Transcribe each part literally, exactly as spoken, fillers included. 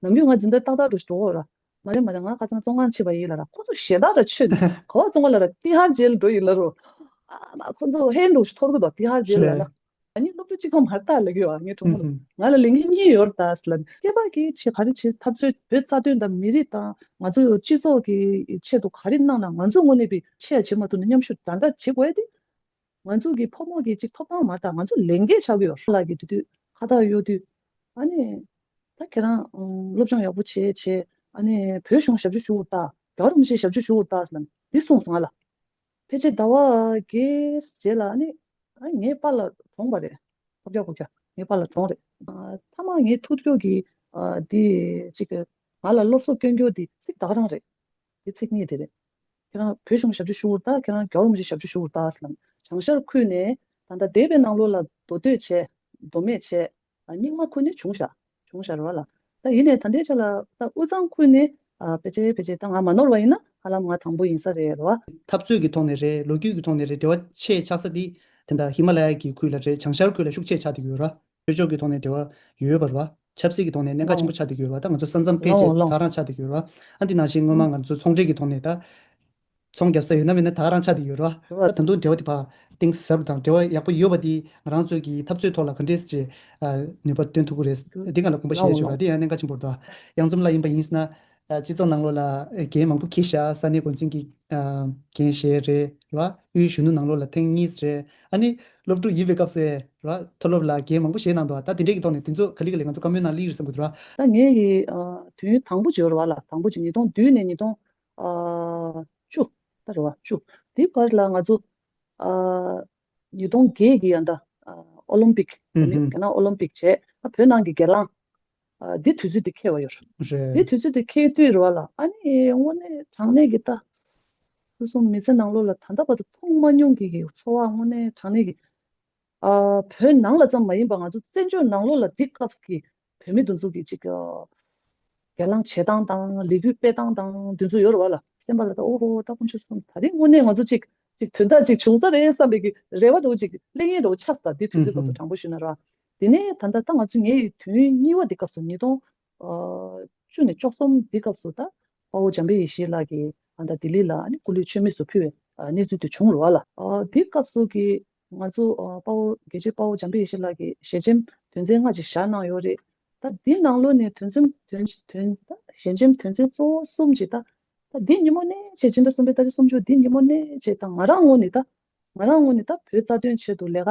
ནམ་རྒྱུན་ང་འཛིན་གྲྭ་ཏག་ཏག་འགྲོ་ཞིག་འགྲོ་གོ་ར། མ་རེད་མ་རེད། ང་ཁ་སང་བཙོན་ཁང་ཕྱིན་པ་ཡིན་ལ་ར། ཁོ་ཚོ་ཞེ་དྲག་ར་ཆོད་འདུག་ག་བ་བཙོན་ཁང་ལ་ར་ཏི་ཧར་ཇེལ་འགྲོ་ཡིན་ལ་རོ། ཨ་མ་ཁོ་ཚོ་ཧེ་འགྲོ་ཞིག་འཐོར་གི་འདུག་ཏི་ཧར་ཇེལ་ལ་ལ། ཨ་ནི་སློབ་ཕྲུག་གཅིག་པོ་མ་རེད་ད་ལབ་ཀྱི་ཡོད། ཨ་ངའི་གྲོགས་མོ་ལ། ང་ལ་ལས་འགན་གཉིས་ཡོད་རེད་ད་ཟེར་ལབ་ནས། སྐྱེས་པ་གིས་ཆེད་ག་རེ་བྱེད། འཐབ་རྩོད་བོད་རྩ་དོན་དང་མི་རིགས་དང་ང་ཚོ་སྤྱི་ཚོགས་ཀྱི་ཆེད་དུ་ག་རེ་གནང་ན། ང་ཚོ་དངོས་གནས་པའི་ཆེད་བྱེད་མ་ཐུབ་ན་མཉམ་ཞུགས་འདྲ་འདྲ་བྱེད་དགོས་ཏེ། ང་ཚོ་གི་ཕོ་མོ་གི་ཅིག་ཐོབ་ཐང་མ་རེད་ད། ང་ཚོ་ལས་འགན་ཆགས་ཀྱི་ཡོད། ལགས་ཀྱི་དུས་དུས་ཁ་བཏགས་གཡོག་དུས། ཨ་ནི་ད་ཁྱེད་རང་སློབ་སྦྱོང་ཡག་པོ་བྱེད་བྱེད། ཨ་ནི་བོད་གཞུང་ཞབས་ཕྱི་ཞུ་དགོས་རེད་ད། རྒྱལ་བ་རིན་པོ་ཆེ་ཞབས་ཕྱི་ཞུ་དགོས་རེད་ད་ཟེར་ལབ་ནས་འདི་གསུངས་སོང་ང་ལ། ཕལ་ཆེར་ཟླ་བ་བརྒྱད་རྗེས་ལ་ཨ་ནི། ཨ་ངའི་པཱ་ལགས་གྲོངས་པ་རེད། ཐོབ་རྒྱག་ཕོབ་རྒྱག་ངའི་པཱ་ལགས་གྲོངས་རེད། ཨ་མཐའ་མ་ངའི་ཐུགས་སྐྱོ་གི་ཨ་འདི་ཅིག་གི་ང་ལ་སློབ་གསོ་སྐྱོན་རྒྱུ་འདི་ཚིག་ད་ག་རང་རེད། འདི་ཚིག་གཉིས་དེ་རེད། ཁྱེད་རང་བོད་གཞུང་ཞབས་ཕྱི་ཞུ་དགོས་རེད་ད། ཁྱེད་རང་རྒྱལ་བ་རིན་པོ་ཆེ་ཞབས་ཕྱི་ཞུ་དགོས་རེད་ད་ཟེར་ལབ་ནས། བྱང་ཤར་ཁུལ་ནས་ད་ལྟ་འདས་པའི་ནང་ལོགས་ལ་མདོ་སྟོད་བྱས། མདོ་སྨད་བྱས། ཨ་རྙིང་མ་ཁུལ་ནས་བྱུང་ཤག་བྱུང་ཤག་རེད་བ་ལ། ད་ཡིན་ནའི་ད་ལྟའི་ཆ་ལ་ད་དབུས་གཙང་ཁུལ་ནས་ཨ་ཕལ་ཆེར་ཕལ་ཆེར་ད་ང་མ་ནོར་བ་ཡིན་ན་ཧ་ལམ་ང་དང་པོ་ཡིན་ས་རེད་རེད་བ། འཐབ་རྩོད་ཀྱི་ཐོག་ནས་རེད། ལོ་རྒྱུས་ཀྱི་ཐོག་ནས་རེད། འབྲེལ་བ་ཆེ་ཆགས་ས་དེ་དེ་འདྲ་ཧི་མ་ལ་ཡ་གི་ཁུལ་ལ་རེད། བྱང་ཤར་ཁུལ་ལ་ཤུགས་ཆེ་ཆགས་བསྡད་ཡོད་རེད་བ། ཆོས་ཕྱོགས་ཀྱི་ཐོག་ནས་འབྲེལ་བ་ཡོད་པ་རེད་བ། ཆབ་སྲིད་ཀྱི་ཐོག་ནས་གནད་འགག་ཆེན་པོ་ཆགས་བསྡད་ཡོད་རེད་བ། ད་ང་ཚོ་ས་མཚམས་ཕལ་ཆེར་ལའོ་ལའོ་ད་ག་རང་ཆགས་བསྡད་ཡོད་རེད་བ། ཨ་འདི་ནང་བཞིན་སྔོན་མ་ང་ཚོ་ཚོང་འབྲེལ་གྱི་ཐོག་ནས་ད། ཚོང་རྒྱབ་ས་ཡོད་ན་མེད་ན་ད་ག་རང་ཆགས་བསྡད་ཡོད་རེད་བ། ད་དུང་འབྲེལ་བ་དེ་ཕར་གཏིང་ཟབ་དང་འབྲེལ་བ་ཡག་པོ་ཡོད་པ་དེ་ང་རང་ཚོ་གི་འཐབ་རྩོད་ཐོག་ལ་ག་འདྲས་ཅིག་ནུས་པ་བཏོན་ཐུབ་ཀྱི་རེད། འདི་ང་ལ་དགོངས་པ་བཞེས་ཞུ་ར། འདི་ཡང་གནད་འགག་ཆེན་པོ་རེད་ད། གཡང་འཛོམས་ལགས་ཡིན་པ་ཡིན་ན་སྤྱི་ཚོགས་ནང་ལོགས་ལ་འགན་མང་པོ་འཁྱེར་ཤག་ས་གནས་འགོ་འཛིན་གྱི་འགན་བཞེས་རེད་བ། དབུས་གཞོན་ནུ་ནང་ལོགས་ལ་ཐེངས་གཉིས་རེད། ཨ་ནི་སློབ་ཕྲུག་ཡིན་པའི་སྐབས་སུ་རེད་བ། མཐོ་སློབ་ལ་འགན་མང་པོ་བཞེས་གནང་འདུག་ད་དེ་འདྲས་ཀྱི་ཐོག་ནས་དེ་ཚོ་ག་ལེ་ག་ལེ་ང་ཚོ་བཀའ་མོལ་གནང་སླེབས་ཡོད་བསམ་གྱི་འདུག་ར། ད་ངའི་གི་དུས་ཡུན་དང་པོ་བྱས་ཡོད་རེད་བ་ལ། དང་པོ་བྱས་ཉིས་སྟོང་བདུན་ནས་ཉིས་སྟོང་ཨ་བཅུ་ད་རེད་བ། བཅུ་དེ་བར་ལ་ང་ཚོ་ཨ་ཉིས་སྟོང་བརྒྱད་ཀྱི་ཡང་ད་ཨ་ཨོ་ལིམ་པིག་ཨ་ནི་རྒྱ་ནག་ཨོ་ལིམ་པིག་བྱས། ཨ་བོད་ནང་གི་སྒེར་ལངས་ཨ་འདི་དུས་ཚོད་འདི་འཁེལ་བ་ཡོད་རེད། འདི་དུས་ཚོད་འདི་འཁེལ་དུས་རེད་བ་ལ། ཨ་ནི་དངོས་གནས་དྲང་གནས་ཀྱི་ད་སོ་སོ་མི་ཚེ་ནང་ལོགས་ལ་ད་ལྟ་བར་དུ་མཐོང་མ་མྱོང་གི་གི་ཚོར་བ་དངོས་གནས་དྲང་གནས་ཀྱི། ཨ་བོད་ནང་ལ་ཙམ་མ་ཡིན་པ་ང་ཚོ་བཙན་བྱོལ་ནང་ལོགས་ལ་འདི་སྐབས་ཀྱི་བོད་མི་དེ་ཚོ་གི་ཅིག་ཨ་སྒེར་ལངས་བྱེད་སྟངས་དང་ལས་འགུལ་སྤེལ་སྟངས་དང་དེ་ཚོ་ཡོད་རེད་བ་ལ། སེམས་པ་ལ་ད་ཨོ་ཧོ་ད་དཀོན་མཆོག་གསུམ། ད་རིང་དངོས་གནས་ང་ཚོ་ཅིག་ཅིག་དོན་དག་ཅིག་བྱུང་ས་རེད་བསམ་པའི་གི་རེ་བ་འདྲ་བོ་ཅིག་སླེབས་ངེས་འདྲ་བོ་ཆགས་སོང་། ད་འདི་དུས་ཚོད་བར་དུ་དྲང་པོ་ཞུས་ན་ར། དེ་ནས་ད་ལྟ་ད་ང་ཚོ་ངའི་དུས་ཡུན་གཉིས་པ་འདི་སྐབས་སུ་ཉིས་སྟོང་བཅུ་ནས་བཅུ་གསུམ་འདི་སྐབས་སུ་ད་དཔའ་བོ་འཇམ་དཔལ་ཡེ་ཤེས་ལགས་ཀྱིས་ཨ་ད་ལྡི་ལི་ལ་ཨ་ནི་སྐུ་ལུས་མཆོད་མེ་སུ་ཕུལ་བའི་ཨ་གནས་ཚུལ་དེ་བྱུང་རེད་བ་ལ། ཨ་འདི་སྐབས་སུ་གི་ང་ཚོ་ཨ་དཔའ་བོ་རྒྱལ་གཅེས་དཔའ་བོ་འཇམ་དཔལ་ཡེ་ཤེས་ལགས་ཀྱིས་ཞལ་ཆེམས་དོན་ཚན་ལྔ་ཅིག་བཞག་གནང་ཡོད་རེད། ད་འདི་ནང་ལོགས་ནས་དོན་ཚན་དོན་དོན་ད་ཞལ་ཆེམས་དོན་ཚན་གཙོ་བོ་གསུམ་ཅིག་ད་ད་འདི་ཉིན་མོ་ནས་བྱས་སྤྱི་ཟླ་གསུམ་པའི་ཏ་རིག་གསུམ་བཅུ་འདི་ཉིན་མོ་ནས་བྱས་ད་ང་རང་ངོས་ནས་ད་ང་རང་ངོས་ནས་ད་བོད་རྩ་དོན་ཆེད་དུ་ལས་ཀ་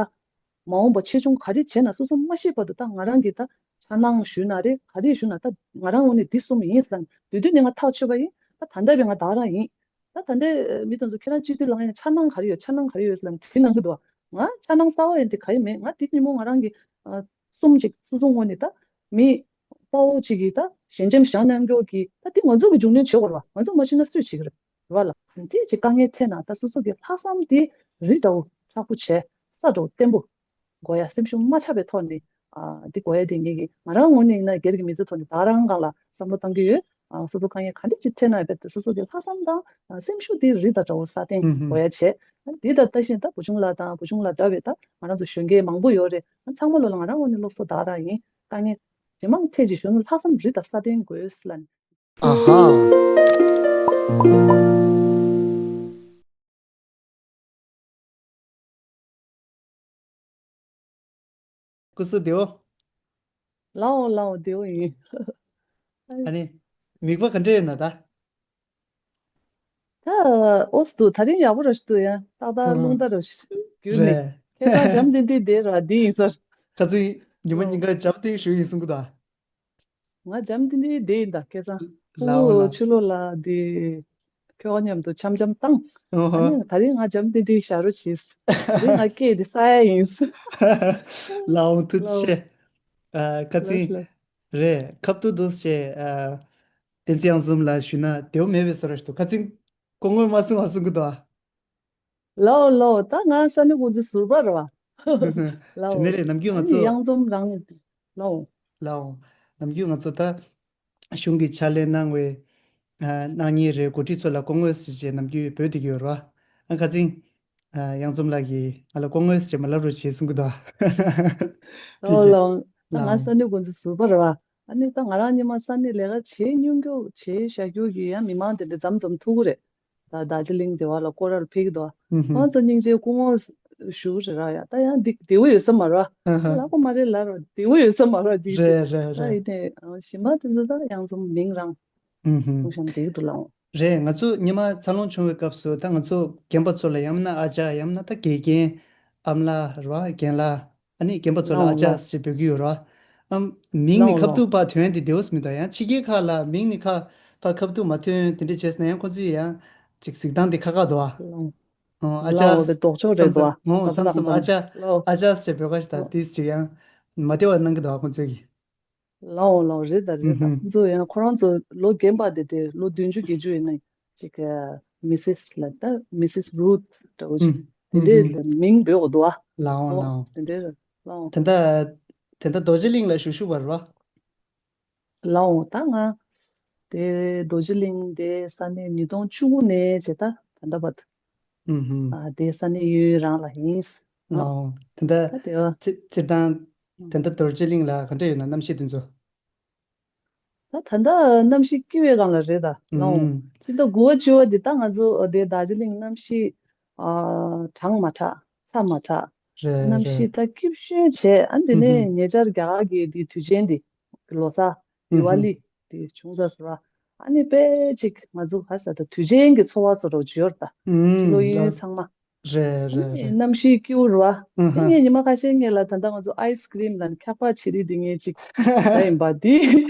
མ་འོངས་པ་ཆེ་ཆུང་ག་རེ་བྱས་ན་སོ་སོ་མ་ཤེས་བར་དུ་ད་ང་རང་གིས་ད་འཆར་སྣང་ཞུས་ན་རེད། ག་རེ་ཞུས་ན་ད་ང་རང་ངོས་ནས་འདི་གསུམ་ཡིན་ཟེར་ན་དུས་དུས་ནས་ང་ཐག་ཆོད་པ་ཡིན། ད་ད་ལྟ་བས་ང་ད་རང་ཡིན། ད་ད་ལྟའི་མི་དེ་ཚོ་ཁྱེད་རང་སྤྱི་འཐུས་ལངས་ཡ་འཆར་སྣང་ག་རེ་ཡོད། འཆར་སྣང་ག་རེ་ཡོད་ཟེར་ལ་དྲིས་གནང་གི་འདུག་ང་འཆར་སྣང་གསར་བ་ཡིན་དེ་ག་ཡིན་མེད། ང་དེ་ཉིན་མོ་ང་རང་གི་ཨ་གསུམ་ཅིག་སོ་སོ་ངོས་ནས་ད་མི་དཔའ་བོ་ཅིག་གིས་ད་ཞལ་ཆེམས་བཞག་གནང་རྒྱུ་གི་ད་དེ་ང་ཚོ་གི་འབྱུང་གནས་བྱེད་དགོས་རེད་བ། ང་ཚོ་མ་བྱེད་ན་སུས་བྱེད་ཀྱི་རེད་བ་ལ། དེ་ཅིག་དཀའ་ངལ་འཕྲད་ན་ད་སོ་སོ་གི་ལྷག་བསམ་དེ་རི་འདྲ་བོ་མཁྲེགས་པོ་བྱས། ས་འདྲ་བོ་བརྟན་པོ། དགོས་ཡ། སེམས་ཤུགས་མ་ཆག་པའི་ཐོག་ནས་ཨ་འདི་དགོས་ཡ་དེ་ངེད་ཀྱི་ང་རང་ངོས་ནས་ཡིན་ན་སྒེར་གྱི་མི་ཚེ་ཐོག་ནས་ད་རང་སྒང་ལ་བསམ་བློ་བཏང་གི་ཡོད། ཨ་སོ་སོ་དཀའ་ངལ་ག་འདྲ་ཅིག་འཕྲད་ན་ཡང་རྦད་དེ་སོ་སོ་གི་ལྷག་བསམ་དང་ཨ་སེམས་ཤུགས་དེ་རི་དང་འདྲ་བོ་སྲ་བརྟན་ཧུམ་ཧུམ་དགོས་ཡ་བྱས། འདི་ལྟར་ལྟ་བཞིན་ད་བུ་ཆུང་ལགས་དང་བུ་ཆུང་ལགས་འདྲ་བའི་ད་ང་རང་ཚོ་གཞོན་སྐྱེས་མང་པོ་ཡོད་རེད། ཚང་མ་ལོ་ལ་ང་རང་ངོས་ནས་སློབ་གསོ་ད་རང་ཡིན། དཀའ་ངལ་ཇེ་མང་འཕྲད་ཅིག་གཞོན་ནུ་ལྷག་བསམ་རི་དང་སྲ་བརྟན་དགོས་ལབ་ནས། ཨ་ཧ། སྐུ་གཟུགས་བདེ་པོ། ལའོ་ལའོ་བདེ་པོ་ཡིན། ཨ་ནི། མིག་པ་ག་འདྲ་ཡོད་ན་ད། ད་ཨོ་སི་འདུག་ད་རིང་ཡག་པོ་ར་ཞིག་འདུག་ཡ། ཏག་ཏག་ཨ་རླུང་རྟ་ར་ཞིག་རྒྱུག་ནས། རེད། ཁྱེད་ཚང་འཇམ་ཐིང་ཐིང་བསྡད་ར་འདི་ཡིན་ཟེར། ཁ་ཚིག་ཉི་མ་ཨོ། ཉིན་གང་འཇམ་ཐིང་ཞུ་ཡིན་གསུང་གི་ད། ང་འཇམ་ཐིང་ཐིང་བསྡད་ཡིན་ད་ཁ་སང་། ལའོ་ཕྲུ་གུ་ལའོ། ཕྱི་ལོགས་ལ་འདི་ཁྱོད་མཉམ་དུ་འཆམ་འཆམ་བཏང་། ཨོ་ཧོ། ཨ་ནི་ད་རིང་ང་འཇམ་ཐིང་ཐིང་བཞག་རོགས་བྱེད། ད་རིང་ང་སྐད་འདི་ས་ཡ་ཡིན། ལའོ་ཐུགས་རྗེ་ཆེ། ཨ་ཁ་ལགས་ཚིག་སོ། རེད། ཁབ་ཏུ་འདུག་ཅེས་ཨ་བསྟན་འཛིན་གཡང་འཛོམས་ལ་ཞུས་ན་བདེ་པོ་མེད་པའི་བཟོ་འདྲ་ཞིག་འདུག་ཁ་ཚིག་སྐུ་ངོ་མ་གསུང་བ་གསུང་གི་འདུག་ཨ། ལའོ་ལའོ། ད་ང་ས་ནུ་ཀུན་གྱི་ཟུར་པ་རེད་བ། ལའོ། དེ་ནས་རེད། ནམ་རྒྱུན་ང་ཨ་ནི་ཚོ་གཡང་འཛོམས་རང་ལའོ། ལའོ། ནམ་རྒྱུན་ང་ཚོ་ད་གཞུང་གི་ཕྱག་ལས་གནང་བའི་ཨ་གནང་མཁན་རེད། འགོ་ཁྲིད་ཚོ་ལ་སྐུ་ངོ་ཟེར་བྱས་ནམ་རྒྱུན་འབོད་བསྡད་ཀྱི་ཡོད་རེད་བ། ཨ་ཁ་ཚིག་ཨ་གཡང་འཛོམས་ལགས་ཀྱིས་ང་ལ་སྐུ་ངོ་ཟེར་བྱས་མ་ལབ་རོགས་བྱས་གསུང་གི་འདུག་ཨ། ལའོ་ལའོ། ད་ང་ལའོ། ས་ནུ་ཀུན་གྱི་ཟུར་པ་རེད་བ། ཨ་ནི་ད་ང་རང་ཉི་མ་ས་གནས་ལས་ཀ་བྱེད་མྱོང་རྒྱུ་བྱེད་བཞག་རྒྱུ་གི་ཡང་མི་མང་དེ་འདྲ་མཚམས་མཚམས་ཐུག་གི་རེད། ད་རྡོ་རྗེ་གླིང་དེ་བ་ལ་སྐོར་ར་ལ་ཕེབས་ཀྱི་འདུག་ཨ། ཧུམ་ཧུམ། ཁོང་ཚོ་སྙིང་རྗེ་སྐུ་ངོ་ཞུ་རེད་ར་ཡ། ད་ཡང་འདི་བདེ་བོ་ཡོད་ས་མ་རེད་བ། ཨ་ཧ། ལབ་དགོས་མ་རེད་ལབ་ར་བདེ་བོ་ཡོད་ས་མ་རེད་བ་འདི་ཅིག་རེད་རེད་ད་རེད། ཡིན་ནའི་ཨ་གཞན་པ་དེ་ཚོ་ད་ཡང་ཚང་མིང་རང་ཧུམ་ཧུམ། ཐུག་ཤམ་བསྡད་ཀྱི་འདུག་ལགས། རེད། ང་ཚོ་སྔོན་མ་འཚར་ལོངས་བྱུང་བའི་སྐབས་སུ་ད་ང་ཚོ་རྒན་པ་ཚོ་ལ་ཡང་ན་ཨ་ཅག་ཡང་ན་ད་དགེ་རྒན་ཨ་མ་ལགས་རེད་བ། རྒན་ལགས། ཨ་ནི་རྒན་པ་ཚོ་ལ་ཨ་ལའོ་ཅག་ལའོ། ཞེས་འབོད་ཀྱི་ཡོད་རེད་བ། ཨམ། མིང་ནི་ལའོ་ཁ་ལའོ། ཐུག་པ་ཐོན་དེ་བདེ་བོ་མི་འདུག་ཡང་ཕྱི་རྒྱལ་ཁག་ལ་མིང་ནི་ཁ་ཕ་ཁ་ཐུག་མ་ཐོན་དེ་འདྲ་བྱས་ན་ཡང་ཁོ་ཚོས་ཡང་ཅིག་གཟིགས་སྟངས་དེ་ཁག་ཁག་འདུག་ཨ། ལའོ། ཨོ་ཨ་ལའོ་ཅག་དེ་ལྡོག་ཕྱོགས་རེད་བསམ་འདུག་ཨ། བསམ་ཨོ་བསམ་བསམ་བསམ་ཨ་ཅག་ལའོ། ཨ་ཅག་ཞེས་འབོད་ཁ་ཞིག་དང་ཨོ། དེ་ཅིག་ཡང་མ་བདེ་བ་གནང་གི་འདུག་ཨ་ཁོ་ཚོས་ཀྱིས། ལའོ་ལའོ་རེད་ད་རེད་ད། ཨུ་ཧུམ། ཁོང་ཚོ་ཡང་ཁོ་རང་ཚོ་ལོ་རྒན་པ་དེ་དེ་ལོ་བདུན་ཅུ་བརྒྱད་ཅུ་ཡིན་ན་ཅིག་མི་སིས་ལ་ད་མི་སིས་རུད་འདྲ་བོ་ཞིག་ཨུ་དེ་འདྲའི་ཨུ་ཧུམ། མིང་འབོད་དགོས་འདུག་ཨ། ལའོ་ཨོ་ལའོ། དེ་འདྲའི་ལའོ། ད་ལྟ་ད་ལྟ་རྡོ་རྗེ་གླིང་ལ་བཞུགས་བཞུགས་པ་རེད་བ། ལའོ་ད་ང་དེ་རྡོ་རྗེ་གླིང་དེ་ས་གནས་ཉིས་སྟོང་བཅུ་དགུ་ནས་བྱས་ད་ད་ལྟ་བར་དུ་ཨུ་ཧུམ། ཨ་དེ་ས་གནས་གཡས་གཡོན་རང་ལ་ཡིན། ལའོ། དེ་འདྲ་ད་དེ་བ། སྤྱིར་སྤྱིར་བཏང་དེ་འདྲ་རྡོ་རྗེ་གླིང་ལ་ག་འདྲ་ཡོད་ན་གནམ་གཤིས་དེ་ཚོ། ད་ད་ལྟ་གནམ་གཤིས་སྐྱིད་པའི་སྒང་ལ་རེད་ད་ལའོ། ཨུམ། སྤྱིར་ད་དགུ་པ་བཅུ་པ་འདི་ད་ང་ཚོ་དེ་རྡོ་རྗེ་གླིང་གནམ་གཤིས་ཨ་གྲང་མ་དྲགས་ཚ་མ་དྲགས། རེད་གནམ་རེད། གཤིས་ད་སྐྱིད་ཤོས་བྱས་ཨ་འདི་ཨུ་ནས་ཧུམ། ཉེ་ཆར་རྒྱ་གར་གྱི་དེ་དུས་ཆེན་འདི་ལོ་གསར་ཨུ་ཧུམ། དི་ཝ་ལི་དེ་བྱུང་ས་སོ་ར། ཨ་ནི་དཔེ་ཅིག་ང་ཚོ་ག་ས་ད་དུས་ཆེན་གྱི་ཚོར་བ་བཟོ་འདྲ་བྱོས་ད། ཨུམ་ཕྱི་ལོགས་ཡོད་ལ། ཚང་མ། རེད་རེད་རེད། གནམ་གཤིས་སྐྱིད་པོ་རེད་བ། ཨ་ཧ། ངས་ཉི་མ་ཁ་ཤས་སྔོན་ལ་ད་ལྟ་ང་ཚོ་ཨའི་སི་ཀི་རིམ་ལ་འཁྱག་པ་བྱི་རིལ་འདི་ངས་ཅིག་ཟ་ཡིན་པ་འདི་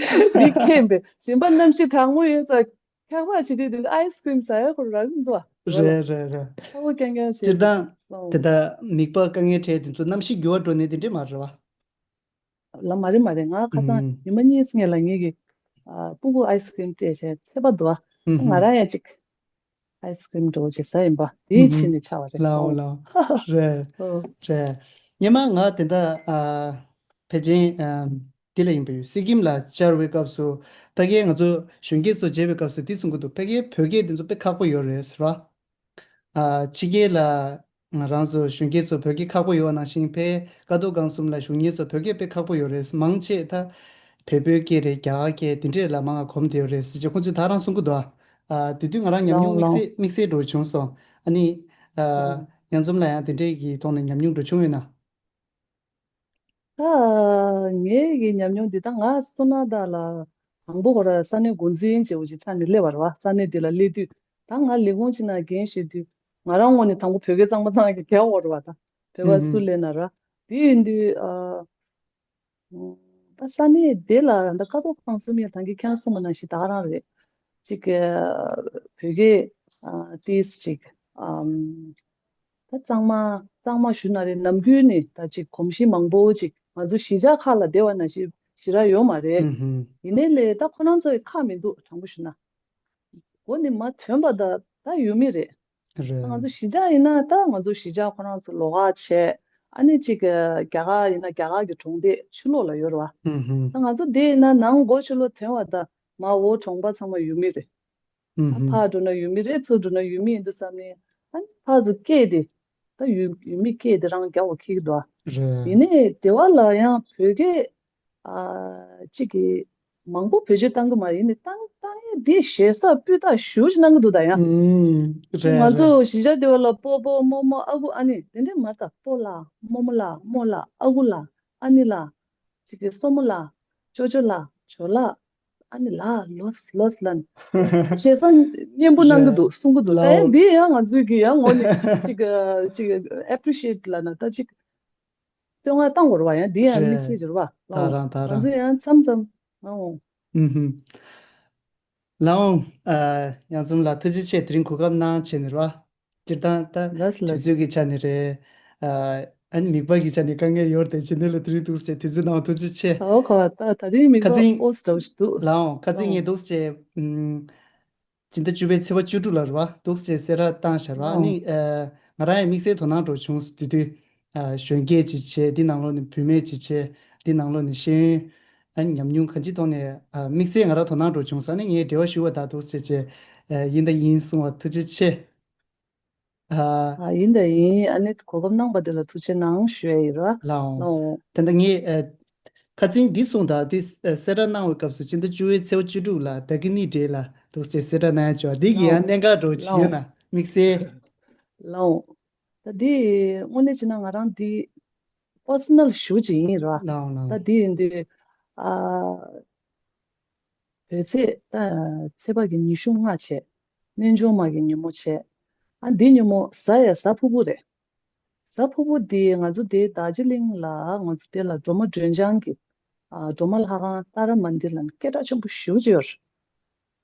འདི་མཁྱེན་པས་གཞན་པ་གནམ་གཤིས་གྲང་མོ་ཡོད་ཙང་འཁྱག་པ་བྱི་རིལ་འདི་ཨའི་སི་ཀི་རིམ་ཟ་ཡ་ཁོ་རང་འདུག་བ། རེད་རེད་རེད། ཚ་བོ་རྐྱང་རྐྱང་བྱས་ཚེ་སྤྱིར་བཏང་ལོ། དེ་ད་མིད་པ་དཀའ་ངལ་འཕྲད་དེ་ཚོ་གནམ་གཤིས་འགྱུར་བ་འགྲོ་ནས་དེ་འདྲས་མ་རེད་བ། ལ་མ་རེད་མ་རེད། ང་ཁ་སང་ཨུམ། ཉི་མ་གཉིས་སྔོན་ལ་ངེད་ཀྱི་ཨ་སྤུ་གུ་ཨའི་སི་ཀི་རིམ་སྤྲད་བྱས་ཚད་པ་འདུག་ཨ། ཨུམ། ང་རང་ཡང་ཅིག་ཨའི་སི་ཀི་རིམ་འདྲ་བོ་ཅིག་ཟ་ཡིན་པ་དེའི་ཕྱིར་ནས་ཆགས་པ་རེད། ལའོ་ལའོ། རེད་ཨོ། རེད། སྔོན་མ་ང་དེ་འདྲ་ཨ་ཕལ་ཆེར་ཨ་འདི་ལ་ཡིན་པ་ཡོད། སི་ཀིམ་ལ་བཅར་བའི་སྐབས་སུ་ཕ་གིའི་ང་ཚོ་གཞོན་སྐྱེས་ཚོ་མཇལ་བའི་སྐབས་སུ་འདི་གསུང་གི་འདུག་ཕ་གིའི་བོད་སྐད་འདི་ཚོ་དཔེ་ཁག་པོ་ཡོད་རེད་ཟེར་བ། ཨ་ཕྱི་རྒྱལ་ལ་ང་རང་ཚོ་གཞོན་སྐྱེས་ཚོ་བོད་སྐད་ཁག་པོ་ཡོད་པ་ནང་བཞིན་ཕའི་ཀ་རྡོར་སྒང་གསུམ་ལ་བཞུགས་མཁན་ཚོ་བོད་སྐད་དཔེ་ཁག་པོ་ཡོད་རེད། མང་ཆེ་ད་བལ་པོའི་སྐད་རེད། རྒྱ་གར་སྐད་དེ་འདྲས་ལ་མང་བ་གོམས་བསྡད་ཡོད་རེད་ཟེར་བྱས་ཁོང་ཚོས་ད་རང་གསུང་གི་འདུག་ཨ་དེ་དུས་ང་རང་ཉམས་མྱོང་དམིགས་བསལ་དམིགས་བསལ་འདྲ་བོ་བྱུང་སོང་། ཨ་ནི་ཨ་ཡང་འཛོམས་ལ་ཡང་དེ་འདྲས་ཀྱི་ཐོག་ནས་ཉམས་མྱོང་འདྲ་བྱུང་ཡོད་ན། ད་ངའི་གི་ཉམས་མྱོང་འདི་ད་ང་སོ་ན་ད་ལ་དང་པོ་ཁོ་ར་ས་གནས་འགོ་འཛིན་བྱེད་པོ་ཞིག་ཆགས་ནས་སླེབས་པ་རེད་བ། ས་གནས་འདི་ལ་སླེབས་དུས་ད་ང་ལས་ཁུངས་ཅིག་ནང་འགན་བཞེས་དུས་ང་རང་ངོས་ནས་དང་པོ་བོད་སྐད་གཙང་མ་གཙང་གི་རྒྱག་དགོས་རེད་བ། ད་བོད་པ་སུ་སླེབས་ན་ར་དེ་ཡིན་དུས་ཨ་ད་ས་གནས་དེ་ལ་ད་ཀ་རྡོར་སྒང་གསུམ་ཡ་ད་གིན་ཁྱེད་རང་གསུངས་པ་ནང་བཞིན་ད་ག་རང་རེད། ཅིག་བོད་སྐད་ཨ་ཏིས་ཅིག་ཨམ། ད་གཙང་མ་གཙང་མ་ཞུ་ན་རེད། ནམ་རྒྱུན་ནས་ད་ཅིག་གོམས་གཤིས་མང་པོ་ཅིག་ང་ཚོ་གཞིས་ཆགས་ཁག་ལ་བསྡད་པ་ནང་བཞིན་ཞེ་དྲག་ཡོད་མ་རེད། ཨུ་ཧུམ། ཡིན་ནའི་ལས་ད་ཁོ་རང་ཚོ་ཡི་ཁག་མི་འདུག་དྲང་པོ་ཞུ་ན། མགོ་ནས་མ་ཐོན་པ་ད་ད་ཡོད་མི་རེད། རེད། ད་ང་ཚོ་གཞིས་ཆགས་ཡིན་ན་ད་ང་ཚོ་གཞིས་ཆགས་ཁོ་རང་ཚོ་ལོགས་ཀ་བྱས། ཨ་ནི་ཅིག་རྒྱ་གར་ཡིན་ན་རྒྱ་གར་གྱི་གྲོང་སྡེ་ཕྱི་ལོགས་ལ་ཡོད་རེད་བ། ཨུ་ཧུམ། ད་ང་ཚོ་འདི་ཡིན་ན་ནང་སྒོ་ཕྱི་ལོགས་ཐོན་པ་ད་མ་འོ་གྲོང་པ་ཚང་མ་ཡོད་མི་རེད། ཨུ་ཧུམ། ཕར་འགྲོ་ན་ཡུལ་མི་རེད། ཚུར་འགྲོ་ན་ཡུལ་མི་ཡིན་འདུག་བསམ་ནས་ཨ་ནི་ཕར་ཚུར་སྐད་དེ་ད་ཡུལ་ཡུལ་མི་སྐད་དེ་རང་རྒྱག་པ་ཁེལ་གྱི་འདུག་ཨ། རེད། ཡིན་ནའི་དེ་བ་ལ་ཡང་བོད་སྐད་ཨ་གཅིག་གིས་མང་པོ་བེད་སྤྱོད་བཏང་གི་མ་ཡིན་ནའི་བཏང་བཏང་ཡས་དེ་ཞེ་ས་སྤུས་དག་ཞེ་པོ་ཅིག་གནང་གི་འདུག་ད་ཡང་ཨུམ། རེད་ང་ཚོ་རེད། གཞིས་ཆགས་དེ་བ་ལ་སྤོ་སྤོ་རྨོ་རྨོ་ཨ་ཁུ་ཨ་ནི་དེ་འདྲས་མ་རེད་ད། སྤོ་ལགས་རྨོ་མོ་ལགས་རྨོ་ལགས་ཨ་ཁུ་ལགས་ཨ་ནི་ལགས། ཅིག་གིས་སྲུ་མོ་ལགས། ཅོ་ཅོ་ལགས། ཇོ་ལགས། ཨ་ནི་ལགས་ལོས་ལོས་ལབ་ནས། བྱས་ཙང་སྙན་པོ་གནང་གི་འདུག་གསུང་གི་འདུག་ད་ཡང་འདི་ཡང་ང་ཚོས་ཀྱི་ཡང་ངོ་ནས་ཅིག་ཅིག་ཨེ་པི་རི་ཤི་ཨེ་ཊི་ལབ་ན་ད་ཅིག་བསྟོད་བསྔགས་བཏང་དགོས་རེད་བ། ཡང་འདི་ཡང་དམིགས་བསལ་གྱི་རེད་བ། ད་རང་ད་ང་རང་ཚོས་ཡང་མཚམས་མཚམས་ཨོ། ཨུ་ཧུམ། ལགས་འོང་། ཨ་ཡང་འཛོམས་ལགས་ཐུགས་རྗེ་ཆེ། དེ་རིང་གོ་སྐབས་གནང་བྱས་ནས་རེད་བ། སྤྱིར་བཏང་ད་ལགས་ལགས། དུས་ཚོད་ཀྱི་ཆ་ནས་རེད། ཨ་ཨ་ནི་མིད་པ་གི་ཆ་ནས་དཀའ་ངལ་ཡོད་རེད་དེ་བྱས་ནས་ལ་དེ་རིང་ཐུགས་རྗེ་ཆེ། དུས་ཚོད་གནང་བ་ཐུགས་རྗེ་ཆེ། ཨོ་ཁ་བ་ད་ད་རིང་མིད་ཁ་པ་སིང་ཨོ་སི་འདྲ་བོ་ཞིག་འདུག་ལགས་འོང་། ཁ་སང་ངས་འདུག་སེ་བྱས། ཨུམ། སྤྱི་ཟླ་བཅུ་པའི་ཚེས་པ་བཅུ་དྲུག་ལ་རེད་བ། འདུག་སེ་བྱས་གསལ་བསྒྲགས་བཏང་བཞག་རེད་བ། ཨ་ནི་ཨ་ང་རང་ཡང་དམིགས་བསལ་དོ་སྣང་འདྲ་བྱུང་སོང་། དེ་དུས་ཨ་གཞོན་སྐྱེས་ཅིག་བྱས། འདི་ནང་ལོགས་ནས་བུད་མེད་ཅིག་བྱས། འདི་ནང་ལོགས་ནས་ཤེས་ཡོན་ཨ་ནི་ཉམས་མྱོང་གང་ཅིའི་ཐོག་ནས་ཨ་དམིགས་བསལ་ང་རང་དོ་སྣང་འདྲ་བྱུང་སོང་། ཨ་ནི་ངས་འབྲེལ་བ་ཞུ་བ་དང་འདུག་སེ་བྱས། ཨ་ཡིན་དང་ཡིན་གསུང་བ་ཐུགས་རྗེ་ཆེ། ཨ། ཨ་ཡིན་ད་ཡིན། ཨ་ནི་གོ་སྐབས་གནང་པ་དེ་ལ་ཐུགས་རྗེ་གནང་ཞུ་ཡ་ཡིན་ར། ལགས་འོང་། ལགས་འོང་། དེ་འདྲ་ངས་ཨ་ ཁ་སང་འདི་གསུངས་དང་འདི་གསལ་བསྒྲགས་གནང་བའི་སྐབས་སུ་ཕྱི་ཟླ་བཅུ་པའི་ཚེས་པ་བཅུ་དྲུག་ལ་ད་གི་ནི་འདྲེ་ལ་འདུག་ཅེས་གསལ་བསྒྲགས་གནང་ཡ་བྱུང་བ་འདི་གི་ཡང་གནད་འགག་འགྲོ་བྱེད་ཡོད་ན་དམིགས་བསལ། ལའོ། ད་འདི་དངོས་གནས་བྱས་ན་ང་རང་འདི་པར་སོ་ནལ་ཞུ་ཅིག་ཡིན་ར། ལའོ་ལའོ། ད་འདི་ཡིན་དུས་ཨ། བོད་ཚེས་ད་ཚེས་པ་གི་ཉི་ཤུ་ལྔ་བྱས། རྣལ་འབྱོར་མ་གི་ཉིན་མོ་བྱས། ཨ་འདི་ཉིན་མོ་གཟའ་ཡ་གཟའ་ཕུར་བུ་རེད། གཟའ་ཕུར་བུ་འདི་ང་ཚོ་དེ་རྡོ་རྗེ་གླིང་ལ་ང་ཚོ་དེ་ལ་སྒྲོལ་མ་སྒྲོལ་ལྗང་གི་ཨ་སྒྲོལ་མ་ལྷ་ཁང་ཏཱ་ར་མན་དིར་ལ་སྐད་གྲགས་ཆེན་པོ་ཞེ་པོ་ཅིག་ཡོད་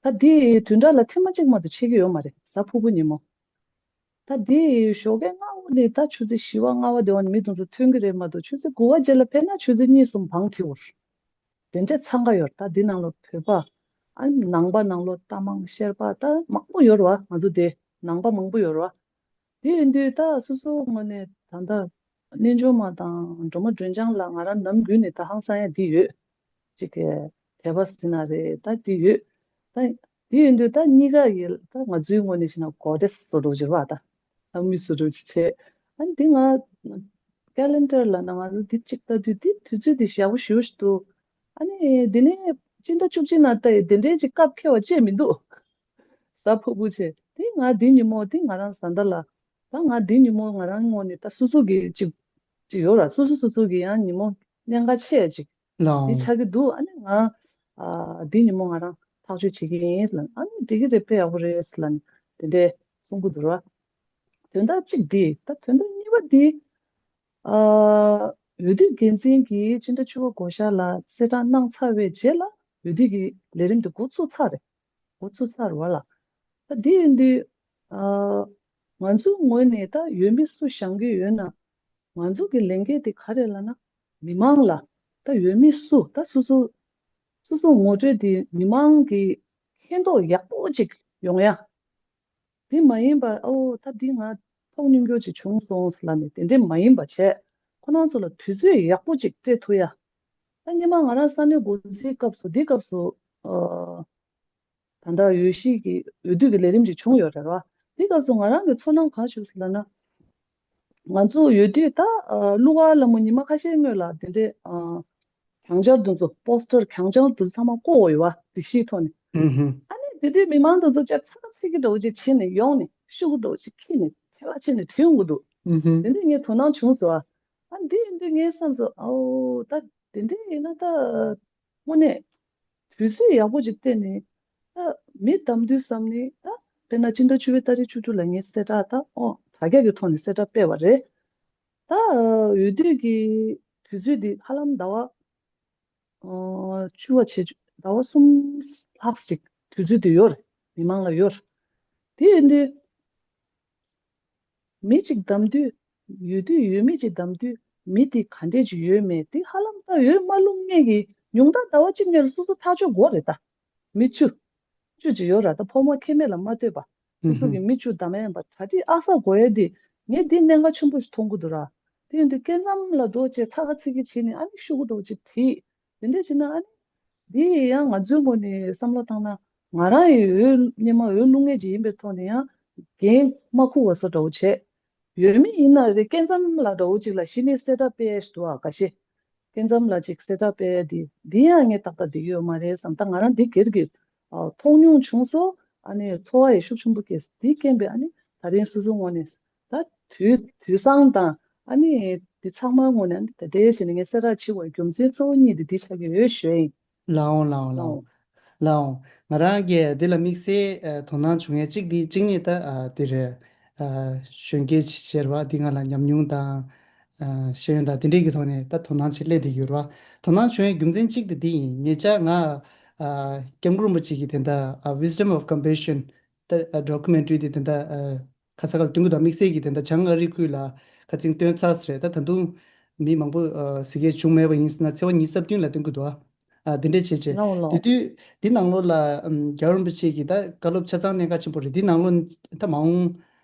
རེད། ད་འདི་བདུན་ཕྲག་ལ་ཐེངས་མ་གཅིག་མ་གཏོགས་ཆད་ཀྱི་ཡོད་མ་རེད་གཟའ་ཕུར་བུ་ཉིན་མོ། ད་འདི་ཞོགས་ཀས་སྔ་པོ་ནས་ད་ཆུ་ཚོད་བཞི་པ་ལྔ་པ་དེ་བ་ནས་མི་དེ་ཚོ་ཐོན་གྱི་རེད་མ་གཏོགས་ཆུ་ཚོད་དགུ་པ་རྗེས་ལ་ཕེབས་ན་ཆུ་ཚོད་གཉིས་གསུམ་བང་ཁྲིད་འོར། དེ་འདྲས་འཚང་ཁ་ཡོད་རེད། ད་འདི་ནང་ལོགས་བོད་པ། ཨ་ནི་ནང་པ་ནང་ལོགས་རྟ་མང་ཤེར་པ་ད་མང་པོ་ཡོད་རེད་བ། ང་ཚོ་དེ་ནང་པ་མང་པོ་ཡོད་རེད་བ། དེ་ཡིན་དུས་ད་སོ་སོ་ངོས་ནས་ད་ལྟ་རྣལ་འབྱོར་མ་དང་སྒྲོལ་མ་སྒྲོལ་ལྗང་ལ་ང་རང་ནམ་རྒྱུན་ནས་ད་ཧང་སང་ཡ་འདི་ཡོད། ཅིག་གི་དད་པ་ཟེར་ན་རེད་ད་འདི་ཡོད། ད་འདི་ཡིན་དུས་ད་གཉིས་ཀ་ཡི་ད་ང་ཚོའི་ངོས་ནས་བྱས་ན་གོ་བདེ་བཟོ་འདྲ་ཅིག་རེད་བ། ད་ལྷ་མོ་བཟོ་འདྲ་ཅིག་བྱས། ཨ་ནི་འདི་ང་ཀེ་ལེན་ཌར་ལ་ན་ང་ཚོ་འདི་གཅིག་ལྟ་དུས་འདི་དུས་ཚོད་འདི་ཡག་པོ་ཞེ་པོ་ཞིག་འདུག་ཨ་ནི་འདི་ནས་སྤྱི་ཟླ་བཅུ་གཅིག་ནང་ལྟ་ཡི་དེ་འདྲའི་ཅིག་སྐབས་འཁེལ་བ་ཅིག་མི་འདུག་གཟའ་ཕུར་བུ་བྱས་དེ་ང་འདི་ཉིན་མོ་དེ་ང་རང་བཟའ་ཟླ་ལ་ད་ང་འདི་ཉིན་མོ་ང་རང་ངོས་ནས་ད་སོ་སོ་གི་ཅིག་ཅིག་ཡོད་ར། སོ་སོ་སོ་སོ་གི་ཡང་ཉིན་མོ་གནད་འགག་ཆེ་ཅིག་ལའོ། འདི་ཆགས་ཀྱི་འདུག་ཨ་ནི་ང་ཨ་འདི་ཉིན་མོ་ང་རང་ཐག་གཅོད་བྱེད་ཀྱི་ཡིན་ལ་ཨ་ནི་འགྲིག་གི་རེད་དཔེ་ཡག་པོ་རེད་ལ་དེ་འདྲས་གསུང་གི་འདུག་ར། དོན་དག་གཅིག་འདི་ད་དོན་དག་གཉིས་པ་འདི་ཨ་འོས་བསྡུ་འགན་འཛིན་གྱིས་སྤྱི་ཟླ་བཅུ་པ་བགོ་བཤའ་ལ་གསལ་བསྒྲགས་གནང་ཚར་བའི་རྗེས་ལ་འོས་བསྡུ་གི་ལས་རིམ་དེ་འགོ་ཚུགས་ཚར་རེད། འགོ་ཚུགས་ཚར་བ་ལ། ད་འདི་ཡིན་དུས་ཨ་ང་ཚོའི་ངོས་ནས་ད་འོས་མི་སུ་བཞེངས་ཀྱི་ཡོད་ན་ང་ཚོ་གི་ལས་འགན་དེ་ག་རེ་ལབ་ན་མི་མང་ལ་ད་འོས་མི་སུ་ད་སོ་སོ་སོ་སོ་ངོ་སྤྲོད་དེ་མི་མང་གི་མཁྱེན་རྟོགས་ཡག་པོ་ཅིག་ཡོང་ཡ། དེ་མ་ཡིན་པ་ཨོ་ད་འདི་ང་ཐོག་མཉམ་འགྱུར་ཅིག་བྱུང་སོང་ལབ་ནས་དེ་འདྲས་མ་ཡིན་པ་བྱས་ཁོ་རང་ཚོ་ལ་དུས་ཚོད་ཡག་པོ་ཅིག་སྤྲད་ཐུབ་ཡ། ད་སྔོན་མ་ང་རང་ས་གནས་འགོ་འཛིན་སྐབས་སུ་འདི་སྐབས་སུ་ཨ། ད་ལྟ་འོས་གཞི་གི་འོས་བསྡུ་གི་ལས་རིམ་ཅིག་བྱུང་ཡོད་རེད་བ། དེ་སྐབས་སུ་ང་རང་གི་ཚོར་སྣང་ག་བྱུང་སོང་ལབ་ན། ང་ཚོ་འོས་བསྡུ་ད་ཨ་གླུ་གར་ལ་མོ་ཉི་མ་ཁ་ཤས་སྔོན་ལ་དེ་འདྲས་ཨ་གྱང་ཆར་དེ་ཚོ་པོ་སི་ཊར་གྱང་ཆར་དེ་ཚོ་ཚང་མ་བཀོད་ཡོད་བ་སྒྲིག་གཞིའི་ཐོག་ནས། ཨ་ནི་དེ་དུས་མི་མང་དེ་ཚོ་ཅག་ཚ་ཚིག་གི་འདྲ་བོ་ཅིག་བྱས་ནས་ཡོང་ནས་ཤོག་གུ་འདྲ་བོ་ཅིག་ཁྱེར་ནས་ཚལ་ལ་ཕྱིན་ནས་བྲིས་ཡོང་གི་འདུག་དེ་འདྲས་ངས་དོ་སྣང་བྱུང་སོང་ཨ། ཨ་འདི་ཡིན་དུས་ངས་བསམ་སོང་ཨའོ་ད་དེ་འདྲས་ཡིན་ན་ད། དངོས་གནས། དུས་ཚོད་ཡག་པོ་ཅིག་བལྟས་ནས། ད་མི་གདམ་དུས་བསམ་ནས་ད་དཔེར་ན་སྤྱི་ཟླ་བཅུ་པའི་ཏ་རིག་བཅུ་དྲུག་ལ་ངས་གསལ་བསྒྲགས་ད་ཨོ་དྲ་རྒྱ་གི་ཐོག་ནས་གསལ་བསྒྲགས་སྤེལ་བ་རེད། ད་འོས་བསྡུ་གི་དུས་ཚོད་འདི་ཧ་ལམ་ཟླ་བ་ཨོ་བཅུ་བ་བྱེད་ཟླ་བ་གསུམ་ལྷག་ཅིག་དུས་ཚོད་འདི་ཡོད་རེད། མི་མང་ལ་ཡོད་རེད། དེ་ཡིན་དུས། མི་གཅིག་བདམས་དུས། འོས་བསྡུ་འོས་མི་གཅིག་བདམས་དུས་མི་དེ་ག་འདྲས་ཅིག་ཡོད་མེད་དེ་ཧ་ལམ་ད་འོས་མ་བླུག་མཁན་གྱི་ཉུང་མཐའ་ཟླ་བ་གཅིག་ནས་ལ་སོ་སོ་ཐག་གཅོད་དགོས་རེད་ད། མི་བཅུ། བཅུ་ཅིག་ཡོད་ར་ད་ཕོ་མོ་ཁྱད་མེད་ལ་མ་ལྟོས་པ། སོ་སོ་གི་མི་བཅུ་བདམས་ཡ་ཡིན་པ་གྲ་སྒྲིག་ཨ་ས་དགོས་ཡ་དེ་ངས་འདི་གནད་འགག་ཆེན་པོ་ཞིག་མཐོང་གི་འདུག་ར། དེ་ཡིན་དུས་སྐབས་མཚམས་ལ་འགྲོ་བྱས་ཚ་ག་ཚིག་གི་བྱས་ནས་ཨ་ནི་ཤོག་གུ་འདྲ་བོ་ཅིག་བྲིས། དེ་འདྲས་བྱས་ན་ཨ་ནི། འདི་ཡང་ང་ཚོའི་ངོས་ནས་བསམ་བློ་བཏང་ན་ང་རང་ཡི་འོས་སྔོན་མ་འོས་བླུག་མཁན་ཅིག་ཡིན་པའི་ཐོག་ནས་ཡང་འགན་མ་འཁུར་བ་བཟོ་འདྲ་བོ་བྱས། འོས་མི་ཡིན་ན་རེད་སྐབས་མཚམས་ལ་འདྲ་བོ་ཅིག་ལ་གཞི་ནས་གསལ་བསྒྲགས་སྤེལ་ཡ་ཞིག་འདུག་ཨ་ཁ་ཤས། སྐབས་མཚམས་ལ་ཅིག་གསལ་བསྒྲགས་སྤེལ་ཡ་འདི་འདི་ཡང་ངས་ཏག་ཏག་འགྲིག་གི་ཡོད་མ་རེད་བསམ་ད་ང་རང་འདི་སྒེར་གྱི་ཨ་མཐོང་མྱོང་བྱུང་སོང་ཨ་ནི་ཚོར་བ་ཡི་ཤུགས་ཆེན་པོ་སྐྱེས་སོང་འདི་རྐྱེན་པས་ཨ་ནི་ད་རིང་སོ་སོའི་ངོས་ནས། ད་དུས་དུས་སང་དང་ཨ་ནི་འདི་ཚང་མ་ངོས་ནས་ཨ་ནི་ད་ལྟའི་ཞིག་ནས་ངས་གསལ་བསྒྲགས་བྱེད་པའི་རྒྱུ་མཚན་གཙོ་བོ་གཉིས་དེ་འདི་ཆགས་ཀྱི་ཡོད་ཞུ་ཡིན། ལའོ་ལའོ་ལའོ། ལའོ། ལའོ། ང་རང་གིས་འདི་ལ་དམིགས་བསལ་ཨ་དོ་སྣང་བྱུང་ཡས་གཅིག་འདི་གཅིག་ནི་ད་ཨ་འདི་རེད། ཨ་གཞོན་སྐྱེས་ཆེ་བ་འདི་ང་ལ་ཉམས་མྱོང་དང་། ཨ་ཤེས་ཡོན་དང་དེ་འདྲས་ཀྱི་ཐོག་ནས་ད་དོ་སྣང་ཆེ་སླེབས་བསྡད་ཡོད་རེད་བ། དོ་སྣང་བྱུང་ཡས་རྒྱུ་མཚན་གཅིག་དེ་འདི་ཡིན་ཉེ་ཆར་ང་ཨ་སྐྱབས་མགོན་རིན་པོ་ཆེ་གི་དེ་འདྲ་ཨ་Wisdom of Compassion ད་ཨ་ཌོ་ཀུ་མེན་ཊ་རི་དེ་དེ་འདྲ་ཨ། ཁ་ས་ཁ་ལ་སྟོན་གྱི་འདུག་དམིགས་བསལ་གྱིས་དེ་འདྲ་བྱང་ཨ་རི་ཁུལ་ལ་ཁ་ཚིག་སྟོན་ཚར་ཟེར་རེད་ད་ད་དུང་མི་མང་པོ་ཨ་གཟིགས་ཡས་བྱུང་མེད་པ་ཡིན་ཟེར་ན་ཚེས་པ་ཉི་ཤུ་རྩ་བདུན་ལ་སྟོན་གྱི་འདུག་ཨ། ཨ་དེ་འདྲ་བྱས་བྱས་ལའོ་ལའོ། དེ་དུས་འདི་ནང་ལོགས་ལ་ཨམ་རྒྱལ་བ་རིན་པོ་ཆེ་གིས་ད་བཀའ་སློབ་ཆ་ཚང་གནད་འགག་ཆེན་པོ་རེད་འདི་ནང་ལོགས་ད་མ་འོངས་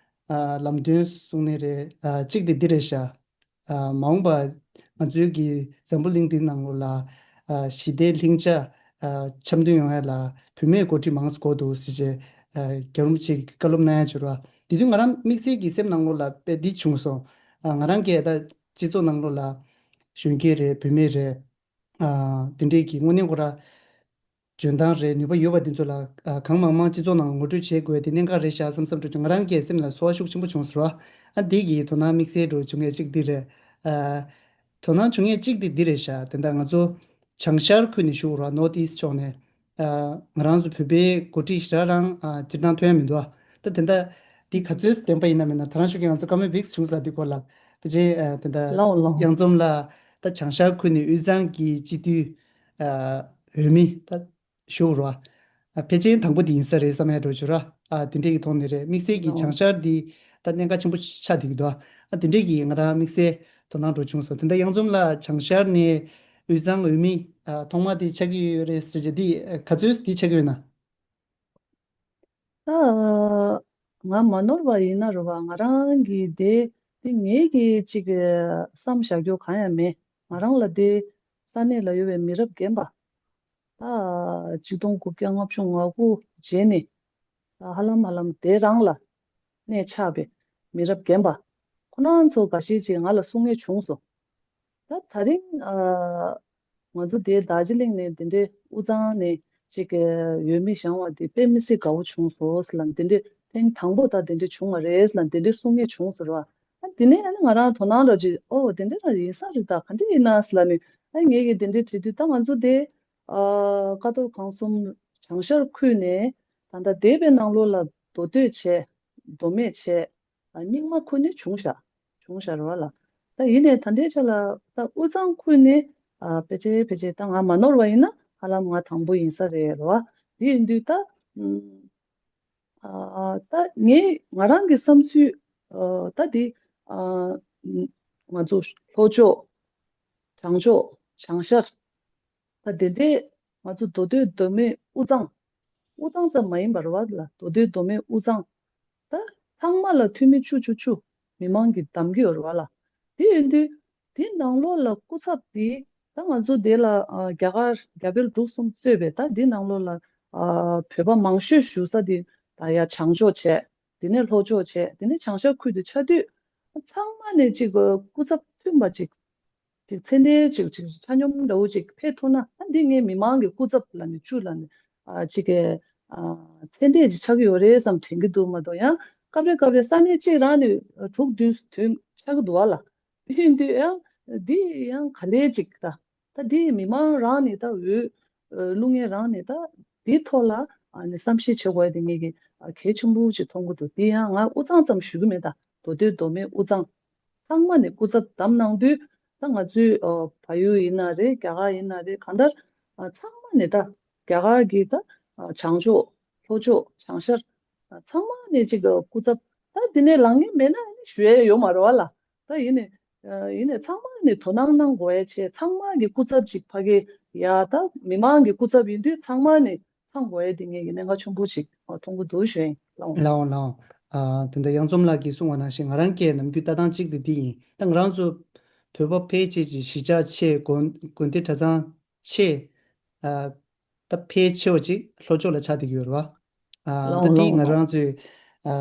ཨ་ལམ་སྟོན་གསུང་ནི་རེད་ཨ་གཅིག་དེ་འདི་རེད་ཤག་ཨ་མ་འོངས་པ་ང་ཚོའི་གི་འཛམ་བུ་གླིང་འདིའི་ནང་ལོགས་ལ་ཨ་ཞི་བདེའི་ལྷིང་འཇགས་ཨ་འཆམ་མཐུན་ཡོང་ཡ་ལ་བུད་མེད་འགོ་ཁྲིད་མང་ཙམ་དགོས་འདུག་ཟེར་བྱས་ཨ་རྒྱལ་བ་རིན་པོ་ཆེ་གི་བཀའ་སློབ་གནང་ཡ་བྱུང་ར། དེ་དུས་ང་རང་དམིགས་བསལ་གྱི་སེམས་ནང་ལོགས་ལ་དཔེ་འདི་བྱུང་སོང་། ཨ་ང་རང་གིས་ད་སྤྱི་ཚོགས་ནང་ལོགས་ལ་གཞོན་སྐྱེས་རེད་བུད་མེད་རེད། ཨ་དེ་འདྲས་ཀྱི་དངོས་གནས་ཁོ་ར་འཇོན་ཐང་རེད། ནུས་པ་ཡོད་པ་དེ་ཚོ་ལ་ཨ་གང་མང་མང་སྤྱི་ཚོགས་ནང་ངོ་སྤྲོད་བྱེད་དགོས་དེ་གནད་འགག་རེད་ཤག་བསམ་བསམ་འགྲོ་བྱུང་། ང་རང་གི་སེམས་ལ་ཚོར་བ་ཤུགས་ཆེན་པོ་བྱུང་ཟེར་བ། ཨ་འདི་གི་དོ་སྣང་དམིགས་བསལ་འགྲོ་བྱུང་ངེས་གཅིག་འདི་རེད། ཨ་དོ་སྣང་བྱུང་ངེས་གཅིག་འདི་འདི་རེད་ཤག་དེ་འདྲ་ང་ཚོ་བྱང་ཤར་ཁུལ་ནས་ཞུ་ར་North East ཕྱོགས་ནས། ཨ་ང་རང་ཚོ་བོད་པའི་འགོ་ཁྲིད་ཞེ་དྲག་རང་ཨ་སྤྱིར་བཏང་ཐོན་ཡ་མི་འདུག་ཨ་ད་དེ་འདྲ་འདི་ག་ཚོད་བདེན་པ་ཡིན་ན་མིན་ན་ད་རང་ཤོད་ཀྱི་ང་ཚོ་ཀ་མེ་བིག་བྱུང་ས་འདི་སྐོར་ལ་ཕལ་ཆེར་ཨ་དེ་འདྲ་ལའོ་ལའོ། གཡང་འཛོམས་ལ་ད་བྱང་ཤར་ཁུལ་ནས་དབུས་གཙང་གི་སྤྱི་འཐུས་ཨ་འོས་མི་ད་ཞུ་ར་ཨ་ཕལ་ཆེར་དང་པོ་དེ་ཡིན་ས་རེད་བསམ་ཡ་འགྲོ་བྱུང་ར། ཨ་དེ་འདྲས་ཀྱི་ཐོག་ནས་རེད། དམིགས་བསལ་གྱི་ལའོ། བྱང་ཤར་འདི་ད་གནད་འགག་ཆེན་པོ་ཆགས་བསྡད་ཀྱི་འདུག་ཨ་དེ་འདྲས་ཀྱི་ང་རང་དམིགས་བསལ་དོ་སྣང་འགྲོ་བྱུང་སོང་། དེ་འདྲ་གཡང་འཛོམས་ལ་བྱང་ཤར་ནས་དབུས་གཙང་འོས་མི་ཨ་ཐོག་མ་དེ་ཆགས་ཀྱི་ཡོད་རེད་ཟེར་གྱི་འདི་ག་ཚོད་འདི་ཆགས་ཀྱི་ཡོད་ན། ད་ང་མ་ནོར་བ་ཡིན་ན་རེད་བ། ང་རང་གི་དེ་དེ་ངེད་ཀྱི་ཅིག་བསམ་བཞག་རྒྱུ་གང་ཡང་མེད། ང་རང་ལ་དེ་ས་གནས་ལ་ཡོད་པའི་མི་རབས་རྒན་པ་ད་ཆིག་སྟོང་དགུ་བརྒྱ་ལྔ་བཅུ་ང་དགུ་རྗེས་ནས་ད་ཧ་ལམ་ཧ་ལམ་དེ་རང་ལ་གནས་ཆགས་པའི་མི་རབས་རྒན་པ་ཁོ་རང་ཚོ་འགའ་ཤས་ཅིག་ང་ལ་གསུང་མཁན་བྱུང་སོང་། ད་ད་རིང་ཨ་ང་ཚོ་དེ་རྡོ་རྗེ་གླིང་ནས་དེ་འདྲའི་དབུས་གཙང་ནས་ཅིག་གི་འོས་མི་བཞེངས་པ་དེ་དཔེ་མི་སྲིད་དགའ་བོ་བྱུང་སོང་ཟེར་ལབ་ནས། དེ་འདྲའི་ཐེངས་དང་པོ་ད་དེ་འདྲའི་བྱུང་བ་རེད་ཟེར་ལབ་ནས་དེ་འདྲའི་གསུང་མཁན་བྱུང་ཟེར་བ། ཨ་དེ་ནས་ཨ་ནི་ང་རང་དོ་སྣང་འདྲ་ཅིག་ཨོ་དེ་འདྲ་རང་ཡིན་ས་རེད། ད་ག་འདྲ་ཡིན་ན་ཟེར་ལབ་ནས། ཨ་ངས་ཀྱི་དེ་འདྲའི་དྲི་དུས་ད་ང་ཚོ་དེ་ཨ་ཀ་རྡོར་ཁང་གསུམ་བྱང་ཤར་ཁུལ་ནས་ད་ལྟ་འདས་པའི་ནང་ལོགས་ལ་མདོ་སྟོད་བྱས། མདོ་སྨད་བྱས། ཨ་རྙིང་མ་ཁུལ་ནས་བྱུང་ཤག་བྱུང་ཤག་རེད་བ་ལ། ད་ཡིན་ནའི་ད་ལྟའི་ཆ་ལ་ད་དབུས་གཙང་ཁུལ་ནས་ཨ་ཕལ་ཆེར་ཕལ་ཆེར་ད་ང་མ་ནོར་བ་ཡིན་ན་ཧ་ལམ་ང་དང་པོ་ཡིན་ས་རེད་རེད་བ། དེ་ཡིན་དུས་ད་ཨ་ད་ངས་ང་རང་གི་བསམ་ཚུལ་ཨ་ད་དེ་ཨ་ང་ཚོ་ལྷོ་ཕྱོགས། བྱང་ཕྱོགས། བྱང་ཤར། ད་དེ་འདྲས་ང་ཚོ་མདོ་སྟོད་མདོ་སྨད་དབུས་གཙང་། དབུས་གཙང་ཙམ་མ་ཡིན་པ་རེད་བ་ལ། མདོ་སྟོད་མདོ་སྨད་དབུས་གཙང་། ད་ཚང་མ་ལ་འཐུས་མི་བཅུ་བཅུ་བཅུ་མི་མང་གིས་བདམས་ཀྱི་ཡོད་རེད་བ་ལ། དེ་ཡིན་དུས་དེ་ནང་ལོགས་ལ་སྐུ་ཚབ་དེ་ད་ང་ཚོ་དེ་ལ་ཨ་རྒྱ་གར་རྒྱ་བལ་འབྲུག་གསུམ་གཙོས་པའི་ད་དེ་ནང་ལོགས་ལ་ཨ་བོད་པ་མང་ཤོས་བཞུགས་ས་དེ་ད་ཡ་བྱང་ཕྱོགས་བྱས། དེ་ནས་ལྷོ་ཕྱོགས་བྱས། དེ་ནས་བྱང་ཤར་ཁུལ་དུ་ཆགས་དུས་ཚང་མ་ནས་ཅིག་སྐུ་ཚབ་མཐུན་པ་ཅིག་ཅིག་ཚད་ལྡན་ཅིག་ཅིག་ཆ་སྙོམས་འདྲ་བོ་ཅིག་ཕེབས་ཐུབ་ན། ཨ་འདི་ངས་མི་མང་གི་སྐུ་ཚབ་ལབ་ནས་བཅུ་ལབ་ནས་ཨ་ཅིག་གི་ཨ་ཚད་ལྡན་ཅིག་ཆགས་ཀྱི་ཡོད་རེད་བསམ་དྲན་གྱི་འདུག་མ་གཏོགས་ཡང་སྐབས་རེ་སྐབས་རེ་ས་གནས་གཅིག་རང་ནས་དྲུག་བདུན་ཐོན་ཆགས་ཀྱི་འདུག་བ་ལ། དེ་ཡིན་དུས་ཡང་འདི་ཡང་ག་ལེ་ཅིག་ད་ད་འདི་མི་མང་རང་ནས་ད་འོས་བླུག་མཁན་རང་ནས་ད་འདིའི་ཐོག་ལ་ཨ་ནི་བསམ་ཤེས་བྱེད་དགོས་ཡ་དེ་ངེད་ཀྱི་ཨ་གལ་ཆེན་པོ་ཅིག་མཐོང་གི་འདུག་དེ་ཡང་ང་དབུས་གཙང་ཙམ་ཞུ་གི་མེད། ད་མདོ་སྟོད་མདོ་སྨད་དབུས་གཙང་། ཚང་མ་ནས་སྐུ་ཚབ་བདམས་གནང་དུས་ད་ང་ཚོའི་ཨ་བལ་ཡུལ་ཡིན་ན་རེད། རྒྱ་གར་ཡིན་ན་རེད། གང་ལྟར་ཨ་ཚང་མ་ནས་ད་རྒྱ་གར་གྱི་ད་ཨ་བྱང་ཕྱོགས་ལྷོ་ཕྱོགས་བྱང་ཤར་ཨ་ཚང་མ་ནས་ཅིག་ཨ་སྐུ་ཚབ་ད་འདི་ནས་ལངས་མཁན་མེད་ན་ཨ་ནི་ཞུ་ཡ་ཡོད་མ་རེད་བ་ལ། ད་ཡིན་ནས་ཨ་ཡིན་ནས་ཚང་མ་ནས་དོ་སྣང་གནང་དགོས་ཡ་བྱས། ཚང་མ་གི་སྐུ་ཚབ་ཅིག་ཕ་གི་ཡ་ད་མི་མང་གི་སྐུ་ཚབ་ཡིན་དུས་ཚང་མ་ནས་ཚང་དགོས་ཡ་དེ་ངེད་ཀྱི་གནད་འགག་ཆེན་པོ་ཞིག་མཐོང་གི་འདུག་ཞུ་ཡིན། ལའོ། ལའོ་ལའོ། ཨ་དེ་འདྲ་གཡང་འཛོམས་ལགས་ཀྱིས་གསུངས་པ་ནང་བཞིན་ང་རང་གི་ནམ་རྒྱུན་ལྟ་སྟངས་གཅིག་དེ་འདི་ཡིན། ད་ང་རང་ཚོ་བོད་པ་ཕལ་ཆེར་གྱི་གཞིས་ཆགས་ཆེ། དགོན་དགོན་སྡེ་གྲྭ་ཚང་ཆེ། ཨ་ད་ཕལ་ཆེ་བ་ཅིག་ལྷོ་ཕྱོགས་ལ་ཆགས་བསྡད་ཀྱི་ཡོད་རེད་བ། ཨ་ད་ལའོ་འདི་ལའོ་ང་ལའོ། རང་ཚོའི་ཨ་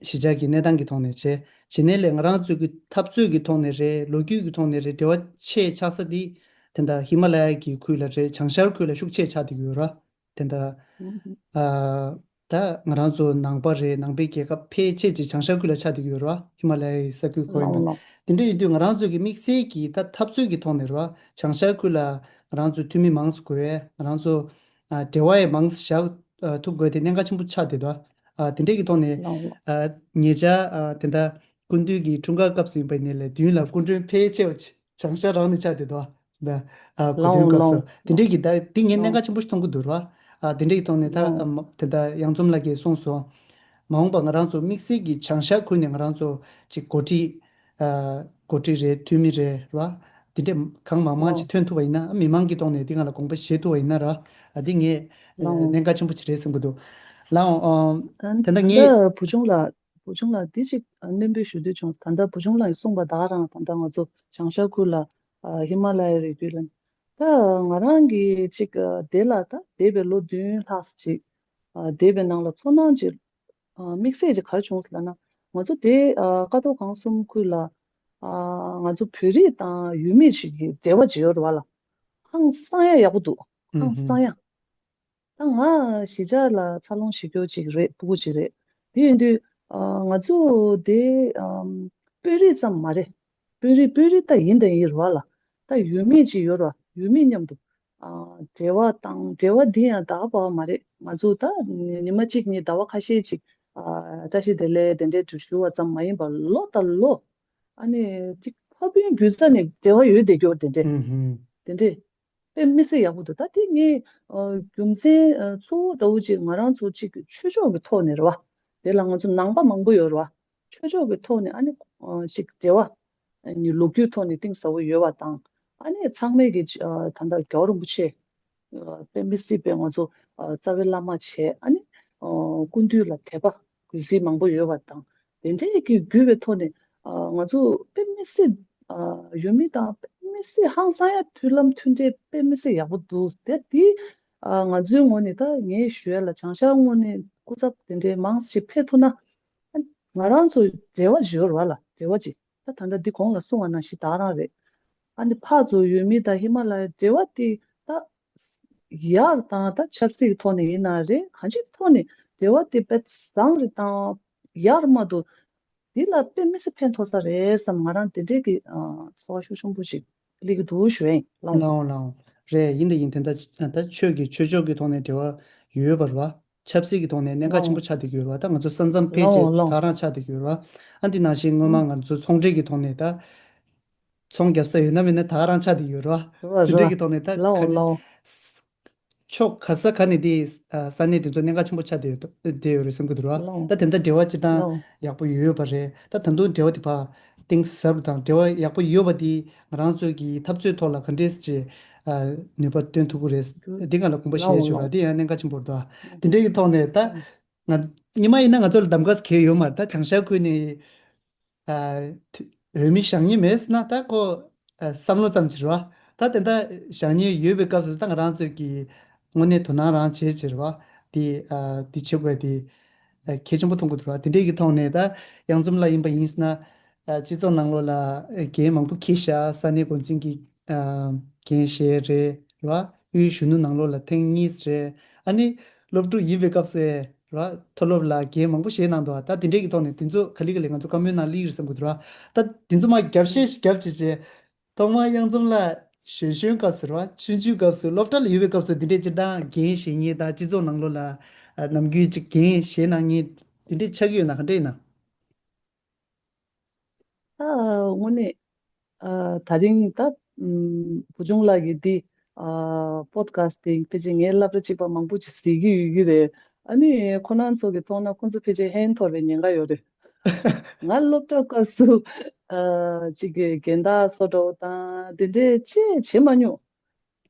གཞིས་ཆགས་ཀྱི་གནས་སྟངས་ཀྱི་ཐོག་ནས་བྱས། བྱས་ནས་ལས་ང་རང་ཚོའི་གི་འཐབ་རྩོད་ཀྱི་ཐོག་ནས་རེད། ལོ་རྒྱུས་ཀྱི་ཐོག་ནས་རེད། འབྲེལ་བ་ཆེ་ཆགས་ས་འདི་དེ་འདྲ་ཧི་མ་ལ་ཡ་གི་ཁུལ་ལ་རེད། བྱང་ཤར་ཁུལ་ལ་ཤུགས་ཆེ་ཆགས་བསྡད་ཀྱི་ཡོད་རེད་བ། དེ་འདྲ། ཨུམ། ཨ་ད་ང་རང་ཚོ་ནང་པ་རེད། ནང་པའི་རྒྱལ་ཁབ་ཕལ་ཆེར་ཅིག་བྱང་ཤར་ཁུལ་ལ་ཆགས་བསྡད་ཀྱི་ཡོད་རེད་བ། ཧི་མ་ལ་ཡའི་ས་ཁུལ་ཁོ་ཡིན་པ། ལའོ་ལའོ། དེ་འདྲ་ཡིན་དུས་ང་རང་ཚོ་གི་དམིགས་བསལ་གྱི་ད་འཐབ་རྩོད་ཀྱི་ཐོག་ནས་རེད་བ། བྱང་ཤར་ཁུལ་ལ་ང་རང་ཚོ་འཐུས་མི་མང་ཙམ་དགོས། ང་རང་ཚོ་ཨ་འབྲེལ་བ་ཡང་མང་ཙམ་བཞག་ཨ་ཐུབ་དགོས་དེ་གནད་འགག་ཆེན་པོ་ཆགས་བསྡད་འདུག་ཨ་དེ་འདྲའི་གི་ཐོག་ནས་ལའོ་ལའོ། ཨ་ཉེ་ཆར་ཨ་དེ་འདྲ་སྐུ་མདུན་གྱི་འཁྲུངས་སྐར་སྐབས་སུ་ཡིན་པ་ཡིན་ནའི་ལས་མདུན་ལ་སྐུ་མགྲོན་ཕལ་ཆེ་བ་ཅིག་བྱང་ཤར་རང་ནས་ཆགས་བསྡད་འདུག་ཨ་གོ་ལའོ་སྟོན་སྐབས་སུ། ལའོ། དེ་འདྲའི་གི་ད་དེ་ངས་གནད་ལའོ་འགག་ཆེན་པོ་ཞིག་མཐོང་གི་འདུག་ར། ཨ་དེ་འདྲའི་གི་ཐོག་ནས་ད་ལའོ། ཨ་མ་དེ་འདྲ་གཡང་འཛོམས་ལགས་ཀྱིས་གསུངས་སོང་། མ་འོངས་པ་ང་རང་ཚོ་དམིགས་བསལ་གྱི་བྱང་ཤར་ཁུལ་ནས་ང་རང་ཚོ་ཅིག་འགོ་ཁྲིད་ཨ་འགོ་ཁྲིད་རེད། འཐུས་མི་རེད་ར། དེ་འདྲས་གང་མང་མང་ཅིག་ལའོ། ཐོན་ཐུབ་པ་ཡིན་ན། མི་མང་གི་ཐོག་ནས་དེ་ང་ལ་དགོངས་པ་བཞེས་ཐུབ་པ་ཡིན་ན་ར། ཨ་དེ་ངས་ཨ་ལའོ། གནད་འགག་ཆེན་པོ་ཅིག་རེད་བསམ་གྱི་འདུག་ལའོ། ཨ་ད་ད་ལྟ་ངས་ད་བུ་ཆུང་ལགས། བུ་ཆུང་ལགས་འདི་ཅིག་སྣོན་པོ་ཞུ་འདོད་བྱུང་། ད་ལྟ་བུ་ཆུང་ལགས་ཀྱིས་གསུངས་པ་ད་ག་རང་། ད་ལྟ་ང་ཚོ་བྱང་ཤར་ཁུལ་ལ་ཨ་ཧི་མ་ལ་ཡའི་རི་རྒྱུད་ལ། ད་ང་རང་གིས་ཅིག་ཨ་དེ་ལ་ད་འདས་པའི་ལོ་བདུན་ལྷག་ཅིག་ཨ་འདས་པའི་ནང་ལ་ཚོར་སྣང་ཅིག་ཨ་དམིགས་བསལ་ཅིག་ག་རེ་བྱུང་ཟེར་ལབ་ན། ང་ཚོ་དེ་ཨ་ཀ་རྡོར་ཁང་གསུམ་ཁུལ་ལ་ཨ་ང་ཚོ་བོད་རིགས་དང་ཡུལ་མི་ཞིག་གི་འབྲེལ་བ་ཅིག་ཡོད་རེད་བ་ལ། ཧ་ ཧང་སང་ཡ་ཡག་པོ་འདུག་ཧང་སང་ཡ། ད་ང་གཞིས་ཆགས་ལ་འཚར་ལོངས་བྱེད་རྒྱུ་ཅིག་རེད། སྤུ་གུ་ཅིག་རེད། དེ་ཡིན་དུས་ང་ཚོ་དེ་དཔོན་རིགས་ཙམ་མ་རེད། དཔོན་རིགས་དཔོན་རིགས་ད་ཡིན་དང་ཡིན་རེད་བ་ལ། ད་ཡུལ་མི་ཅིག་ཡོད་རེད་བ། ཡུལ་མི་མཉམ་དུ་འབྲེལ་བ་དང་འབྲེལ་བ་འདི་ཡང་ད་ག་པར་མ་རེད། ང་ཚོ་ད་ཉི་མ་གཅིག་གཉིས་ཟླ་བ་ཁ་ཤས་ཅིག་བཀྲ་ཤིས་བདེ་ལེགས་དེ་འདྲའི་ཞུ་བ་ཙམ་མ་ཡིན་པར་ལོ་དང་ལོ་ཨ་ནི་ཅིག་ཕ་བུའི་རྒྱུད་རྩ་ནས་འབྲེལ་བ་ཡོད་བསྡད་རྒྱུ་དེ་འདྲས་དེ་འདྲས་དཔེ་མི་སྲིད་ཡག་པོ་འདུག་ད་དེ་ངས་རྒྱུ་མཚན་གཙོ་བོ་འདྲ་བོ་ཅིག་ང་རང་ཚོ་ཅིག་ཆོས་ཕྱོགས་ཀྱི་ཐོག་ནས་རེད་བ། དེ་ལ་ང་ཚོ་ནང་པ་མང་པོ་ཡོད་རེད་བ། ཆོས་ཕྱོགས་ཀྱི་ཐོག་ནས་ཨ་ནི་ཅིག་འབྲེལ་བ་ནི་ལོ་རྒྱུས་ཐོག་ནས་གཏིང་ཟབ་པོ་ཡོད་པ་དང་། ཨ་ནི་ཚང་མས་ཀྱི་ད་ལྟ་རྒྱལ་བ་རིན་པོ་ཆེ་དཔེ་མི་སྲིད་པའི་ང་ཚོ་རྩ་བའི་བླ་མ་བྱས། ཨ་ནི་སྐུ་མདུན་ལ་དད་པ་གུས་བརྩི་མང་པོ་ཡོད་པ་དང་། དེ་འདྲའི་གི་བརྒྱུད་པའི་ཐོག་ནས་ང་ཚོ་དཔེ་མི་སྲིད་ཡུལ་མི་དང་དཔེ་མི་སྲིད་ཧང་སང་ཡ་མཐུན་ལམ་མཐུན་འབྲེལ་དཔེ་མི་སྲིད་ཡག་པོ་འདུག་དེ་དེ་ང་ཚོའི་ངོས་ནས་ད་ངས་ཞུ་ཡ་ལ་བྱང་ཤར་ངོས་ནས་སྐུ་ཚབ་དེ་འདྲའི་མང་ཞིག་ཕེབས་ཐུབ་ན། ང་རང་ཚོ་འབྲེལ་བ་ཞིག་ཡོད་རེད་བ་ལ། འབྲེལ་བ་ཅིག་ད་ད་ལྟ་འདི་གོང་ལ་གསུངས་པ་ནང་བཞིན་ད་ག་རང་རེད། ཨ་ནི་ཕར་ཚུར་ཡུལ་མི་དང་ཧི་མ་ལ་ཡའི་འབྲེལ་བ་དེ་ད་ཡར་དང་ད་ཆབ་སྲིད་ཀྱི་ཐོག་ནས་ཡིན་ན་རེད། གང་ཅིའི་ཐོག་ནས་འབྲེལ་བ་དེ་དཔེ་བཟང་རེད་དང་ཡར་མ་འདུག་འདི་ལ་དཔེ་མི་སྲིད་ཕན་ཐོགས་ས་རེད་བསམ། ང་རང་དེ་འདྲའི་གི་ཚོར་བ་ཤུགས་ཆེན་པོ་ཞིག་སླེབས་ཀྱི་འདུག་ཞུ་ཡིན་ལགས། ལའོ་ལའོ། རེད། ཡིན་དང་ཡིན། དེ་ད་ད་ཆོས་ཀྱི་ཆོས་ཕྱོགས་ཀྱི་ཐོག་ནས་འབྲེལ་བ་ཡོད་པ་རེད་བ། ཆབ་སྲིད་ཀྱི་ཐོག་ནས་གནད་འགག་ཆེན་པོ་ཆགས་བསྡད་ཀྱི་ཡོད་རེད་བ། ད་ང་ཚོ་ས་མཚམས་ཕལ་ཆེར་ད་ག་རང་ཆགས་བསྡད་ཀྱི་ཡོད་རེད་བ། ཨ་འདི་ནང་བཞིན་སྔོན་མ་ང་ཚོ་ཚོང་འབྲེལ་གྱི་ཐོག་ནས་ད་ཚོང་རྒྱབ་ས་ཡོད་ན་མེད་ན་ད་ག་རང་ཆགས་བསྡད་ཀྱི་ཡོད་རེད་བ། དེ་འདྲའི་གི་ཐོག་ནས་ད་ག་ནས་ཕྱོགས་ག་ས་ག་ནས་དེ་ས་གནས་དེ་ཚོ་གནད་འགག་ཆེན་པོ་ཆགས་བསྡད་ཡོད་བསྡད་ཡོད་རེད་བསམ་གྱི་འདུག་རེད་བ། ད་དེ་འདྲ་འབྲེལ་བ་སྤྱིར་བཏང་ཡག་པོ་ཡོད་པ་རེད། ད་ད་དུང་འབྲེལ་བ་དེ་ཕར་གཏིང་ཟབ་དང་འབྲེལ་བ་ཡག་པོ་ཡོད་པ་དེ་ང་རང་ཚོ་གི་འཐབ་རྩོད་ཐོག་ལ་ག་འདྲས་ཅིག་ནུས་པ་བཏོན་ཐུབ་ཀྱི་རེད། འདི་སྒང་ལ་དགོངས་པ་བཞེས་ཆོག་ར། འདི་ཡང་གནད་འགག་ཆེན་པོ་རེད་དོ། འདི་འདྲའི་གི་ཐོག་ནས་ད་ང་ཉི་མ་ཡིན་ན་ང་ཚོ་ལ་གདམ་ག་གལ་ཡོད་མ་རེད། ད་བྱང་ཤར་ཁུལ་ནས་འོས་མི་བཞེངས་མཁན་མེད་ཟེར་ན་ད་ཁོ་བསམ་བློ་ཙམ་ཅིག་རེད་བ། ད་དེ་འདྲ་བཞེངས་མཁན་ཡོད་པའི་སྐབས་སུ་ད་ང་རང་ཚོས་ཀྱི་དངོས་གནས་དོ་སྣང་རང་བྱེད་ཅིག་རེད་བ། འདི་འདི་བྱེད་དགོས་འདི་གལ་ཆེན་པོ་མཐོང་གི་འདུག་རེད་བ། དེ་འདྲའི་གི་ཐོག་ནས་ད་གཡང་འཛོམས་ལགས་ཡིན་པ་ཡིན་ཟེར་ན། སྤྱི་ཚོགས་ནང་ལོགས་ལ་འགན་མང་པོ་འཁྱེར་བཞག་ས་གནས་འགོ་འཛིན་གྱི་འགན་བཞེས་རེད་ར། དབུས་གཞོན་ནུ་ནང་ལོགས་ལ་ཐེངས་གཉིས་རེད། ཨ་ནི་སློབ་ཕྲུག་ཡིན་པའི་སྐབས་སུ་ར་མཐོ་སློབ་ལ་འགན་མང་པོ་བཞེས་གནང་འདུག་ད་དེ་འདྲས་ཀྱི་ཐོག་ནས་དེ་ཚོ་ག་ལེ་ག་ལེ་ང་ཚོ་བཀའ་མོལ་ནང་སླེབས་ཀྱི་རེད་བསམ་གྱི་འདུག་ར། ད་དེ་ཚོ་མར་རྒྱབ་བཤད་ཞིག་རྒྱབ་བྱས་བྱས། ཐོག་མར་གཡང་འཛོམས་ལགས་གཞོན་གཞོན་སྐབས་སུ་ར་ཆུང་ཆུང་སྐབས་སུ་སློབ་གྲྭ་ལ་ཡོད་པའི་སྐབས་སུ་དེ་འདྲས་སྤྱིར་བཏང་འགན་བཞེས་མཁན་དང་སྤྱི་ཚོགས་ནང་ལོགས་ལ་ནམ་རྒྱུན་ཅིག་འགན་བཞེས་གནང་མཁན་དེ་འདྲས་ཆགས་ཀྱི་ཡོད་ན་ག་འདྲས་ཡིན་ན། ཨ། དངོས་གནས། ཨ། ད་རིང་ད། ཨམ། བུ་ཆུང་ལགས་ཀྱིས་འདི། ཨ། པོ་ཌི་ཁ་སི་ཊི་དེ་ཕལ་ཆེར་ངའི་སློབ་གྲྭ་གཅིག་པ་མང་པོ་ཅིག་གཟིགས་ཀྱི་ཡོད་ཀྱི་རེད། ཨ་ནི་ཁོ་རང་ཚོ་གིས་མཐོང་ན་ཁོ་ཚོ་ཕལ་ཆེར་ཧན་འཐོར་བའི་ཉེན་ཁ་ཡོད་རེད། ང་སློབ་གྲྭ་སྐབས་སུ། ཨ། གཅིག་གི་རྒན་བདག་བཟོ་འདྲ་བོ་དང་དེ་འདྲས་ཅིག་བྱེད་མ་མྱོང་།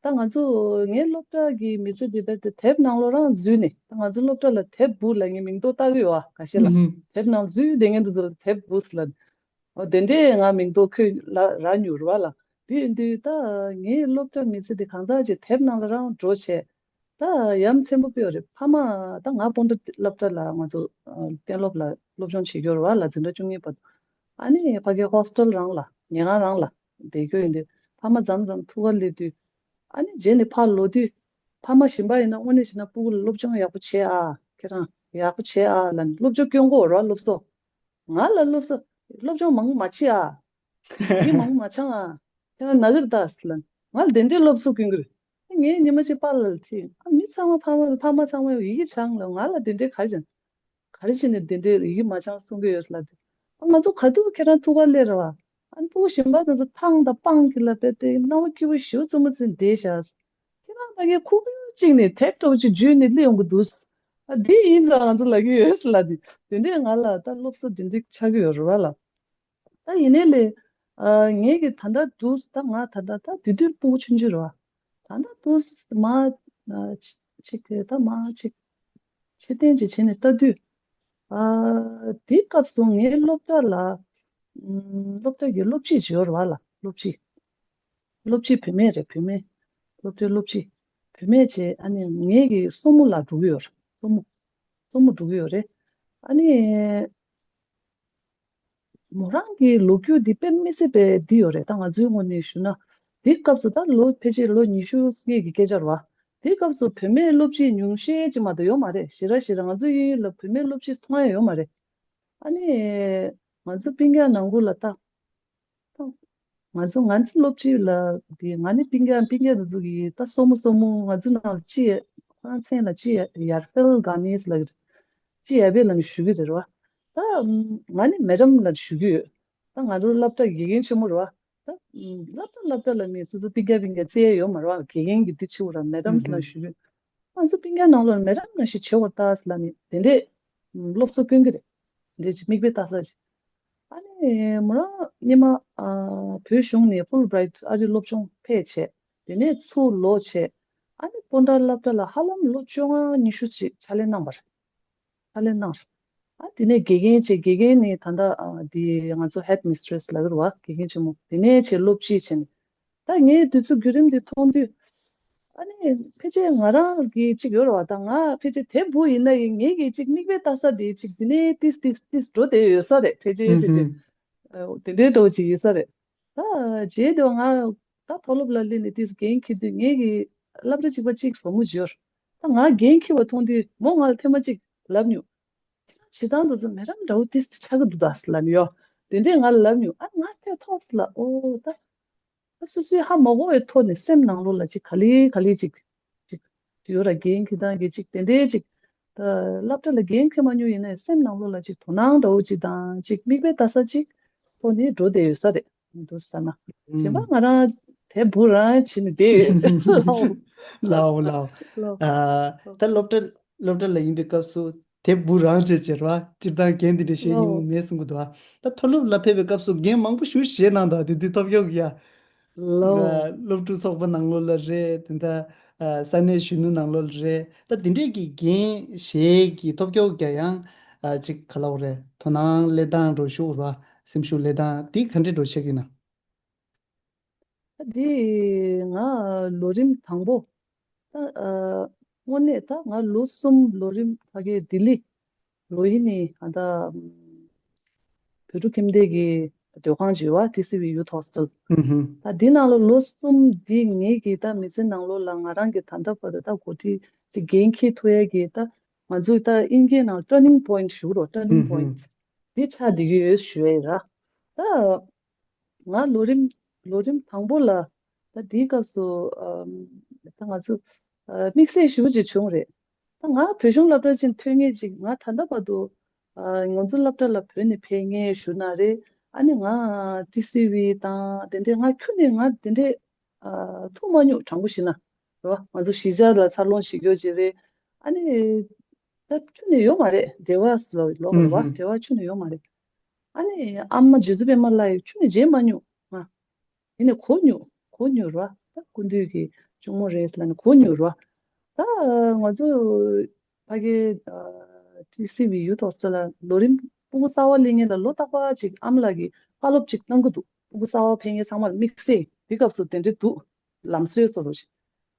ད་ང་ཚོ་ངའི་སློབ་གྲྭ་གི་མི་ཚེ་འདི་རྦད་དེ་དེབ་ནང་ལོགས་རང་འཛུལ་ནས། ད་ང་ཚོ་སློབ་གྲྭ་ལ་དེབ་བུ་ལབ་མཁན་མིང་འདོགས་བཏགས་ཀྱི་ཡོད་པ་ཁ་ཤས་ལ། ཨུ་ཧུམ། དེབ་ནང་འཛུལ་བསྡད་མཁན་དེ་ཚོ་ལ་དེབ་བུ་ཟེར་ལབ། འོ་དེ་འདྲས་ང་མིང་འདོགས་ཁོས་ལ་རག་མྱོང་རེད་པ་ལགས། དེ་ཡིན་དུས་ད་ངའི་སློབ་གྲྭ་མི་ཚེ་འདི་གང་ཟག་ཅིག་དེབ་ནང་ལ་རང་འགྲོ་བྱས། ད་ཡ་མཚན་པོ་དཔེ་ཡོད་རེད། ཕ་མ་ད་ང་སྤོན་ཊ་སློབ་གྲྭ་ལ་ང་ཚོ་ཨ་གཏན་སློབ་ལ་སློབ་སྦྱོང་བྱེད་ཀྱི་ཡོད་རེད་པ་ལགས། འཛིན་གྲྭ་བཅུ་གཉིས་བར་དུ། ཨ་ནི་ཕ་གི་ཧོ་སི་ཊེལ་རང་ལ་ཉལ་ཁང་རང་ལ་བསྡད་རྒྱུ་ཡིན་དུས་ཕ་མ་མཚམས་མཚམས་ཐུག་ག་སླེབས་དུས། ཨ་ནི་རྗེས་ནས་ཕར་ལོག་དུས་ཕ་མ་གཞན་པ་ཡིན་ན་དངོས་གནས་བྱས་ན་སྤུ་གུ་ལ་སློབ་སྦྱོང་ཡག་པོ་བྱེད་ཨ། ཁྱེད་རང་ཡག་པོ་བྱེད་ཨ་ལབ་ནས་སློབ་སྦྱོང་སྐྱོན་གྱི་ཡོད་རེད་པ། སློབ་གསོ། ང་ལ་སློབ་གསོ། སློབ་སྦྱོང་མང་པོ་མ་བྱེད་ཨ། ཡིག་མང་པོ་མ་སྦྱང་ཨ། ཁྱེད་རང་ན་གི་རེད་ད་ཟེར་ལབ། ང་ལ་དེ་འདྲའི་སློབ་གསོ་སྐྱོན་གྱི་རེད། ངས་ཉི་མ་གཅིག་པཱ་ལགས་ལ་དྲིས། ཨ། མི་ཚང་མ་ཕ་མ་ཕ་མ་ཚང་མ་ཡིག་གི་སྦྱངས་ལབ། ང་ལ་དེ་འདྲའི་ག་རེ་སྦྱངས། ག་རེ་བྱས་ནས་དེ་འདྲའི་ཡིག་གི་མ་སྦྱངས་གསུང་གི་ཡོད་ལབ་དུས། ཨ། ང་ཚོ་ག་དུས་ཁྱེད་རང་ཐུག་ག་སླེབས་རེད་པ། ཨ་ནི་སྤུ་གུ་གཞན་པ་དེ་ཚོ་ཐང་དང་སྤང་གི་ལ་དཔེ་དེ་སྣང་བ་སྐྱིད་པོ་ཞེ་པོ་བཙུན་མོ་བཙུན་བསྡད་ཤག་ཁྱེད་རང་ཕ་གིའི་ཁུག་ཀྱོག་གཅིག་ནས་དེབ་འདྲ་བོ་ཅིག་འཇུས་ནས་སླེབས་ཡོང་གི་འདུག་ཨ། འདི་ཡིན་ཙང་ང་ཚོ་ལབ་ཀྱི་ཡོད་ལབ་དུས། དེ་འདྲས་ང་ལ་ད་སློབ་གསོ་དེ་འདྲས་ཆགས་ཀྱི་ཡོད་རེད་པ་ལགས། ད་ཡིན་ནའི་ལས། ཨ། ངས་ཀྱི་ད་ལྟ་འདུག་ད་ང་ད་ལྟ་ད་དེ་དུས་སྤུ་གུ་ཆུང་ཆུང་རེད་པ། ད་ལྟ་འདུག་མ། ཨ། ཅིག་གི་ད་མ་ཅིག་ཕྱིར་འཐེན་ཅིག་བྱས་ནས་ལྟ་དུས། ཨ། དེའི་སྐབས་སུ་ངའི་སློབ་གྲྭ་ལ། ཨུམ། སློབ་གྲྭ་གི་སློབ་སྤྱི་ཅིག་ཡོད་རེད་པ་ལགས། སློབ་སྤྱི། སློབ་སྤྱི་བུད་མེད་རེད། བུད་མེད། སློབ་གྲྭའི་སློབ་སྤྱི་བུད་མེད་བྱས། ཨ་ནི་ངའི་གི་སྲུ་མོ་ལ་འགྲོ་གི་ཡོད་རེད། སྲུ་མོ། སྲུ་མོ་འགྲོ་གི་ཡོད་རེད། ཨ་ནི། མོ་རང་གི་ལོ་རྒྱུས་འདི་དཔེ་མི་སྲིད་པའི་འདི་ཡོད་རེད། ད་ང་ཚོའི་ངོས་ནས་ཞུ་ན། དེའི་སྐབས་སུ་ད་ལོ་ཕལ་ཆེར་ལོ་ཉི་ཤུ་སྔས་ཀྱི་སྐད་ཆ་རེད་བ། དེའི་སྐབས་སུ་བུད་མེད་སློབ་སྤྱི་ཉུང་ཤས་ཅིག་མ་གཏོགས་ཡོད་མ་རེད། ཞེ་དྲག་ཞེ་དྲག་ང་ཚོ་ཡུལ་ལ་བུད་མེད་སློབ་སྤྱི་མཐོང་ཡ་ཡོད་མ་རེད། ཨ་ནི། ང་ཚོ་སྤུན་ཀྱག་ནང་ཁུལ་ལ་ད། ད་ང་ཚོ་ང་ཚོ་སློབ་ཕྲུག་ལ་དེ་ང་ནི་སྤུན་ཀྱག་སྤུན་ཀྱག་དེ་ཚོ་གི་ད་སོ་མོ་སོ་མོ་ང་ཚོ་ནང་ལ་ཅི་ཡ་ཁོ་རང་མཚན་ལ་ཅི་ཡ་ཡར་ཧྥེལ་གྷ་ནིས་ལ་ཅི་ཡ་བེ་ལ་ནི་ཞུ་གི་རེད་བ། ད་ང་ནི་མེ་ཌམ་ལ་ཞུ་གི་ཡོད། ད་ང་ཚོ་སློབ་གྲྭ་དགེ་རྒན་ཆེན་མོ་རེད་བ། ད་སློབ་གྲྭ་སློབ་གྲྭ་ལ་ནི་སོ་སོ་སྤུན་ཀྱག་སྤུན་ཀྱག་བཙལ་ཡ་ཡོད་མ་རེད་བ། དགེ་རྒན་གྱི་འདི་ཆེ་བོ་ར་མེ་ཌམ་ལ་ཞུ་གི་ཡོད། ང་ཚོ་སྤུན་ཀྱག་ནང་ལོགས་མེ་ཌམ་ནང་བཞིན་བྱེད་དགོས་ད་ཟེར་ལབ་ནས་དེ་འདྲས་སློབ་གསོ་སྐྱོན་གྱི་རེད། འདྲས་ཅིག་མིག་དཔེ་ལྟ་ས་ཅིག་ཨ་ནི་མོ་རང་སྔོན་མ་ཨ་བོད་གཞུང་ནས་ཧྥུལ་བྷི་རའིཊ་ཨ་རི་སློབ་སྦྱོང་ཕེབས་བྱས། དེ་ནས་ཚུར་ལོག་བྱས། ཨ་ནི་སྤོན་ཊ་སློབ་གྲྭ་ལ་ཧ་ལམ་ལོ་བཅོ་ལྔ་ཉི་ཤུ་ཅིག་ཕྱག་ལས་གནང་བ་རེད། ཕྱག་ལས་གནང་རེད། ཨ་དེ་ནས་དགེ་རྒན་བྱས། དགེ་རྒན་ནས་ད་ལྟ་ཨ་དེ་ང་ཚོ་ཧེཌ་མིས་ཊྲེ་སི་ལབ་ཀྱི་རེད་བ། དགེ་རྒན་ཆེན་མོ། དེ་ནས་བྱས་སློབ་སྤྱི་བྱས་ནས། ད་ངས་དུས་ཚོད་བརྒྱུད་རིམ་འདི་མཐོང་དུས། ཨ་ནི་ཕལ་ཆེར་ང་རང་གི་གཅིག་ཡོད་རེད་བ། ད་ང་ཕལ་ཆེར་དེབ་འབུ་ཡིན་ན་ཡིན། ངེད་ཀྱི་གཅིག་མིག་དཔེ་ལྟ་ས་དེ་གཅིག་འདི་ནས་ཏིས་ཏིས་ཏིས་འགྲོ་བསྡད་ཡོད་ས་རེད། ཕལ་ཆེར་ཕལ་ཆེར་ཨ་དེ་འདྲའི་འགྲོ་ཅིག་ཡིན་ས་རེད། ད་རྗེས་དེ་ང་ད་མཐོ་སློབ་ལ་སླེབས་ནས་ཏིས་འགན་འཁྱེར་དུས་ངེད་ཀྱི་སློབ་གྲྭ་གཅིག་པ་གཅིག་བུ་མོ་ཅིག་ཡོད་རེད། ད་ང་འགན་འཁྱེར་བ་མཐོང་དུས་མོ་ང་ལ་ཐེངས་མ་གཅིག་ལབ་མྱོང་། བྱེད་སྟངས་དེ་ཚོ་མེ་ཌམ་འདྲ་བོ་ཏིས་ཆགས་ཀྱི་འདུག་ད་ཟེར་ལབ་ནས་ཡོད། དེ་འདྲས་ང་ལ་ལབ་མྱོང་། ཨ་ང་ཐད་ཐོག་ཟེར་ལབ། ཨོ་ད། ཨ་སོ་སོའི་ཧ་མ་གོ་བའི་ཐོག་ནས་སེམས་ནང་ལོགས་ལ་ཅིག་ག་ལེ་ག་ལེ་ཅིག་ཅིག་ཡོད་ར། འགན་འཁྱེར་སྟངས་ཀྱི་ཅིག་དེ་འདྲས་ཅིག་ད་སློབ་གྲྭ་ལ་འགན་འཁྱེར་མ་མྱོང་ཡིན་ནའི་སེམས་ནང་ལོགས་ལ་ཅིག་དོ་སྣང་འདྲ་བོ་ཅིག་དང་ཅིག་མིག་དཔེ་ལྟ་ས་ཅིག་ཐོག་ནས་འགྲོ་བསྡད་ཡོད་ས་རེད། འདུག་ཟེར་ན། གཞན་པ་ང་རང་དེབ་འབུ་རང་བྱས་ནས་བསྡད་ཡོད། ལའོ་ལའོ། ལའོ། ཨ་ད་སློབ་གྲྭ་སློབ་གྲྭ་ལ་ཡིན་པའི་སྐབས་སུ་དེབ་འབུ་རང་བྱས་བྱས་ར། སྤྱིར་བཏང་འགན་དེ་འདྲ་བཞེས་མྱོང་མེད་གསུང་གི་འདུག་ཨ་ད་མཐོ་སློབ་ལ་ཕེབས་པའི་སྐབས་སུ་འགན་མང་པོ་ཞེ་པོ་བཞེས་གནང་འདུག་དེ་དུས་ཐོབ་སྐྱོ་གི་ཡ། ལའོ། སློབ་ཕྲུག་ཚོགས་པ་ནང་ལོགས་ལ་རེད། དེ་འདྲ་ས་གནས་གཞོན་ནུ་ནང་ལོགས་ལ་རེད། ད་དེ་འདྲས་ཀྱི་འགན་བཞེས་ཀྱི་ཐོབ་སྐྱོ་གི་ཡང་ཅིག་ག་ལབ་དགོས་རེད། དོ་སྣང་སླེབས་སྟངས་འདྲ་ཞུ་ར། སེམས་ཤུགས་སླེབས་སྟངས་དེ་ག་འདྲས་འགྲོ་ཆགས་ཀྱི་ན། ད་འདི་ང་ལོ་རིམ་དང་པོ། ད་ཨ་དངོས་གནས་ད་ང་ལོ་གསུམ་ལོ་རིམ་ཕ་གིའི་ལྡི་ལི་ལོ་ཡི་ནི་ཨ་ད་བོད་ཕྲུག་ཁྱིམ་སྡེ་གི་སྡོད་ཁང་ཅིག་ཡོད་བ། ཊི་སི་ཝི་ཡུ་ཐི་ཧོ་སི་ཊེལ། ཧུམ་ཧུམ། ད་འདི་ནང་ལོ་ལོ་གསུམ་འདི་ངེད་ཀྱི་ད་མི་ཚེ་ནང་ལོགས་ལ་ང་རང་གི་ད་ལྟ་བར་དུ་ད་འགོ་ཁྲིད་ཅིག་འགན་འཁྱེར་ཐུབ་ཡ་གི་ད་ང་ཚོའི་ད་དབྱིན་སྐད་ནང་ཊར་ནིང་པོ་ཡིན་ཊི་ཞུ་རོགས། ཊར་ནིང་པོ་ཡིན་ཊི་འདི་ཆགས་བསྡད་ཀྱི་ཡོད་ཞུ་ཡ་ཡིན་ར། ད། ང་ལོ་རིམ་ལོ་རིམ་དང་པོ་ལ་ད་དེའི་སྐབས་སུ་ཨམ་ད་ང་ཚོ་ཨ་དམིགས་བསལ་ཞེ་པོ་ཅིག་བྱུང་རེད། ད་ང་བོད་གཞུང་སློབ་གྲྭ་ཅིག་ཐོན་མཁན་ཅིག་ང་ད་ལྟ་བར་དུ་ཨ་ང་ཚོ་སློབ་གྲྭ་ལ་བོད་ནས་ཕེབས་མཁན་ཞུ་ན་རེད། ཨ་ནི་ང་ཊི་སི་ཝི་དང་དེ་འདྲས་ང་ཁྱོན་ནས་ང་དེ་འདྲས་ཨ་ཐུག་མ་མྱོང་། དྲང་པོ་བཤད་ན་རེད་བ། ང་ཚོ་གཞིས་ཆགས་ལ་འཚར་ལོངས་བྱེད་རྒྱུ་ཅིག་རེད། ཨ་ནི་ད་ཁྱོན་ནས་ཡོད་མ་རེད། འབྲེལ་བ་ཟེར་བ་ལོག་རེད་བ། ཧུམ་ཧུམ། འབྲེལ་བ་ཁྱོན་ནས་ཡོད་མ་རེད། ཨ་ནི་ཨ་མ་རྗེ་བཙུན་པད་མ་ལགས་ཡི་ཁྱོན་ནས་མཇལ་མ་མྱོང་ང་། ཡིན་ནའི་གོ་མྱོང་། གོ་མྱོང་ར། ད་སྐུ་མདུན་གྱི་གཅུང་མོ་རེད་ལབ་ནས་གོ་མྱོང་ར། ད་ང་ཚོ་ཕ་གི་ཊི་སི་ཝི་ཡུ་ཐི་ཧོ་སི་ཊེལ་ལ་ལོ་རིམ་ཕྲུ་གུ་གསར་བ་སླེབས་མཁན་ལ་ལོ་རྟག་པར་ཅིག་ཨ་མ་ལགས་ཀྱིས་བཀའ་སློབ་ཅིག་གནང་གི་འདུག་ཕྲུ་གུ་གསར་བ་ཕེབས་མཁན་ཚང་མར་དམིགས་བསལ་དེ་སྐབས་སུ་དེ་འདྲ་འདུག་ལམ་སྲོལ་བཟོ་རོགས་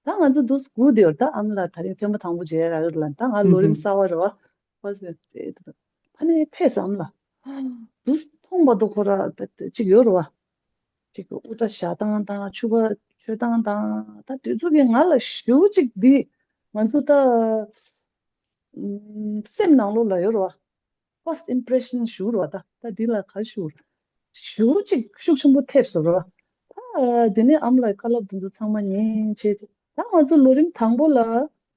ཞེས། ད་ང་ཚོ་འདུག་སྒུག་བསྡད་ཡོད་རེད། ད་ཨ་མ་ལགས་ད་རིང་ཐེངས་མ་དང་པོ་མཇལ་ཡ་རག་གི་རེད་ལབ། ད་ང་ལོ་རིམ་གསར་བ་རེད་བ། ཧོ་ཟེར་ཏེ། ཕ་ནས་ཕེབས་སམ་ལ། དུ་མཐོང་བ་དུ་ཁོ་ར་ཅིག་ཡོད་རེད་བ། ཅིག་དབུ་སྐྲ་བཞར་སྟངས་དང་ཕྱུ་པ་མཆོད་སྟངས་དང་ད་དུས་ཚོད་ཀྱི་ང་ལ་ཞུ་ཅིག་འདི་ང་ཚོ་ད་སེམས་ནང་ལོགས་ལ་ཡོད་རེད་བ། first impression ཞུ་རེད་བ། ད་ད་འདི་ལ་ག་ཞུ་ཞུ་ཅིག་ཤུགས་ཆེན་པོ་ཐེབས་སོང་རེད་བ། ད་དེ་ནས་ཨ་མ་ལགས་བཀའ་སློབ་དེ་ཚོ་ཚང་མ་ཉན་བྱས་ཏེ། ད་ང་ཚོ་ལོ་རིམ་དང་པོ་ལ་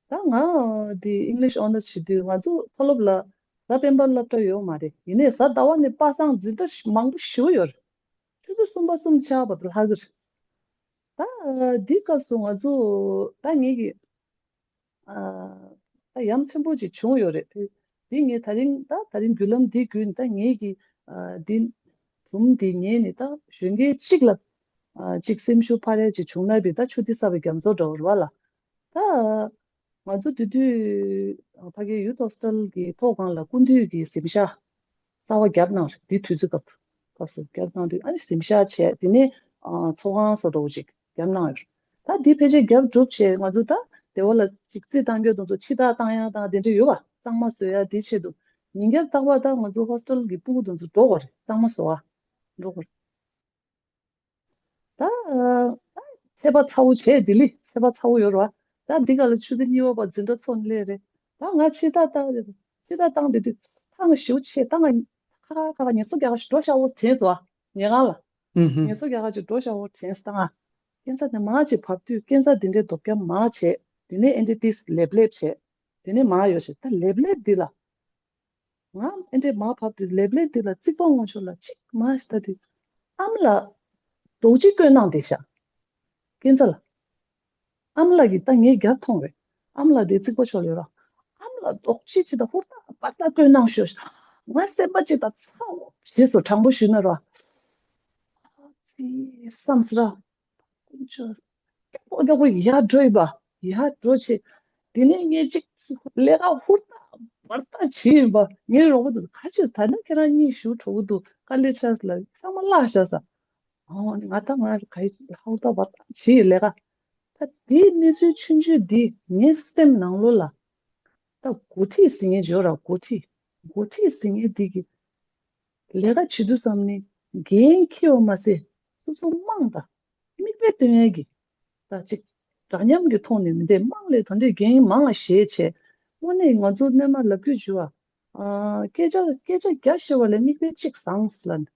ད་ང་འདི་English Honours བྱེད་དུས་ང་ཚོ་མཐོ་སློབ་ལ་གཟའ་སྤེན་པ་སློབ་གྲྭ་ཡོད་མ་རེད། ཡིན་ནའི་གཟའ་ཟླ་བ་ནས་པ་སངས་འཛིན་གྲྭ་མང་པོ་ཞེ་པོ་ཡོད་རེད། ཆུ་ཚོད་གསུམ་པ་གསུམ་ཆགས་པ་དང་ལྷག་གི་རེད། ད་འདི་སྐབས་སུ་ང་ཚོ་ད་ངེད་ཀྱི་ད་ཡ་མཚན་པོ་ཅིག་བྱུང་ཡོད་རེད། དེ་ངས་ད་རིང་ད་ད་རིང་བརྒྱུད་ལམ་འདི་བརྒྱུད་ནས་ད་ངེད་ཀྱི་འདི་སྒྲུང་འདི་ཉན་ནས་ད་གཞོན་སྐྱེས་གཅིག་ལ་གཅིག་སེམས་ཤུགས་འཕར་ཡ་ཅིག་བྱུང་ན་བི་ད་ཆུ་ཐིགས་བསགས་པའི་རྒྱ་མཚོ་འདྲ་བོ་རེད་བ་ལ། ད་ང་ཚོ་དེ་དུས་ཕ་གིའི་ཡུ་ཐི་ཧོ་སི་ཊེལ་གྱི་ཐོག་ཁང་ལ་སྐུ་མདུན་གྱི་གཟིམ་ཤག་གསར་པ་བརྒྱབ་གནང་རེད། དེ་དུས་ཚོད་སྐབས་སྐབས་སུ་བརྒྱབ་གནང་དུས་ཨ་ནི་གཟིམ་ཤག་བྱས། དེ་ནས་ཚོགས་ཁང་བཟོ་འདྲ་བོ་ཅིག་བརྒྱབ་གནང་ཡོད་རེད། ད་དེ་ཕལ་ཆེར་བརྒྱབ་གྲུབ་བྱས་ང་ཚོ་ད་སྡེ་བ་ལ་ཅིག་རྩིས་བཏང་རྒྱུ་དེ་ཚོ་ཕྱི་ཐག་བཏང་ཡ་དང་དེ་འདྲ་ཡོད་པ། གཙང་མ་བཟོ་ཡ་དེ་ཆེད་དུ་ཉིན་རྒྱབ་རྟག་པར་ད་ང་ཚོ་ཧོ་སི་ཊེལ་གྱི་སྤུ་གུ་དེ་ཚོ་འགྲོ་དགོས་རེད། གཙང་མ་བཟོ་བ་འགྲོ་དགོས་རེད། ད་ ཚད་པ་ཚ་བོ་བྱས་ལྡི་ལི་ཚད་པ་ཚ་བོ་ཡོད་རེད་བ། ད་འདི་ག་ལ་ཆུ་ཚོད་གཉིས་པ་བར་འཛིན་གྲྭ་ཚོགས་ནས་སླེབས་རེད། ད་ང་ཕྱི་ཐག་བཏང་རེད། ཕྱི་ཐག་བཏང་བསྡད་དུས་ཐང་ཞུ་ཆེ་ད་ང་ཁ་ཁ་ཁ་ཉལ་ས་རྒྱག་ག་ཞིག་འགྲོ་ཤག་འོ་དྲན་སོང་ཨ། ཉལ་ཁང་ལ། ཨུ་ཧུ། ངལ་གསོ་རྒྱག་ག་ཅིག་འགྲོ་བྱ་བོ་དྲན་སྟངས་ཨ། སྐས་འཛེག་དེ་མར་ཅིག་བབས་དུས་སྐས་འཛེག་དེ་འདྲའི་རྡོ་རྒྱ་མར་བྱས། དེ་ནས་ཨེ་འདྲ་ཏིས་ལེབ་ལེབ་བྱས། དེ་ནས་མར་ཡོད་བྱས་ད་ལེབ་ལེབ་འདི་ལ། ང་ཨེ་འདྲའི་མར་བབས་དུས་ལེབ་ལེབ་འདི་ལ་རྩིག་པ་ངོ་ཕྱོགས་ལ་ཅིག་མར་ཞིག་ལྟ་དུས། ཨ་མ་ལགས། རྡོག་གཅིག་བརྐོས་གནང་བསྡད་ཤག་སྐས་འཛེག་ལ། ཨ་མ་ལགས་ཀྱིས་ད་ངའི་རྒྱབ་མཐོང་བས། ཨ་མ་ལགས་དེ་རྩིག་པ་ཕྱོགས་ལ་ཡོད་ར། ཨ་མ་ལགས་རྡོག་གཅིག་ཅིག་དང་ཧུར་ཐག་འབར་ཐག་བརྐོས་གནང་ཤོག་ང་སེམས་པ་ཅིག་དང་ཚ་བོ་བྱས་སོ་དྲང་པོ་ཞུས་ན་ར། ཨ་ཙི་བསམ་སི་ར། དཀོན་མཆོག་སྐྱག་པོ་སྐྱག་པོ་ཡར་འགྲོ་ཡིན་པ། ཡར་འགྲོ་བྱས། དེ་ནས་ངས་ཅིག་ལས་ཀ་ཧུར་ཐག་འབར་ཐག་བྱས་ཡིན་པ། ངའི་རོགས་པ་དེ་ག་ཅིག་ད་ནི་ཁྱེད་རང་གཉིས་ཞུ་གྲོགས་པོ་འདུག་དཀའ་ལས་ཆགས་ལ་ཚང་མ་བརླག་བཞག་ས། ཨོ་ང་ད་ང་ག་ཧུར་ཐག་འབར་ཐག་བྱས་ལས་ཀ། ད་དེའི་གནས་ཚུལ་ཆུང་ཆུང་འདི་ངའི་སེམས་ནང་ལོགས་ལ། ད་འགོ་ཁྲིད་ཟེར་མཁན་ཡོད་ར་འགོ་ཁྲིད། འགོ་ཁྲིད་ཟེར་མཁན་འདི་གི་ལས་ཀ་བྱེད་དུས་ཙམ་ནས་འགན་འཁྱེར་བ་མ་ཟད་སོ་སོ་དམངས་དང་མིག་དཔེ་སྟོན་ཡས་ཀྱི་ད་ཅིག་འདྲ་མཉམ་གྱི་ཐོག་ནས་མི་འདེད་དམངས་ལས་ད་འདྲའི་འགན་མང་བ་བཞེས་བྱས། དངོས་གནས་ང་ཚོ་སྔོན་མ་ལབ་རྒྱུ་བྱུང་བ། ཨ་སྐད་ཆ་སྐད་ཆ་བརྒྱ་བཤད་པ་ལས་མིག་དཔེ་གཅིག་བཟང་ཟེར་ལབ་ནས་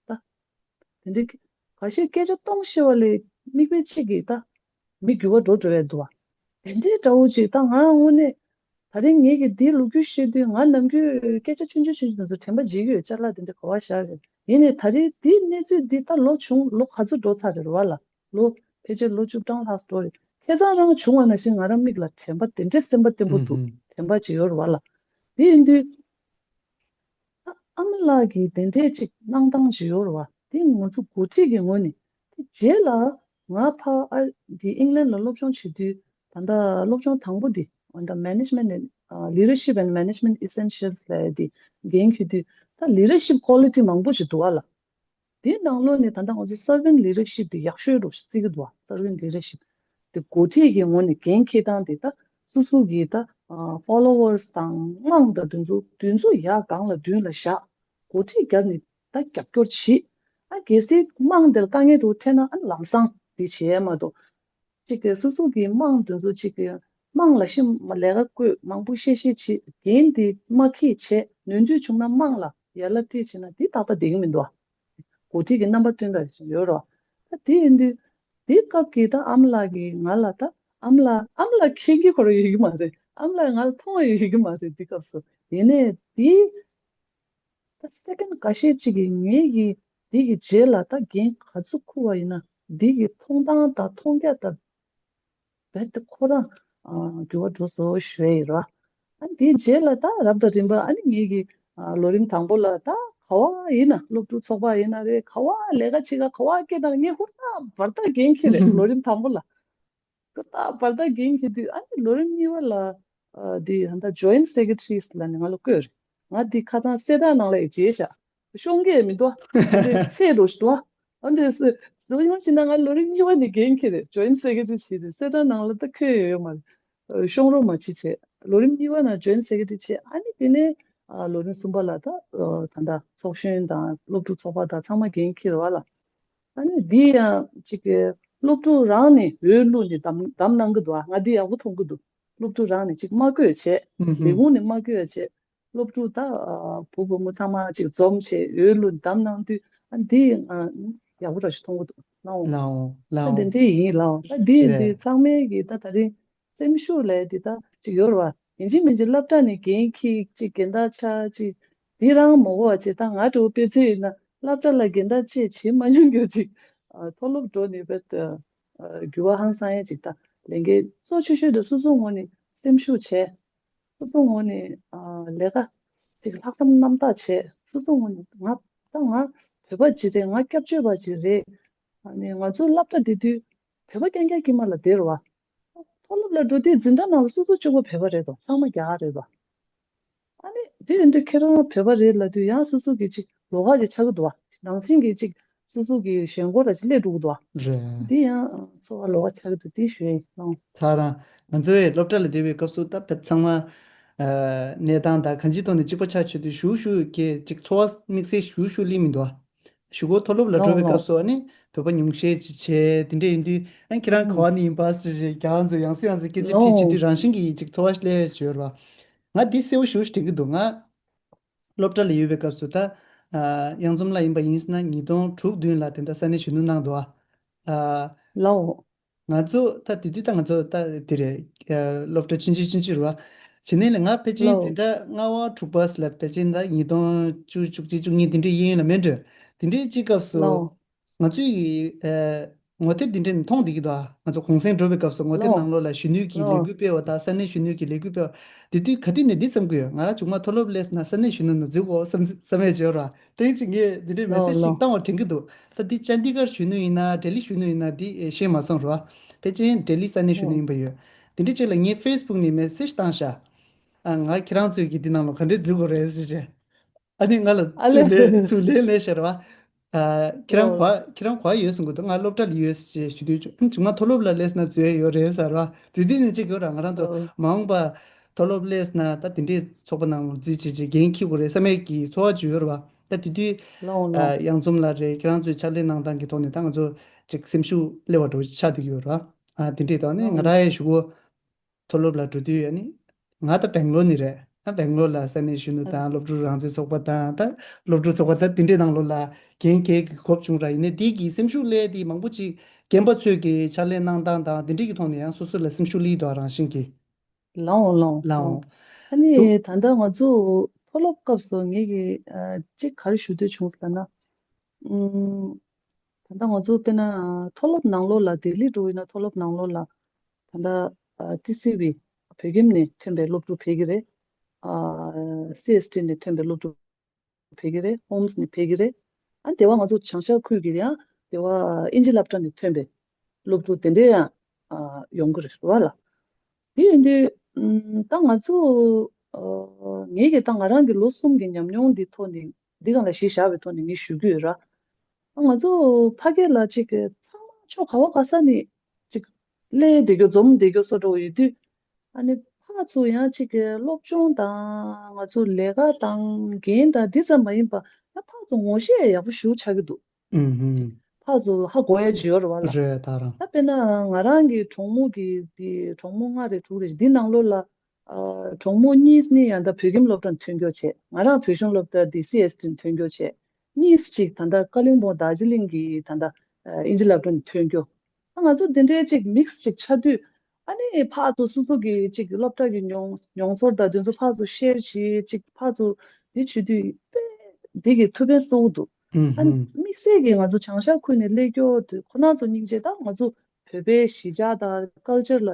ད། དེ་འདྲའི་ཁ་ཤས་སྐད་ཆ་སྟོང་བཤད་པ་ལས་མིག་དཔེ་གཅིག་གིས་ད་མི་འགྱུར་བ་འགྲོ་འགྲོ་ཡས་འདུག་བ། དེ་འདྲའི་འདྲ་བོ་ཅིག་ད་ང་དངོས་གནས་ད་རིང་ངེད་ཀྱིས་འདིའི་ལོ་རྒྱུས་བཤད་དུས་ང་ནམ་རྒྱུན་སྐད་ཆ་ཆུང་ཆུང་ཆུང་ཆུང་དེ་ཚོ་དྲན་པ་བརྗེད་ཀྱི་ཡོད། ཅ་ལག་དེ་འདྲ་ག་བ་བཞག་རེད། ཡིན་ནའི་ད་རིང་འདིའི་གནས་ཚུལ་འདི་ད་ལོ་བྱུང་ལོ་ག་ཚོད་འགྲོ་ཚར་རེད་རེད་བ་ལ། ལོ་ཕལ་ཆེར་ལོ་བཅུ་གྲངས་ལྷག་འགྲོ་རེད། ཁ་སང་རང་བྱུང་བ་ནང་བཞིན་ང་རང་མིག་ལ་དྲན་པ་དེ་འདྲའི་སེམས་པ་བརྟན་པོ་འདུག་དྲན་པ་ཅིག་ཡོད་རེད་བ་ལ། དེ་ཡིན་དུས། ཨ་ཨ་མ་ལགས་ཀྱིས་དེ་འདྲས་ཅིག་གནང་སྟངས་ཅིག་ཡོད་རེད་བ། དེ་ང་ཚོ་འགོ་ཁྲིད་ཀྱི་ངོས་ནས། དེ་རྗེས་ལ་ང་ཕ་ཨ་འདི་ཨིང་ལན་ལ་སློབ་སྦྱོང་བྱེད་དུས་ད་ལྟ་སློབ་སྦྱོང་དང་པོ་འདི་ད་ལྟ་Management and Leadership and Management Essentials ལབ་ཡ་འདི་འགན་འཁྱེར་དུས་ད་Leadership Quality མང་པོ་ཞིག་འདུག་ཨ་ལ། དེའི་ནང་ལོགས་ནས་ད་ལྟ་ང་ཚོ་Servant Leadership དེ་ཡག་ཤོས་རུ་བརྩི་གི་འདུག་བ། Servant Leadership དེ་འགོ་ཁྲིད་ཀྱི་ངོས་ནས་འགན་འཁྱེར་སྟངས་དེ་ད་སོ་སོ་གི་ད་ཨ་followers དང་དམངས་དང་དེ་ཚོ་དེ་ཚོ་ཡར་སྒང་ལ་མདུན་ལ་བཞག་འགོ་ཁྲིད་རྒྱབ་ནས་ད་རྒྱབ་སྐྱོར་བྱེད། ཨ་གལ་སྲིད་དམངས་དེར་དཀའ་ངལ་རུ་འཕྲད་ན་ཨ་ལམ་སང་དེ་བྱེད་ཡ་མ་གཏོགས། གཅིག་དེ་སོ་སོ་གི་དམངས་དེ་ཚོ་གཅིག་དེ་དམངས་ལ་ཤི་མ་ལས་ཀ་བསྐོས་མང་པོ་བཤད་བཤད་བྱེད་འགན་དེ་མ་འཁྱེར་བྱས་ནོར་འཁྲུལ་བྱུང་ན་དམངས་ལ་ཡར་ལ་སྤྲད་བྱས་ན་དེ་ཏག་ཏག་བསྡད་ཀྱི་མི་འདུག་འགོ་ཁྲིད་ཀྱི་རྣམ་པ་སྟོན་དགོས་ཡོད་རེད། ད་དེ་ཡིན་དུས་དེ་སྐབས་ཀྱི་ད་ཨ་མ་ལགས་ཀྱིས་ང་ལ་ད་ཨ་མ་ལགས་ཨ་མ་ལགས་མཁྱེན་གྱི་ཁོ་རང་ཡོད་ཀྱི་མ་རེད། ཨ་མ་ལགས་ང་ལ་མཐོང་བ་ཡོད་ཀྱི་མ་རེད་དེ་སྐབས་སུ། ཡིན་ནའི་དེ། ད་སེ་ཀེན་ཌི་འགའ་ཤས་ཅིག་གིས་ངེད་ཀྱིས་འདི་གི་རྗེས་ལ་ད་འགན་ག་ཚོད་འཁུར་བ་ཡིན་ན་འདི་གི་མཐོང་སྟངས་དང་མཐོང་རྒྱ་དང་རྦད་དེ་ཁོ་རང་ཨ་འགྱུར་བ་འགྲོ་སོང་ཞུ་ཡ་ཡིན་ར། ཨ་འདིའི་རྗེས་ལ་ད་རབ་དང་རིམ་པ་ཨ་ནི་ངེད་ཀྱིས་ཨ་ལོ་རིམ་དང་པོ་ལ་ད་ག་བ་ཡིན་ན་སློབ་ཕྲུག་ཚོགས་པ་ཡིན་ན་རེད། ག་བ་ལས་ཀ་བྱེད་ག་ག་བ་སྐད་བཏང་ངས་ཧུར་ཐག་འབར་ཐག་འགན་འཁྱེར་རེད་ལོ་རིམ་དང་པོ་ལ། ཧུར་ཐག་འབར་ཐག་འགན་འཁྱེར་དུས་ཨ་ནི་ལོ་རིམ་གཉིས་པ་ལ་ཨ་འདི་ཧ་ད་Joint Secretaries ལ་ནི་ང་ལ་བསྐོས་རེད། ང་འདི་ཁ་སང་གསལ་བསྒྲགས་ནང་ལ་ཡི་བརྗེས་བཞག་ཤོང་གི་མི་འདུག་ཨ་འདི་ཚེ་རུ་ཞིག་འདུག་ཨ་འདི་སུ་སུ་ཡོང་ཕྱིན་ན་ང་ལོ་རིམ་གཉིས་པ་ནི་འགན་འཁྱེར་རེད། Joint Secretary བྱས་རེད། གསལ་བསྒྲགས་ནང་ལ་ད་འཁོད་ཡོད་ཡོད་མ་རེད། ཤོང་རོགས་མ་བྱེད་བྱས་ལོ་རིམ་གཉིས་པ་ན་Joint Secretary བྱས་ཨ་ནི་དེ་ནས་ཨ་ལོ་རིམ་གསུམ་པ་ལ་ད་ཨ་ད་ད་ཚོགས་གཞོན་དང་སློབ་ཕྲུག་ཚོགས་པ་དང་ཚང་མ་འགན་འཁྱེར་བ་ལ། ཨ་ནི་འདི་ཡང་ཅིག་སློབ་ཕྲུག་རང་ནས་འོས་བླུགས་ནས་བདམས་བདམས་གནང་གི་འདུག་ང་འདི་ཡག་པོ་མཐོང་གི་འདུག་སློབ་ཕྲུག་རང་ནས་ཅིག་མ་བསྐོས་བྱས་ལས་ཁུངས་ནས་མ་བསྐོས་བྱས་སློབ་ཕྲུག་ད་བུ་བུ་མོ་ཚང་མ་ཅིག་འཛོམས་བྱས་འོས་བླུགས་བདམས་གནང་དུས་ཨ་འདི་ཡག་པོ་འདྲ་ཞིག་མཐོང་གི་འདུག་ལའོ། ལའོ་ལའོ། ད་དེ་འདྲས་ཡིན་ལའོ། ད་འདི་འདི་ཚང་མས་ཀྱི་ད་ད་རིང་སེམས་ཤུགས་ལས་འདི་ད་ཅིག་ཡོད་རེད་བ། ཡིན་གཅིག་མིན་གཅིག་སློབ་གྲྭ་ནས་འགན་འཁྱེར་ཅིག་རྒན་བདག་ཆགས་ཅིག་འདི་རང་མ་གོ་བ་ཅིག་ད་ང་འདྲ་བོ་དཔེ་མཚོན་ཡིན་ན་སློབ་གྲྭ་ལ་རྒན་བདག་བཅས་བྱེད་མ་མྱོང་རྒྱུ་ཅིག་ཨ་མཐོ་སློབ་འགྲོ་ནས་བེད་ཨ་འགྱུར་བ་ཧང་སང་ཡ་ཅིག་ད་ལས་འགན་གཙོ་ཆེ་ཤོས་དེ་སོ་སོ་ངོས་ནས་སེམས་ཤུགས་བྱས། སོ་སོ་ངོས་ནས་ཨ་ལས་ཀ་ཅིག་ལྷག་བསམ་རྣམ་དག་བྱས། སོ་སོ་ངོས་ནས་ང་ད་ང་བོད་པ་ཅིག་རེད། ང་སྐྱབས་བཅོལ་བ་ཅིག་རེད། ཨ་ནི་ང་ཚོ་སློབ་གྲྭ་བསྡད་དུས་བོད་པ་རྐྱང་རྐྱང་དཀྱིལ་མ་ལ་བསྡད་རེད་བ། མཐོ་སློབ་ལ་འགྲོ་དུས་འཛིན་གྲྭ་ནང་ལ་སོ་སོ་གཅིག་པོ་བོད་པ་རེད་དོ། ཚང་མ་རྒྱ་གར་རེད་དོ། ཨ་ནི་དེ་ཡིན་དུས་ཁྱེད་རང་བོད་པ་རེད་ལབ་དུས་ཡང་སོ་སོ་གི་ཅིག་ལོགས་ཀ་ཅིག་ཆགས་ཀྱི་འདུག་བ། ནང་བཞིན་གྱི་ཅིག་སོ་སོ་གི་ཞེན་ཁོག་ར་ཅིག་སླེབས་འགྲོ་གི་འདུག་བ། རེད། འདི་ཡང་ཚོར་བ་ལོགས་ཀ་ཆགས་ཀྱི་འདུག་དེ་ཞུ་ཡིན་ལགས། ད་རང་ང་ཚོའི་སློབ་གྲྭ་ལ་བསྡད་པའི་སྐབས་སུ་ད་བོད་ཚང་མ་ཨ་གནས་སྟངས་དང་གང་ཅིའི་ཐོག་ནས་གཅིག་པ་ཆགས་བྱས་དུས་ཞུ་ཞུ་གི་ཅིག་ཚོར་བ་དམིགས་བསལ་ཞུ་ཞུ་སླེབས་མི་འདུག་བ། གཞུག་གུ་མཐོ་སློབ་ལ་འགྲོ་བའི་སྐབས་སུ་ཨ་ནི་བོད་པ་ཉུང་ཤས་ཅིག་བྱས་དེ་འདྲ་ཡིན་དུས་ཨ་ཁྱེད་རང་ག་བ་ནས་ཡིན་པ་ཟེར་རྒྱ་གར་ཚོ་ཡང་སེ་ཡང་སེ་སྐད་ཆ་དྲིས་བྱེད་དུས་རང་བཞིན་གྱིས་ཅིག་ཚོར་བ་སླེབས་ཡོད་ར། ང་འདི་གསལ་པོ་ཞེ་པོ་ཞིག་དྲན་གྱི་འདུག་ང་སློབ་གྲྭ་ལ་ཡོད་པའི་སྐབས་སུ་ད་གཡང་འཛོམས་ལགས་ཡིན་པ་ཡིན་ཟེར་ན་ཉིས་སྟོང་དྲུག་བདུན་ལ་དེ་འདྲ་ས་གནས་གཞོན་ནུ་གནང་འདུག་ཨ། ལའོ། ང་ཚོ་ད་དེ་དུས་ད་ང་ཚོ་ད་དེ་རེད། སློབ་གྲྭ་ཆུང་ཆུང་ཆུང་ཆུང་རེད་བ། བྱས་ནས་ལ་ང་ཕལ་ཆེར་འཛིན་གྲྭ་ལྔ་པ་དྲུག་པ་ལ་ཕལ་ཆེར་ད་ཉིས་སྟོང་བཅུ་བཅུ་གཅིག་བཅུ་གཉིས་དེ་འདྲའི་གཡས་གཡོན་ལ་མེད་འགྲོ། དེ་འདྲའི་གཅིག་སྐབས་སུ་ང་ཚོའི་ངོ་དེབ་དེ་འདྲ་ནས་མཐོང་བསྡད་ཀྱི་འདུག་ང་ཚོ་གུང་སེང་འགྲོ་བའི་སྐབས་སུ་ངོ་དེབ་ནང་ལོགས་ལ་གཞོན་ནུ་གི་ལས་འགུལ་སྤེལ་བ་དང་ས་གནས་གཞོན་ནུ་གི་ལས་འགུལ་སྤེལ་བ། དེ་དུས་ག་དུས་ནས་འདི་བསམ་གྱི་ཡོད། ང་རང་ཆུང་མ་མཐོ་སློབ་སླེབས་ན་ས་གནས་གཞོན་ནུ་ནང་འཛུལ་དགོས་བསམ་བསམ་ཡས་བྱས་ར། དེང་ཅིག་ངས་འདི་འདྲའི་མེ་སེ་ཇི་ཞིག་བཏང་བ་དྲན་གྱི་འདུག་ད་འདི་ཅན་དི་གར་གཞོན་ནུ་ཡིན་ན་ལྡི་ལི་གཞོན་ནུ་ཡིན་ན་འདི་ཤེས་མ་སོང་ར། ཕལ་ཆེར་ལྡི་ལི་ས་གནས་གཞོན་ནུ་ཡིན་པ་ཡོད། དེ་འདྲ་ཅིག་ལ་ངས་ཕེ་སི་བུག་ནས་མེ་སེ་ཇི་བཏང་ཤག་ཨ་ང་ཁྱེད་རང་ཚོས་ཀྱིས་འདི་ནང་ལ་ག་འདྲས་འཛུལ་དགོས་རེད་ཟེར་བྱས། ཨ་ནི་ང་ལ་ཨ་ལེ། ཚུར་ལན་ཚུར་ལན་ལན་ཤར་བ། ཨ་ཁྱེད་རང་ཨོ། གོ་ཁྱེད་རང་གོ་ཡོད་གསུང་གི་འདུག་ང་སློབ་གྲྭ་ལ་ཡོད་ཟེར་ཞུ་དུས་ཨ་ནི་ཆུང་མ་མཐོ་སློབ་ལ་སླེབས་ན་འཛུལ་ཡ་ཡོད་རེད་ཟེར་བ། དེ་དུས་ནས་གཅིག་ཡོད་ར། ང་རང་ཚོ་ཨོ། མ་འོངས་པ་མཐོ་སློབ་སླེབས་ན་ད་དེ་འདྲའི་ཚོགས་པ་ནང་འཛུལ་བྱས་བྱས་འགན་འཁྱེར་དགོས་རེད་བསམ་ཡས་ཀྱི་ཚོར་བ་ཅིག་ཡོད་ར་བ། ད་དེ་དུས་ལའོ་ལའོ། ཨ་གཡང་འཛོམས་ལགས་རེད། ཁྱེད་རང་ཚོའི་ཕྱག་ལས་གནང་སྟངས་ཀྱི་ཐོག་ནས་ད་ང་ཚོ་ཅིག་སེམས་ཤུགས་སླེབས་པ་འདྲ་བོ་ཆགས་བསྡད་ཀྱི་ཡོད་ར། ཨ་དེ་འདྲའི་ཐོག་ནས་ང་ལའོ། རང་ཡང་ཞུ་གོ་མཐོ་སློབ་ལ་འགྲོ་དུས་ཨ་ནི། ང་ད་སྦེང་ལོར་ནས་རེད། ང་སྦེང་ལོར་ལ་ས་གནས་གཞོན་ནུ་དང་སློབ་ཕྲུག་རང་བཙན་ཚོགས་པ་དང་ད་སློབ་ཕྲུག་ཚོགས་པ་ད་དེ་འདྲའི་ནང་ལོགས་ལ་འགན་འཁྱེར་གྱི་གོ་སྐབས་བྱུང་ར། ཡིན་ནའི་དེ་གི་སེམས་ཤུགས་སླེབས་དེ་མང་པོ་ཅིག་རྒན་པ་ཚོས་ཀྱི་ཕྱག་ལས་གནང་སྟངས་དང་དེ་འདྲའི་གི་ཐོག་ནས་ཡང་སོ་སོ་ལ་སེམས་ཤུགས་སླེབས་འདུག་རང་བཞིན་གྱིས། ལའོ་ལའོ་ལའོ། ལའོ། ཨ་འདུག་ནི་ད་ལྟ་ང་ཚོ་མཐོ་སློབ་སྐབས་སུ་ངེད་ཀྱི་ཨ་གཅིག་ག་རེ་ཞུ་འདོད་བྱུང་ཟེར་ན། ཨུམ། ད་ལྟ་ང་ཚོ་དཔེར་ན་མཐོ་སློབ་ནང་ལོགས་ལ་ལྡི་ལི་འགྲོ་ཡིན་ན་མཐོ་སློབ་ནང་ལོགས་ལ་ད་ལྟ་ཨ་ཊི་སི་ཝི་བོད་ཁྱིམ་ནས་ཐོན་པའི་སློབ་ཕྲུག་ཕེབས་ཀྱི་རེད། ཨ་སི་ཨེས་ཊི་ནས་ཐོན་པའི་སློབ་ཕྲུག་ཕེབས་ཀྱི་རེད། ཧོམ་སི་ནས་ཕེབས་ཀྱི་རེད། ཨ་དེ་བ་ང་ཚོ་བྱང་ཤར་ཁུལ་གྱི་ཡང་དེ་བ་ཨིན་ཇི་སློབ་གྲྭ་ནས་ཐོན་པའི་སློབ་ཕྲུག་དེ་འདྲས་ཡང་ཨ་ཡོང་གི་རེད་བ་ལ། དེ་ཡིན་དུས་ཨུམ་ད་ང་ཚོ་ཨ་ངེད་ཀྱི་ད་ང་རང་གི་ལོ་གསུམ་གྱི་ཉམས་མྱོང་འདི་ཐོག་ནས་འདི་སྒང་ལ་གཞི་བཞག་པའི་ཐོག་ནས་ངས་ཞུ་རྒྱུ་ཡོད་ར། ང་ཚོ་ཕ་གི་ལ་ཅིག་ཚང་མ་ཕྱོགས་ག་བ་ག་ས་ནས་ཅིག་སླེབས་བསྡད་རྒྱུ་འཛོམས་བསྡད་རྒྱུ་བཟོ་འདྲ་བོ་ཡོད་དུས། ཨ་ནི་ཕར་ཚུར་ཡང་ཅིག་སློབ་སྦྱོང་དང་ང་ཚོ་ལས་ཀ་དང་འགན་དང་འདི་ཙམ་མ་ཡིན་པ་ད་ཕར་ཚུར་ངོ་ཤེས་ཡག་པོ་ཞེ་པོ་ཆགས་ཀྱི་འདུག་ཨུམ་ཧུམ། ཕར་ཚུར་ཧ་གོ་ཡ་ཅིག་ཡོད་རེད་བ་ལ། རེད་ད་རང་། ད་དཔེར་ན་ང་རང་གི་གྲོགས་མོ་གི་འདི་གྲོགས་མོ་ལྔ་རེད་དྲུག་རེད་འདི་ནང་ལོགས་ལ་ཨ་གྲོགས་མོ་གཉིས་ནི་ཡང་ད་བོད་ཁྱིམ་སློབ་གྲྭ་ནས་ཐོན་རྒྱུ་བྱས། ང་རང་བོད་གཞུང་སློབ་གྲྭ་འདི་སི་ཨེས་ཊི་ནས་ཐོན་རྒྱུ་བྱས། གཉིས་ཅིག་ད་ལྟ་ཀ་ལིང་པོང་དར་ཇི་ལིང་གི་ད་ལྟ་ཨ་ཨིན་ཇི་སློབ་གྲྭ་ནས་ཐོན་རྒྱུ། ད་ང་ཚོ་འདི་འདྲའི་ཅིག་མིག་སི་ཅིག་ཆགས་དུས། ཨ་ནི་ཕར་ཚུར་སོ་སོ་གི་ཅིག་སློབ་གྲྭ་གི་མྱོང་མྱོང་ཚོར་དང་དེ་ཚོ་ཕར་ཚུར་ཤེར་བྱེད་ཅིག་ཕར་ཚུར་འདི་བྱེད་དུས་དཔེ་འདི་གི་ཐུགས་ཕན་གསོས་འདུག་ཨུམ་ཨ་ནི་ཧུམ། དམིགས་བསལ་གྱི་ང་ཚོ་བྱང་ཤར་ཁུལ་ནས་སླེབས་རྒྱུ་དེ་ཁོ་རང་ཚོ་སྙིང་རྗེ། ད་ང་ཚོ་བོད་པའི་གཞིས་ཆགས་དང་ཀལ་ཅར་ལ་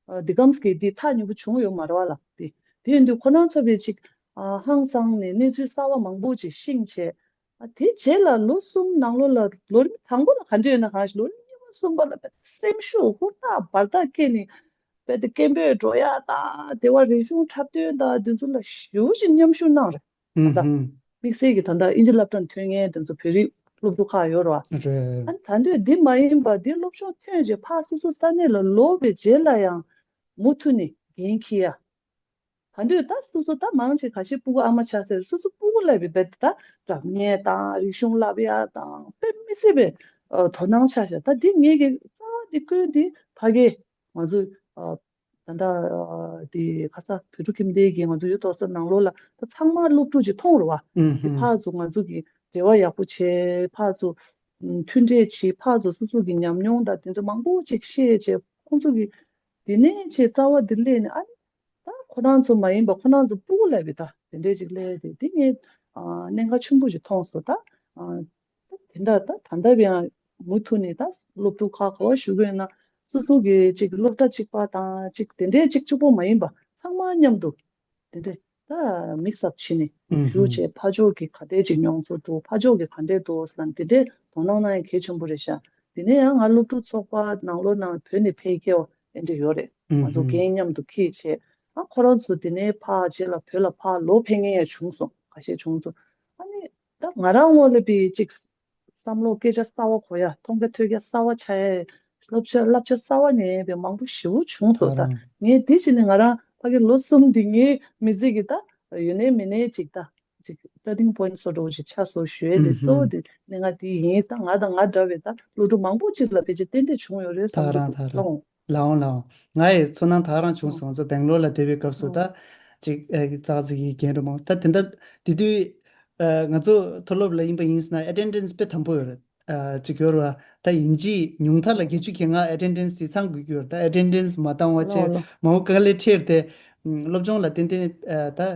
ཨ་འདི་གམ་གྱི་འདི་ཐག་ཉེ་པོ་བྱུང་ཡོད་མ་རེད་བ་ལ། དེ་དེ་ཡིན་དུས་ཁོ་རང་ཚོ་བས་ཅིག་ཨ་ཧང་སངས་ནས་གནས་ཚུལ་གསར་བ་མང་པོ་ཅིག་ཤེས་བྱས། ཨ་དེ་རྗེས་ལ་ལོ་གསུམ་ནང་ལོགས་ལ་ལོ་རིམ་དང་པོ་ལ་ག་འདྲ་ཡོད་ན་གང་ཞིག་ལོ་རིམ་གཉིས་པ་གསུམ་པ་ལ་དཔེ་སེམས་ཤུགས་ཧུར་ཐག་འབར་ཐག་སྐྱེས་ནས་དཔེ་དེ་སྐད་འབོད་འགྲོ་ཡ་དང་དེ་བ་རིག་གཞུང་འཁྲབ་སྟོན་དང་དེ་ཚོ་ལ་ཞེ་པོ་ཅིག་མཉམ་ཞུགས་གནང་རེད། ད་ལྟ་དམིགས་བསལ་གྱི་ད་ལྟ་ཨིན་ཇི་སློབ་གྲྭ་ནས་ཐོན་མཁན་དེ་ཚོ་བོད་རིགས་སློབ་ཕྲུག་ཁག་ཡོད་རེད་བ། རེད། ཨ་ནི་ད་དུང་འདི་མ་ཡིན་པ་འདི་སློབ་སྦྱོང་ཐོན་རྗེས་ཕར་སོ་སོ་ས་གནས་ལ་ལོག་པའི་རྗེས་ལ་ཡང་མུ་མཐུད་ནས་འགན་འཁྱེར་ཡ། ད་དུང་ད་སོ་སོ་ད་མང་ཆེ་ཁ་ཤས་སྤུ་གུ་ཨ་མ་ཆགས་ཚེ་སོ་སོ་སྤུ་གུ་ལ་བའི་རྦད་དེ་ད་སྒྲ་སྙན་དང་རིག་གཞུང་བསླབ་ཡ་དང་དཔེ་མི་སྲིད་པའི་ཨ་དོ་སྣང་ཆགས་ཤག་ད་འདི་ངེད་ཀྱི་རྩ་བ་འདི་ཀུན་འདི་ཕ་གི་ང་ཚོ་ཨ་ད་ལྟ་ཨ་འདི་ཁ་ས་བོད་ཕྲུག་ཁྱིམ་སྡེ་གི་ང་ཚོ་ཡུ་ཐོག་སོ་ནང་ལོགས་ལ་ད་ཚང་མ་སློབ་ཕྲུག་ཅིག་མཐོང་རེད་བ། ཨུམ་འདི་ཧུམ། ཕར་ཚུར་ང་ཚོ་གི་འབྲེལ་བ་ཡག་པོ་བྱས་ཕར་ཚུར་ཨུམ་མཐུན་འབྲེལ་བྱེད། ཕར་ཚུར་སོ་སོ་གི་ཉམས་མྱོང་དང་དེ་ཚོ་མང་པོ་ཅིག་ཤེས་བྱས་ཁོང་ཚོ་གི་དེ་ནས་ཆེས་རྩ་བ་འདི་སླེབས་ནས་ཨ་ནི། ད་ཁོ་རང་ཚོ་མ་ཡིན་པ་ཁོ་རང་ཚོ་སྤུ་གུ་ལ་བའི་ད་དེ་འདྲས་ཅིག་སླེབས་ཏེ་འདི་ངས་ཨ་གནད་འགག་ཆེན་པོ་ཞིག་མཐོང་སོང་། ད་ཨ་དེ་འདྲ་ད་ད་ལྟ་བའི་ཡང་མུ་མཐུད་ནས་ད་སློབ་ཕྲུག་ཁག་ག་བ་ཞུ་གི་ཡོད་ན་སོ་སོ་གི་ཅིག་སློབ་གྲྭ་གཅིག་པ་དང་ཅིག་དེ་འདྲས་ཅིག་གཅིག་པོ་མ་ཡིན་པ་ཚང་མ་མཉམ་དུ་དེ་འདྲས་ད་དམིགས་བསལ་བྱས་ནས་ཨུ་ཞུ་ཧུམ། བྱས་ཕར་ཕྱོགས་ཀྱི་ག་འདྲས་ཅིག་མྱོང་ཚོར་འདུག་ཕར་ཕྱོགས་ཀྱི་ག་འདྲས་འདུག་ཟེར་ན་དེ་འདྲས་དོ་སྣང་གནང་ཡ་གལ་ཆེན་པོ་རེད་ཤག་དེ་ནས་ཡང་ང་སློབ་ཕྲུག་ཚོགས་པ་ནང་ལོགས་ནང་བོད་ནས་ཕེབས་མཁན་བ་དེ་འདྲས་ཡོད་རེད། ཨུ་ང་ཚོ་ཧུམ། འགན་མཉམ་དུ་འཁྱེར་བྱས། ཨ་ཁོ་རང་ཚོ་དེ་ནས་ཕར་རྗེས་ལ་བོད་ལ་ཕར་ལོག་ཕེབས་མཁན་ཡང་བྱུང་སོང་། ཁ་ཤས་བྱུང་སོང་། ཨ་ནི་ད་ང་རང་ངོས་ལ་བི་ཅིག་བསམ་བློ་སྐད་ཆ་གསར་བ་གོ་ཡ་མཐོང་རྒྱ་ཐོས་རྒྱ་གསར་བ་ཆགས་ཡ་སློབ་ཆ་བསླབ་བྱ་གསར་བ་ཉན་པའི་མང་པོ་ཞེ་པོ་བྱུང་སོང་། ད་ད་རང་ངས་དེ་བྱས་ནས་ང་རང་ཕ་གི་ལོ་གསུམ་འདི་ངའི་མི་ཚེ་གི་ད་ཡོད་ནའི་མེད་ནའི་ཅིག་ད་ ཅིག་turning point་བཟོ་འདྲ་བོ་ཞིག་ཆགས་སོང་ཞུ་ཡས་དེ། ཨུམ་གཙོ་བོ་ཧུམ། དེ་གནད་འགག་དེ་ཡིན། ད་ང་དང་ང་འདྲ་བའི་ད་སློབ་ཕྲུག་མང་པོ་ཅིག་ལ་ཕལ་ཆེར་ཏན་ཏན་བྱུང་ཡོད་རེད་ད་བསམ་གྱི་རང་འདུག་ད་རང་། ལའོ། ལའོ། ང་ཡི་ཚོར་སྣང་ད་རང་བྱུང་སོང་། ང་ཚོ་སྦེང་ལོར་ལ་བསྡད་པའི་སྐབས་སུ་ད་ཨོ་ཅིག་ཨ་ཙག་ཙིག་གི་རྒན་རབས་མང་ད་དེ་འདྲ་དེ་དུས་ཨ་ང་ཚོ་མཐོ་སློབ་ལ་ཡིན་པ་ཡིན་ཟེར་ན་ཨེ་ཊེན་ཌེན་སི་དཔེ་དམ་པོ་ཡོད་རེད། ཨ་ཅིག་ཡོད་རེད་བ། ད་ཡིན་གཅིག་ཉུང་མཐའ་ལ་བརྒྱད་ཅུ་གྱ་ལྔ་ཨེ་ཊེན་ཌེན་སི་དེ་ཚང་དགོས་ཀྱི་ཡོད་རེད། ད་ཨེ་ཊེན་ཌེན་སི་མ་བཏང་བ་ལའོ་བྱས་ལའོ། མང་པོ་དཀའ་ལས་འཕྲད་དེ། ཨ་སློབ་སྦྱོང་ལ་ཏན་ཏན་ཨ་ད་ཨ་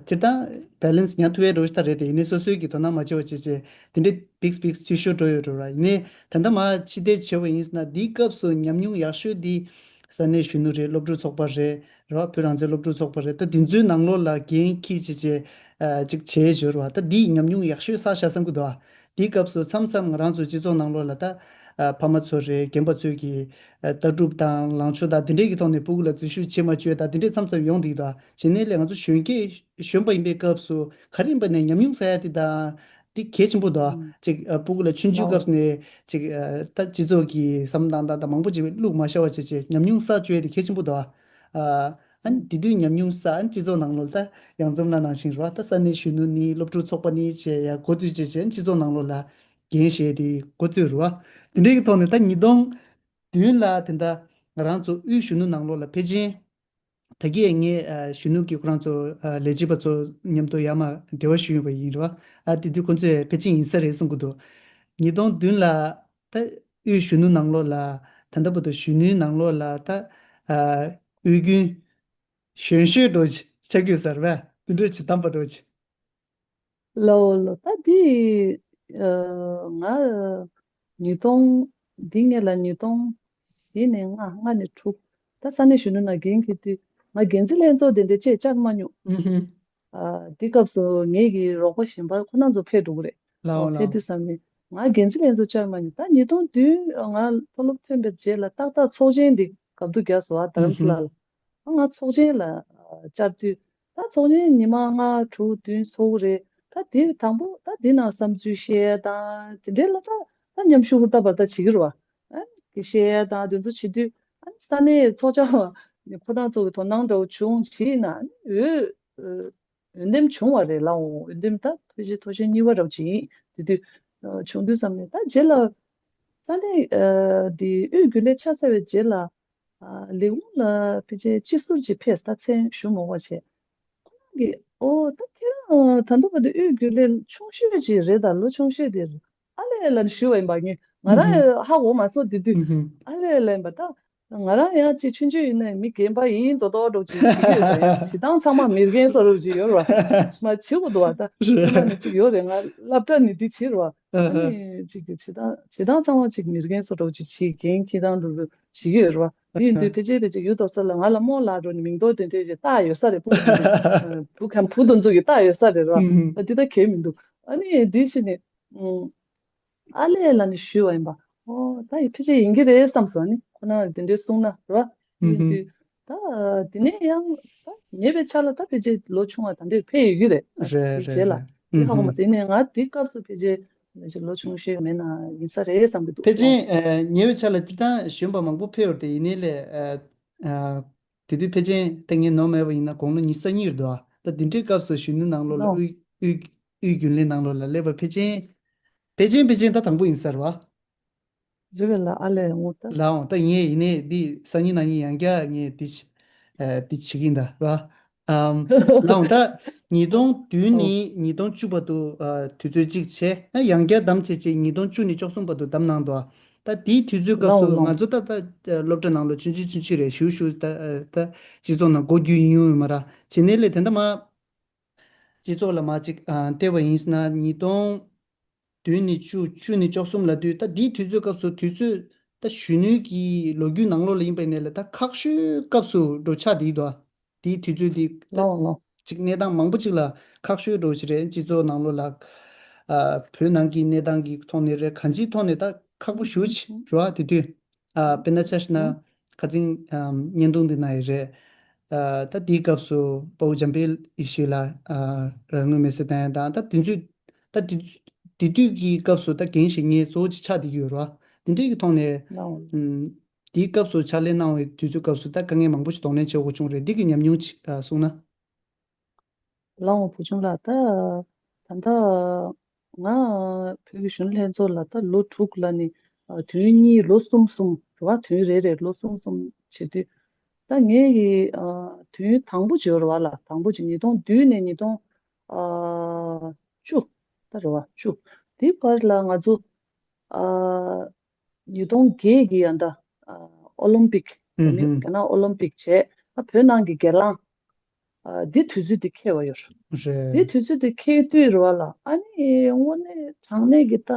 སྤྱིར་བཏང་བེ་ལེན་སི་ཉར་ཐུབ་ཡས་འགྲོ་ཞིག་ད་རེད་དེ། ཡིན་ནའི་སོ་སོའི་གི་དོ་སྣང་མ་བྱས་པ་བྱས་བྱས་དེ་འདྲའི་བིག་བིག་འཐུས་ཤོར་འགྲོ་ཡོད་འགྲོ་ར། ཡིན་ནའི་ད་ལྟ་མ་ཕྱི་བལྟས་བྱས་པ་ཡིན་ཟེར་ན་འདིའི་སྐབས་སུ་ཉམས་མྱོང་ཡག་ཤོས་འདི་ས་གནས་གཞོན་ནུ་རེད། སློབ་ཕྲུག་ཚོགས་པ་རེད། རེད་བ། བོད་རང་བཙན་སློབ་ཕྲུག་ཚོགས་པ་རེད། ད་འདི་ཚོའི་ནང་ལོགས་ལ་འགན་འཁྱེར་བྱས་བྱས་ཨ་ཅིག་བྱས་ཡོད་རེད་བ། ད་འདིའི་ཉམས་མྱོང་ཡག་ཤོས་བསགས་བཞག་བསམ་གྱི་འདུག་ཨ། དེའི་སྐབས་སུ་མཚམས་མཚམས་ང་རང་ཚོ་སྤྱི་ཚོགས་ནང་ལོགས་ལ་ད་ཨ་ཕ་མ་ཚོ་རེད། རྒན་པ་ཚོས་ཀྱི་ཨ་ལྟ་གྲུབ་དང་ལངས་ཕྱོགས་དང་དེ་འདྲས་ཀྱི་ཐོག་ནས་སྤུ་གུ་ལ་འཛུལ་ཞུགས་བྱེད་མ་བཅུག་ཡ་དང་དེ་འདྲས་མཚམས་མཚམས་ཡོང་བསྡད་ཀྱི་འདུག་ཨ། བྱས་ནས་ལས་ང་ཚོ་གཞོན་སྐྱེས་གཞོན་པ་ཡིན་པའི་སྐབས་སུ་ག་རེ་ཡིན་པ་ནས་ཉམས་མྱོང་བསགས་ཡ་དེ་དང་དེ་གལ་ཆེན་པོ་འདུག་ཨ། ཨང་། ཅིག་ཨ་སྤུ་གུ་ལ་ཆུང་ཆུང་ལའོ། སྐབས་ནས་ཅིག་ཨ་ད་སྤྱི་ཚོགས་ཀྱི་བསམ་བློ་བཏང་སྟངས་དང་མང་པོ་ཅིག་བླུག་མ་བཞག་པ་བྱས་བྱས་ཉམས་མྱོང་བསགས་བཅུག་ཡ་དེ་གལ་ཆེན་པོ་འདུག་ཨ། ཨ་ཨང་། དེ་དུས་ཉམས་མྱོང་བསགས། ཨ་སྤྱི་ཚོགས་ནང་ལོགས་ལ་ད་ཡང་ཚང་ལ་ནང་བཞིན་རེད་བ། ད་ས་གནས་གཞོན་ནུ་ནི་སློབ་ཕྲུག་ཚོགས་པ་ནི་བྱས་ཡ་འགོ་བཙུགས་བྱས་བྱས་སྤྱི་ཚོགས་ནང་ལོགས་ལ་འགན་བཞེས་དེ་འགོ་བཙུགས་རེད་བ། དེ་འདྲའི་གི་ཐོག་ནས་ད་ཉིས་སྟོང་བདུན་ལ་དེ་འདྲ་ང་རང་ཚོ་དབུས་གཞོན་ནུ་ནང་ལོགས་ལ་ཕལ་ཆེར་ད་གིན་ངས་ཨ་གཞོན་ནུ་གི་ཁོ་རང་ཚོ་ཨ་ལས་བྱེད་པ་ཚོ་མཉམ་དུ་ཡར་མར་འབྲེལ་བ་ཞུས་ཡོད་པ་ཡིན་རེད་བ། ཨ་དེ་དུས་ཁོང་ཚོས་ཕལ་ཆེར་ཡིན་ས་རེད་གསུང་གི་འདུག་ཉིས་སྟོང་བདུན་ལ་ད་དབུས་གཞོན་ནུ་ནང་ལོགས་ལ་ད་ལྟ་བར་དུ་གཞོན་ནུའི་ནང་ལོགས་ལ་ད་ཨ་དབུས་རྒྱུན་གཞོན་ཤོས་འགྲོ་ཆ་རྒྱུས་ཟེར་བས་དེ་འདྲ་ཅིག་བདམས་པ་འགྲོ་ཆ། ལའོ་ལའོ། ད་འདི་ཨ་ང་ཉིས་སྟོང་འདི་ངེད་ལ་ཉིས་སྟོང་བཞི་ནས་ལྔ་ལྔ་ནས་དྲུག་ད་ས་གནས་གཞོན་ནུ་ནང་འགན་འཁྱེར་དུས་ང་འགན་འཛིན་ལྷན་ཚོགས་དེ་འདྲ་བཅས་བཅར་མ་མྱོང་། ཨུ་ཧུ། ཨ་འདི་སྐབས་སུ་ངེད་ཀྱི་རོགས་པ་གཞན་པ་ཁོ་རང་ཚོ་ཕེབས་འགྲོ་གི་རེད། ལའོ་ཨོ་ཕེབས་ལའོ། དུས་ཙམ་ནས་ང་འགན་འཛིན་ལྷན་ཚོགས་བཅར་མ་མྱོང་། ད་ཉིས་སྟོང་བདུན་ང་མཐོ་སློབ་ཐོན་པའི་རྗེས་ལ་ཏག་ཏག་ཚོགས་ཆེན་འདི་སྐབས་དུ་རྒྱག་སོང་ཨ་དྷ་རམ་ས་ལ་ལ། ང་ཚོགས་ཆེན་ལ་བཅར་དུས་ད་ཚོགས་ཆེན་ཉི་མ་ལྔ་དྲུག་བདུན་ཚོགས་རེད། ད་དེ་དང་པོ་ད་དེ་ནང་བསམ་ཚུལ་བཤད་དང་དེ་འདྲའི་ལ་ད་ད་མཉམ་ཞུགས་ཧུར་ཐག་པར་ད་བྱེད་ཀྱི་རེད་བ། ཨ་ནི་བཤད་དང་དེ་ཚོ་བྱེད་དུས་ཨ་ནི་ས་གནས་ཚོགས་བཅར་བ་ཁོ་རང་ཚོ་གི་དོ་སྣང་འདྲ་བོ་བྱུང་བྱས་ན་ཨ་ནི་འོས་འོས་འདེམས་བྱུང་བ་རེད་ལ། འོས་འདེམས་ད་ཐོ་ཆེན་ཐོ་ཆེན་གཉིས་པ་འདྲ་བོ་ཅིག་ཡིན་དེ་དུས་བྱུང་དུས་ཙམ་ནས་ད་རྗེས་ལ་ས་གནས་འདི་དབུས་རྒྱུན་ལས་ཆགས་ཚར་བའི་རྗེས་ལ། ལས་ཁུངས་ལ་ཕལ་ཆེར་སྤྱི་ཟུར་གྱི་ཕེབས་ད་མཚན་ཞུ་མོ་བ་བྱས། ཁོ་རང་གིས་ཨོ་ད་ཁྱེད་རང་ད་འདུག་ག་འདི་དབུས་རྒྱུན་ལས་ཆུང་ཤོས་ཅིག་རེད་ད་ལོ་ཆུང་ཤོས་དེ་རེད། ཨ་ལས་ལ་ནི་ཞུ་བ་ཡིན་པ་ངས་ང་རང་ཧ་གོ་མ་སོང་དེ་དུས་ཨ་ལས་ལ་ཡིན་པ་ད་ང་རང་ཡང་ཅིག་ཆུང་ཆུང་ཡིན་ནའི་མི་རྒན་པ་ཡིན་མདོག་མདོག་འདྲ་ཅིག་བྱེད་ཀྱི་ཡོད་རེད། བྱེད་སྟངས་ཚང་མ་མི་རྒན་བཟོ་འདྲ་ཅིག་ཡོད་རེད་བ། མ་བྱེད་དགོས་འདུག་བ་ད་ཁྱེད་རང་ནི་ཅིག་ཡོད་རེད། ང་སློབ་གྲྭ་ནི་འདི་བྱེད་རེད་བ། ཨ་ནི་ཅིག་གི་བྱེད་སྟངས་བྱེད་སྟངས་ཚང་མ་ཅིག་མི་རྒན་བཟོ་འདྲ་ཅིག་བྱེད་འགན་འཁྱེར་སྟངས་འདུག་བྱེད་ཀྱི་ཡོད་རེད་བ། དེ་ཡིན་དུས་ཕལ་ཆེར་ཕལ་ཆེར་ཡུལ་དོག་ས་ལ་ང་ལ་རྨོ་ལགས་འགྲོ་ནས་མིང་འདོགས་དེ་འདྲས་ཀྱི་རྟགས་ཡོད་ས་རེད། བུ་བུ་གམ་བུ་དེ་ཚོ་གི་རྟགས་ཡོད་ས་རེད་ར། ཨ་འདི་ད་གལ་མི་འདུག་ཨ་ནི་འདི་ཕྱིན་ནས་ཨ་ལས་ལ་ནི་ཞུས་བ་ཡིན་པ། ཨོ་ད་ཡི་ཕལ་ཆེར་ཡིན་གྱི་རེད་བསམ་སོང་། ཨ་ནི་ཁོ་ན་དེ་འདྲས་གསུངས་ན་ར། ཡིན་དུས་ད་དེ་ནས་ཡང་ད་ཉེ་བའི་ཆ་ལ་ད་ཕལ་ཆེར་ལོ་ཆུང་བ་ད་འདྲས་ཕེབས་ཡོད་ཀྱི་རེད། རེད་རེད་རེད། དེ་ཧ་གོ་མ་སོང་། ཡིན་ནའི་ང་དེ་སྐབས་སུ་ཕལ་ཆེར་ལོ་ཆུང་ཤོས་མེད་ན་ཡིན་ས་རེད་བསམ་གྱི་འདུག་ཕལ་ཆེར་ཨ་ཉེ་བའི་ཆ་ལ་སྤྱིར་བཏང་གཞོན་པ་མང་པོ་ཕེབས་ཡོད་རེད་དེ། ཡིན་ནའི་ལས་ཨ་ཨ་དེ་དུས་ཕལ་ཆེར་ད་ངས་ནོར་མེད་པ་ཡིན་ན་དགུང་ལོ་ཉི་ཤུ་རྩ་གཉིས་རེད་འདུག་ད་འདི་འདྲའི་སྐབས་སུ་གཞོན་ནུ་ནང་ལོགས་ལ་ལོ། དབུས་དབུས་དབུས་རྒྱུན་ལས་ནང་ལོགས་ལ་སླེབས་པ་ཕལ་ཆེར་ཕལ་ཆེར་ཕལ་ཆེར་ད་དང་པོ་ཡིན་ས་རེད་བ། རེད་པས་ལགས། ཨ་ལས་འོ་ད། ལགས་འོང་། ད་ངས་ཡིན་ནའི་འདི་སང་ཉིན་གནངས་ཉིན་ཡང་བསྐྱར་ངས་འདི་བྱ་ཨ་འདི་བྱེད་ཀྱི་ཡིན་ད་ར། ཨམ། ལགས་འོང་། ད་ཉིས་སྟོང་བདུན་ནས་ཉིས་སྟོང་བཅུ་བར་དུ་ཨ་དུས་ཚོད་གཅིག་བྱས། ཨ་ཡང་བསྐྱར་བདམས་བྱས་བྱས་ཉིས་སྟོང་བཅུ་ནས་བཅུ་གསུམ་བར་དུ་བདམས་གནང་འདུག་ད་དེའི་དུས་ཚོད་སྐབས་སུ་ལགས་འོང་། ང་ཚོ་ད་ད་སློབ་གྲྭ་ནང་ལ་ཆུང་ཆུང་ཆུང་ཆུང་རེད། ཞུ་ཞུ་ད་ད་སྤྱི་ཚོགས་ནང་སྒོ་བརྒྱུད་ཡིན་ཡོང་ཡོད་མ་ར། བྱས་ནའི་ལས་དེ་འདྲ་མ། སྤྱི་ཚོགས་ལ་མ་ཅིག་ཨ་བལྟས་པ་ཡིན་ཟེར་ན་ཉིས་སྟོང་བདུན་ནས་བཅུ། བཅུ་ནས་བཅུ་གསུམ་ལ་དུས་ད་འདིའི་དུས་ཚོད་སྐབས་སུ་དུས་ཚོད་ད་གཞོན་ནུའི་གི་ལོ་རྒྱུས་ནང་ལོགས་ལ་ཡིན་པ་ཡིན་ནའི་ལས་ད་ཁག་ཤོས་སྐབས་སུ་འགྲོ་ཆགས་བསྡད་འདུག་དེའི་དུས་ཚོད་འདི་ད་ལའོ་ལའོ། ཅིག་གནས་སྟངས་མང་པོ་ཅིག་ལ་ཁག་ཤོས་འགྲོ་ཞིག་རེད། སྤྱི་ཚོགས་ནང་ལོགས་ལ་ཨ་བོད་ནང་གི་གནས་སྟངས་ཀྱི་ཐོག་ནས་རེད། གང་ཅིའི་ཐོག་ནས་ད་ཁག་པོ་ཞེ་པོ་ཅིག་རེད་བ་དེ་དུས། ཨ་དཔེར་ན་ཆ་བཞག་ན་ཨུ་ཁ་སང་ཨམ་བརྙན་ཐུང་འདི་ནང་ཡོད་རེད། ཨ་ད་དེའི་སྐབས་སུ་དཔའ་བོ་འཇམ་དཔལ་ཡེ་ཤེས་ལགས་ཨ་རང་ལུས་མེར་སྲེག་བཏང་ཡ་དང་། ད་དེ་ཚོའི་ད་དེ་དེ་དུས་ཀྱི་སྐབས་སུ་ད་འགན་བཞེས་མཁན་གཙོ་བོ་ཅིག་ཆགས་བསྡད་ཀྱི་ཡོད་རེད་བ། དེ་འདྲའི་གི་ཐོག་ནས་ལའོ། ཨམ་དེའི་སྐབས་སུ་ཕྱག་ལས་གནང་བའི་དུས་ཚོད་སྐབས་སུ་ད་དཀའ་ངལ་མང་པོ་ཞིག་གདོང་ལེན་བྱེད་དགོས་བྱུང་རེད། འདི་གི་ཉམས་མྱོང་ཅིག་ཨ་གསུངས་ན། ལའོ་བུ་ཆུང་ལགས། ད་ད་ལྟ་ང་བོད་ཀྱི་གཞོན་ནུ་ལྷན་ཚོགས་ལ་ད་ལོ་དྲུག་ལ་ནི་ཨ་དུས་ཡུན་གཉིས་ལོ་གསུམ་གསུམ་རེད་བ། དུས་ཡུན་རེ་རེ་ལོ་གསུམ་གསུམ་བྱེད་དུས། ད་ངའི་གི་ཨ་དུས་ཡུན་དང་པོ་བྱེད་རེད་བ་ལ། དང་པོ་བྱེད་ཉིས་སྟོང་བདུན་ནས་ཉིས་སྟོང་ཨ་བཅུ་ད་རེད་བ། བཅུ་དེའི་བར་ལ་ང་ཚོ་ཨ་ཉིས་སྟོང་བརྒྱད་ཀྱི་ཡང་ད་ཨ་ཨོ་ལིམ་པིག་ཨུ་ཧུམ། རྒྱ་ནག་ཨོ་ལིམ་པིག་བྱས། ཨ་བོད་ནང་གི་སྒེར་ལངས་ཨ་འདི་དུས་ཚོད་འདི་འཁེལ་བ་ཡོད་རེད། འདི་རེད། དུས་ཚོད་འདི་འཁེལ་དུས་རེད་བ་ལ། ཨ་ནི་དངོས་གནས་དྲང་གནས་ཀྱི་ད་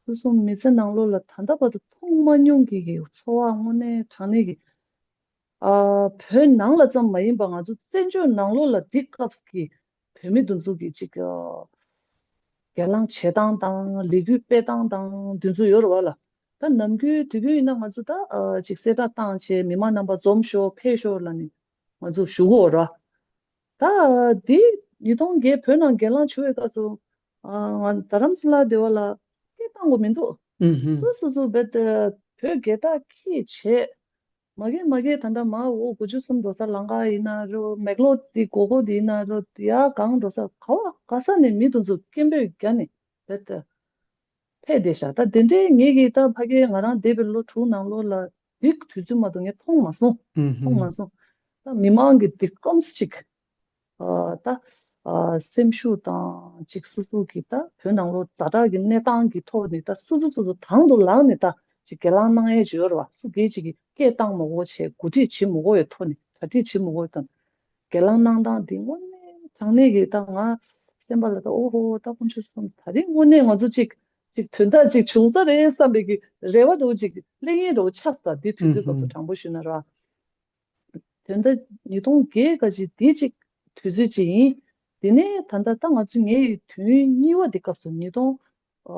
སོ་སོ་མི་ཚེ་ནང་ལོགས་ལ་ད་ལྟ་བར་དུ་མཐོང་མ་མྱོང་གི་གི་ཚོར་བ་དངོས་གནས་དྲང་གནས་ཀྱི་ཨ་བོད་ནང་ལ་ཙམ་མ་ཡིན་པ་ང་ཚོ་བཙན་བྱོལ་ནང་ལོགས་ལ་འདི་སྐབས་ཀྱི་བོད་མི་དེ་ཚོ་གི་ཅིག་ཨ་སྒེར་ལངས་བྱེད་སྟངས་དང་ལས་འགུལ་སྤེལ་སྟངས་དང་དེ་ཚོ་ཡོད་རེད་བ་ལ། ད་ནམ་རྒྱུན་དུས་རྒྱུན་ཡིན་ན་ང་ཚོ་ད་ཨ་ཅིག་གསལ་བསྒྲགས་བཏང་བྱས་མི་མང་རྣམ་པ་འཛོམས་ཤོག་ཕེབས་ཤོག་ལབ་ནས་ང་ཚོ་ཞུ་གི་ཡོད་རེད་བ། ད་འདི་ཉིས་སྟོང་བརྒྱད་བོད་ནང་སྒེར་ལངས་བྱུང་བའི་སྐབས་སུ་ཨ་ང་རྡ་རམ་ས་ལ་སྡེ་བ་ལ་སྐད་བཏང་དགོས་མི་འདུག་ཨུ་ཧུམ། སོ་སོ་སོ་བེད་བོད་རྒྱལ་དར་འཁྱེར་བྱས། མ་གི་མ་གི་ད་ལྟ་མ་འོ་དགུ་བཅུ་གསུམ་འགྲོ་ས་ལང་ཀ་ཡིན་ན་རོ། མེག་ལོར་དེ་གོ་གོ་དེ་ཡིན་ན་རོ། ཡ་གང་འགྲོ་ས་ག་བ་ག་ས་ནས་མི་དེ་ཚོ་སྐད་འབོད་རྒྱག་ནས་བེད་ཕེབས་བསྡད་ཤག་ད་དེ་འདྲའི་ངེད་ཀྱིས་ད་ཕ་གི་ང་རང་འདས་པའི་ལོ་དྲུག་ནང་ལོགས་ལ་འདི་དུས་ཚོད་མ་གཏོགས་ངས་མཐོང་མ་སོང་། ཨུ་མཐོང་ཧུམ། མ་སོང་། ད་མི་མང་གི་འདི་སྐམ་ཅིག་ཨ་ད་ཨ་སེམས་ཤུགས་དང་ཅིག་སོ་སོ་གི་ད་བོད་ནང་ལོགས་ཛ་དྲག་གི་གནས་སྟངས་ཀྱི་ཐོག་ནས་ད་སོ་སོ་སོ་སོ་དང་དུ་ལངས་ནས་ད་ཅིག་སྒེར་ལངས་གནང་ཡས་ཅིག་ཡོད་རེད་བ། སུ་སྒེར་ཅིག་གིས་སྐད་བཏང་མ་དགོས་བྱས། གོ་སྒྲིག་བྱེད་མ་དགོས་ཡས་ཐོག་ནས་གྲ་སྒྲིག་བྱེད་མ་དགོས་ཡས་ཐོག་ནས་སྒེར་ལངས་གནང་སྟངས་འདི་དངོས་གནས་དྲང་གནས་ཀྱི་ད་ང་སེམས་པ་ལ་ད་ཨོ་ཧོ་ད་དཀོན་མཆོག་གསུམ། ད་རིང་དངོས་གནས་ང་ཚོ་ཅིག་ཅིག་དོན་དག་ཅིག་བྱུང་ས་རེད་བསམ་པའི་གི་རེ་བ་འདྲ་བོ་ཅིག་སླེབས་ཡས་འདྲ་བོ་ཆགས་སོང་། ད་འདི་དུས་ཚོད་སྐབས་སུ་དྲང་པོ་ཞུས་ན་ར། དོན་དག་ཉིས་སྟོང་བརྒྱད་ག་ཅིག་དེ་ཅིག་དུས་ཚོད་ཅིག་ཡིན། དེ་ནས་ད་ལྟ་ད་ང་ཚོ་ངའི་དུས་ཡུན་གཉིས་པ་འདི་སྐབས་སུ་ཉིས་སྟོང་ཨ་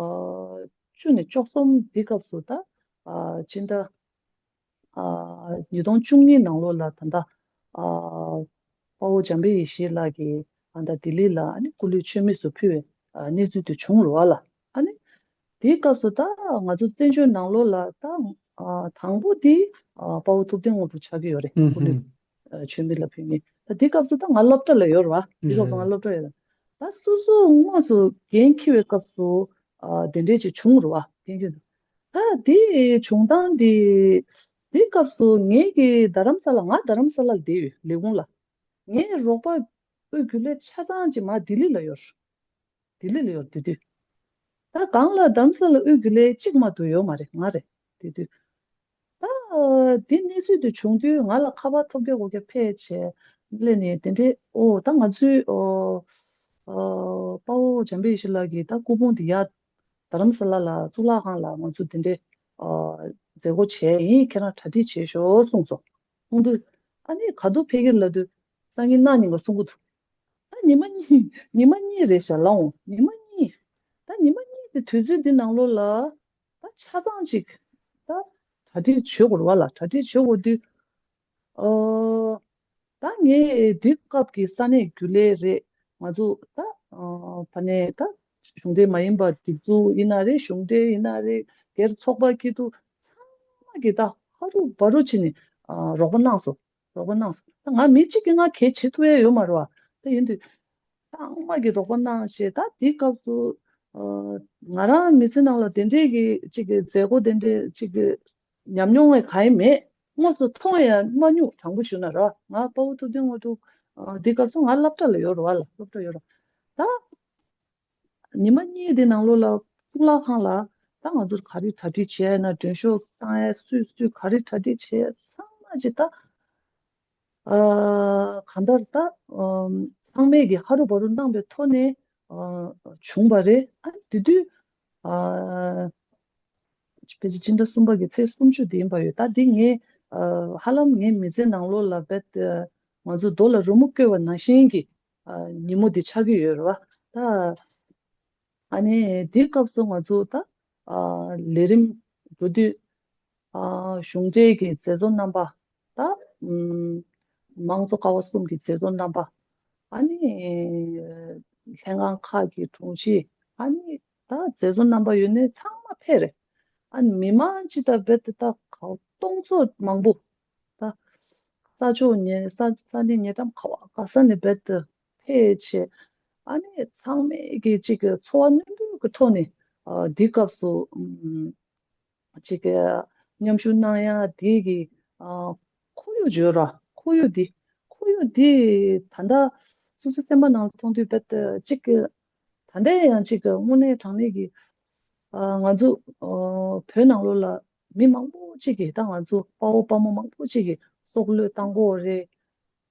བཅུ་ནས་བཅུ་གསུམ་འདི་སྐབས་སུ་ད་ཨ་སྤྱི་ཟླ་ཨ་ཉིས་སྟོང་བཅུ་གཉིས་ནང་ལོགས་ལ་ད་ལྟ་ཨ་དཔའ་བོ་འཇམ་དཔལ་ཡེ་ཤེས་ལགས་ཀྱིས་ཨ་ད་ལྡི་ལི་ལ་ཨ་ནི་སྐུ་ལུས་མཆོད་མེ་སུ་ཕུལ་བའི་ཨ་གནས་ཚུལ་དེ་བྱུང་རུ་བ་ལ། ཨ་ནི་དེའི་སྐབས་སུ་ད་ང་ཚོ་བཙན་བྱོལ་ནང་ལོགས་ལ་ད་ཨ་དང་པོ་དེ་ཨ་དཔའ་བོ་ཐུབ་བསྟན་དངོས་གྲུབ་ཆགས་ཀྱི་ཡོད་རེད། ཨུ་སྐུ་ལུས་ཧུམ། ཨ་མཆོད་མེ་ལ་ཕུལ་མཁན། ད་དེའི་སྐབས་སུ་ད་ང་སློབ་གྲྭ་ལ་ཡོད་རེད་བ། དེའི་སྐབས་སུ་ང་སློབ་གྲྭ་ཡོད་རེད། ད་སོ་སོ་དངོས་སུ་འགན་འཁྱེར་བའི་སྐབས་སུ་ཨ་དེ་འདྲས་ཅིག་བྱུང་རུ་བ། འགན་འཁྱེར། ད་དེ་བྱུང་སྟངས་དེ་དེའི་སྐབས་སུ་ངེད་ཀྱི་རྡ་རམ་ས་ལ། ང་རྡ་རམ་ས་ལ་ལ་བསྡད་ཡོད་ལས་ཁུངས་ལ། ངའི་རོགས་པ་དབུས་རྒྱུན་ལས་ཆ་ཚང་ཅིག་མར་ལྡི་ལི་ལ་ཡོད། ལྡི་ལི་ལ་ཡོད་དེ་དུས། ད་སྒང་ལ་རྡ་རམ་ས་ལ་དབུས་རྒྱུན་ལས་གཅིག་མ་གཏོགས་ཡོད་མ་རེད། ང་རེད་དེ་དུས། ད་དེ་གནས་ཚུལ་དེ་བྱུང་དུས་ང་ལ་ཁ་པར་ཐོབ་རྒྱག་གོ་རྒྱག་ཕེབས་བྱས་སླེབས་ནས་དེ་འདྲས། ཨོ་ད་ང་ཚོའི་ཨོ་ཨོ་དཔའ་བོ་འཇམ་དཔལ་ཡེ་ཤེས་ལགས་ཀྱིས་ད་སྐུ་ཕུང་དེ་ཡར་རྡ་རམ་ས་ལ་ལ་གཙུག་ལག་ཁང་ལ་ང་ཚོ་དེ་འདྲས་ཨོ་མཛད་སྒོ་བྱས་ཡིན། ཁྱེད་རང་གྲ་སྒྲིག་བྱས་ཤོག་གསུངས་སོང་། གསུངས་དུས་ཨ་ནི་ག་དུས་ཕེབས་ཀྱི་ལབ་དུས་སང་ཉིན་གནངས་ཉིན་ག་གསུང་གི་འདུག་ད་ཉི་མ་གཉིས། ཉི་མ་གཉིས་རེད་ཤག་ལབ་འོང་། ཉི་མ་གཉིས། ད་ཉི་མ་གཉིས་དེ་དུས་ཚོད་འདི་ནང་ལོགས་ལ་ད་ཆ་ཚང་ཅིག་ད་གྲ་སྒྲིག་བྱེད་དགོས་རེད་བ་ལ། གྲ་སྒྲིག་བྱེད་དགོས་དུས་ཨོ་ད་ངས་དུས་སྐབས་ཀྱི་ས་གནས་རྒྱུན་ལས་རེད། ང་ཚོ་ད་ཨོ་ཕ་ནས་ད་གཞུང་འབྲེལ་མ་ཡིན་པ་སྒྲིག་འཛུགས་ཡིན་ན་རེད། གཞུང་འབྲེལ་ཡིན་ན་རེད། སྒེར་ཚོགས་པ་སྐྱིད་སྡུག་ཚང་མ་གི་ད་ཧ་རུ་བ་རུ་བྱས་ནས་ཨ་རོགས་པ་གནང་སོང་། རོགས་པ་གནང་སོང་། ད་ང་མི་གཅིག་གིས་ང་གལ་བྱེད་ཐུབ་ཡ་ཡོད་མ་རེད་བ། ད་ཡིན་དུས་ཚང་མ་གིས་རོགས་པ་གནང་བྱས། ད་དེའི་སྐབས་སུ་ཨ་ང་རང་མི་ཚེ་ནང་ལ་དེ་འདྲས་ཀྱི་གཅིག་གི་མཛད་སྒོ་དེ་འདྲས་གཅིག་གི་ཉམས་མྱོང་ཡང་གང་ཡང་མེད། དངོས་སུ་མཐོང་ཡང་མ་མྱོང་། དྲང་པོ་ཞུ་ན་རེད་བ། ང་དཔའ་བོ་ཐུབ་བསྟན་དངོས་གྲུབ་ཨ་དེའི་སྐབས་སུ་ང་སློབ་གྲྭ་ལ་ཡོད་རེད་བ་ལ། སློབ་གྲྭ་ཡོད་རེད། ད་ཉི་མ་གཉིས་དེ་ནང་ལོགས་ལ་གཙུག་ལག་ཁང་ལ་ད་ང་ཚོར་ག་རེ་གྲ་སྒྲིག་བྱས་ན། མགྲོན་ཤོག་བཏང་ཡས་སུས་སུས་ག་རེ་གྲ་སྒྲིག་བྱས་ཚང་མ་ཅིག་ད་ཨ་གང་ལྟར་ད་ཨམ་ཚང་མས་ཀྱི་ཧ་རུ་བ་རུ་གནང་པའི་ཐོག་ནས་ཨ་བྱུང་བ་རེད། ཨ་དེ་དུས་ཨ་ཕལ་ཆེར་སྤྱི་ཟླ་གསུམ་པ་གི་ཚེས་སུམ་ཅུ་དེ་ཡིན་པ་ཡོད། ད་འདི་ངས་ཨ་ཧ་ལམ་ངའི་མི་ཚེ་ནང་ལོགས་ལ་རྦད་དེ་ང་ཚོ་རྡོ་ལ་རི་མོ་བརྐོས་པ་ནང་བཞིན་གྱི་ཨ་ཉིན་མོ་འདི་ཆགས་ཀྱི་ཡོད་རེད་བ། ད་ཨ་ནི་འདིའི་སྐབས་སུ་ང་ཚོ་ད་ཨ་ལས་རིམ་འགྲོ་དུས་ཨ་གཞུང་འབྲེལ་གྱི་མཛད་གཙོ་རྣམ་པ། ད་ཨུམ་དམངས་གཙོ་ཀ་བ་གསུམ་གྱི་མཛད་གཙོ་རྣམ་པ། ཨ་ནི་ལྷན་ཁང་ཁག་གི་དྲུང་ཆེ། ཨ་ནི་ད་མཛད་གཙོ་རྣམ་པ་ཡོད་ནས་ཚང་མ་ཕེབས་རེད། ཨ་ནི་མི་མང་ཅི་ལྟར་རྦད་དེ་ད་ག་སྟོང་ཚོ་མང་པོ། ད་ས་ཕྱོགས་ཉེ་ས་ས་གནས་ཉེ་འགྲམ་ག་བ་ག་ས་ནས་རྦད་དེ་ ཕེབས་བྱས། ཨ་ནི་ཚང་མས་ཀྱི་ཅིག་གི་ཚོར་བ་རྣོན་པོའི་གི་ཐོག་ནས་ཨ་འདི་སྐབས་སུ་ཨམ་ཅིག་གི་མཉམ་ཞུགས་གནང་ཡ་དེ་གི་ཨ་ཁོར་ཡུག་བརྗོད་ར། ཁོར་ཡུག་འདི་ཁོར་ཡུག་འདི་ད་ལྟ་སོ་སོའི་སེམས་པ་ནང་ལ་མཐོང་དུས་རྦད་དེ་ཅིག་གི་ད་ལྟ་ཡང་ཅིག་གི་དངོས་གནས་དྲང་གནས་ཀྱི་ཨ་ང་ཚོ་ཨ་བོད་ནང་ལོགས་ལ་མི་མང་པོ་ཅིག་གིས་ད་ང་ཚོ་དཔའ་བོ་དཔའ་མོ་མང་པོ་ཅིག་གིས་སྲོག་བློས་བཏང་གི་ཡོད་རེད།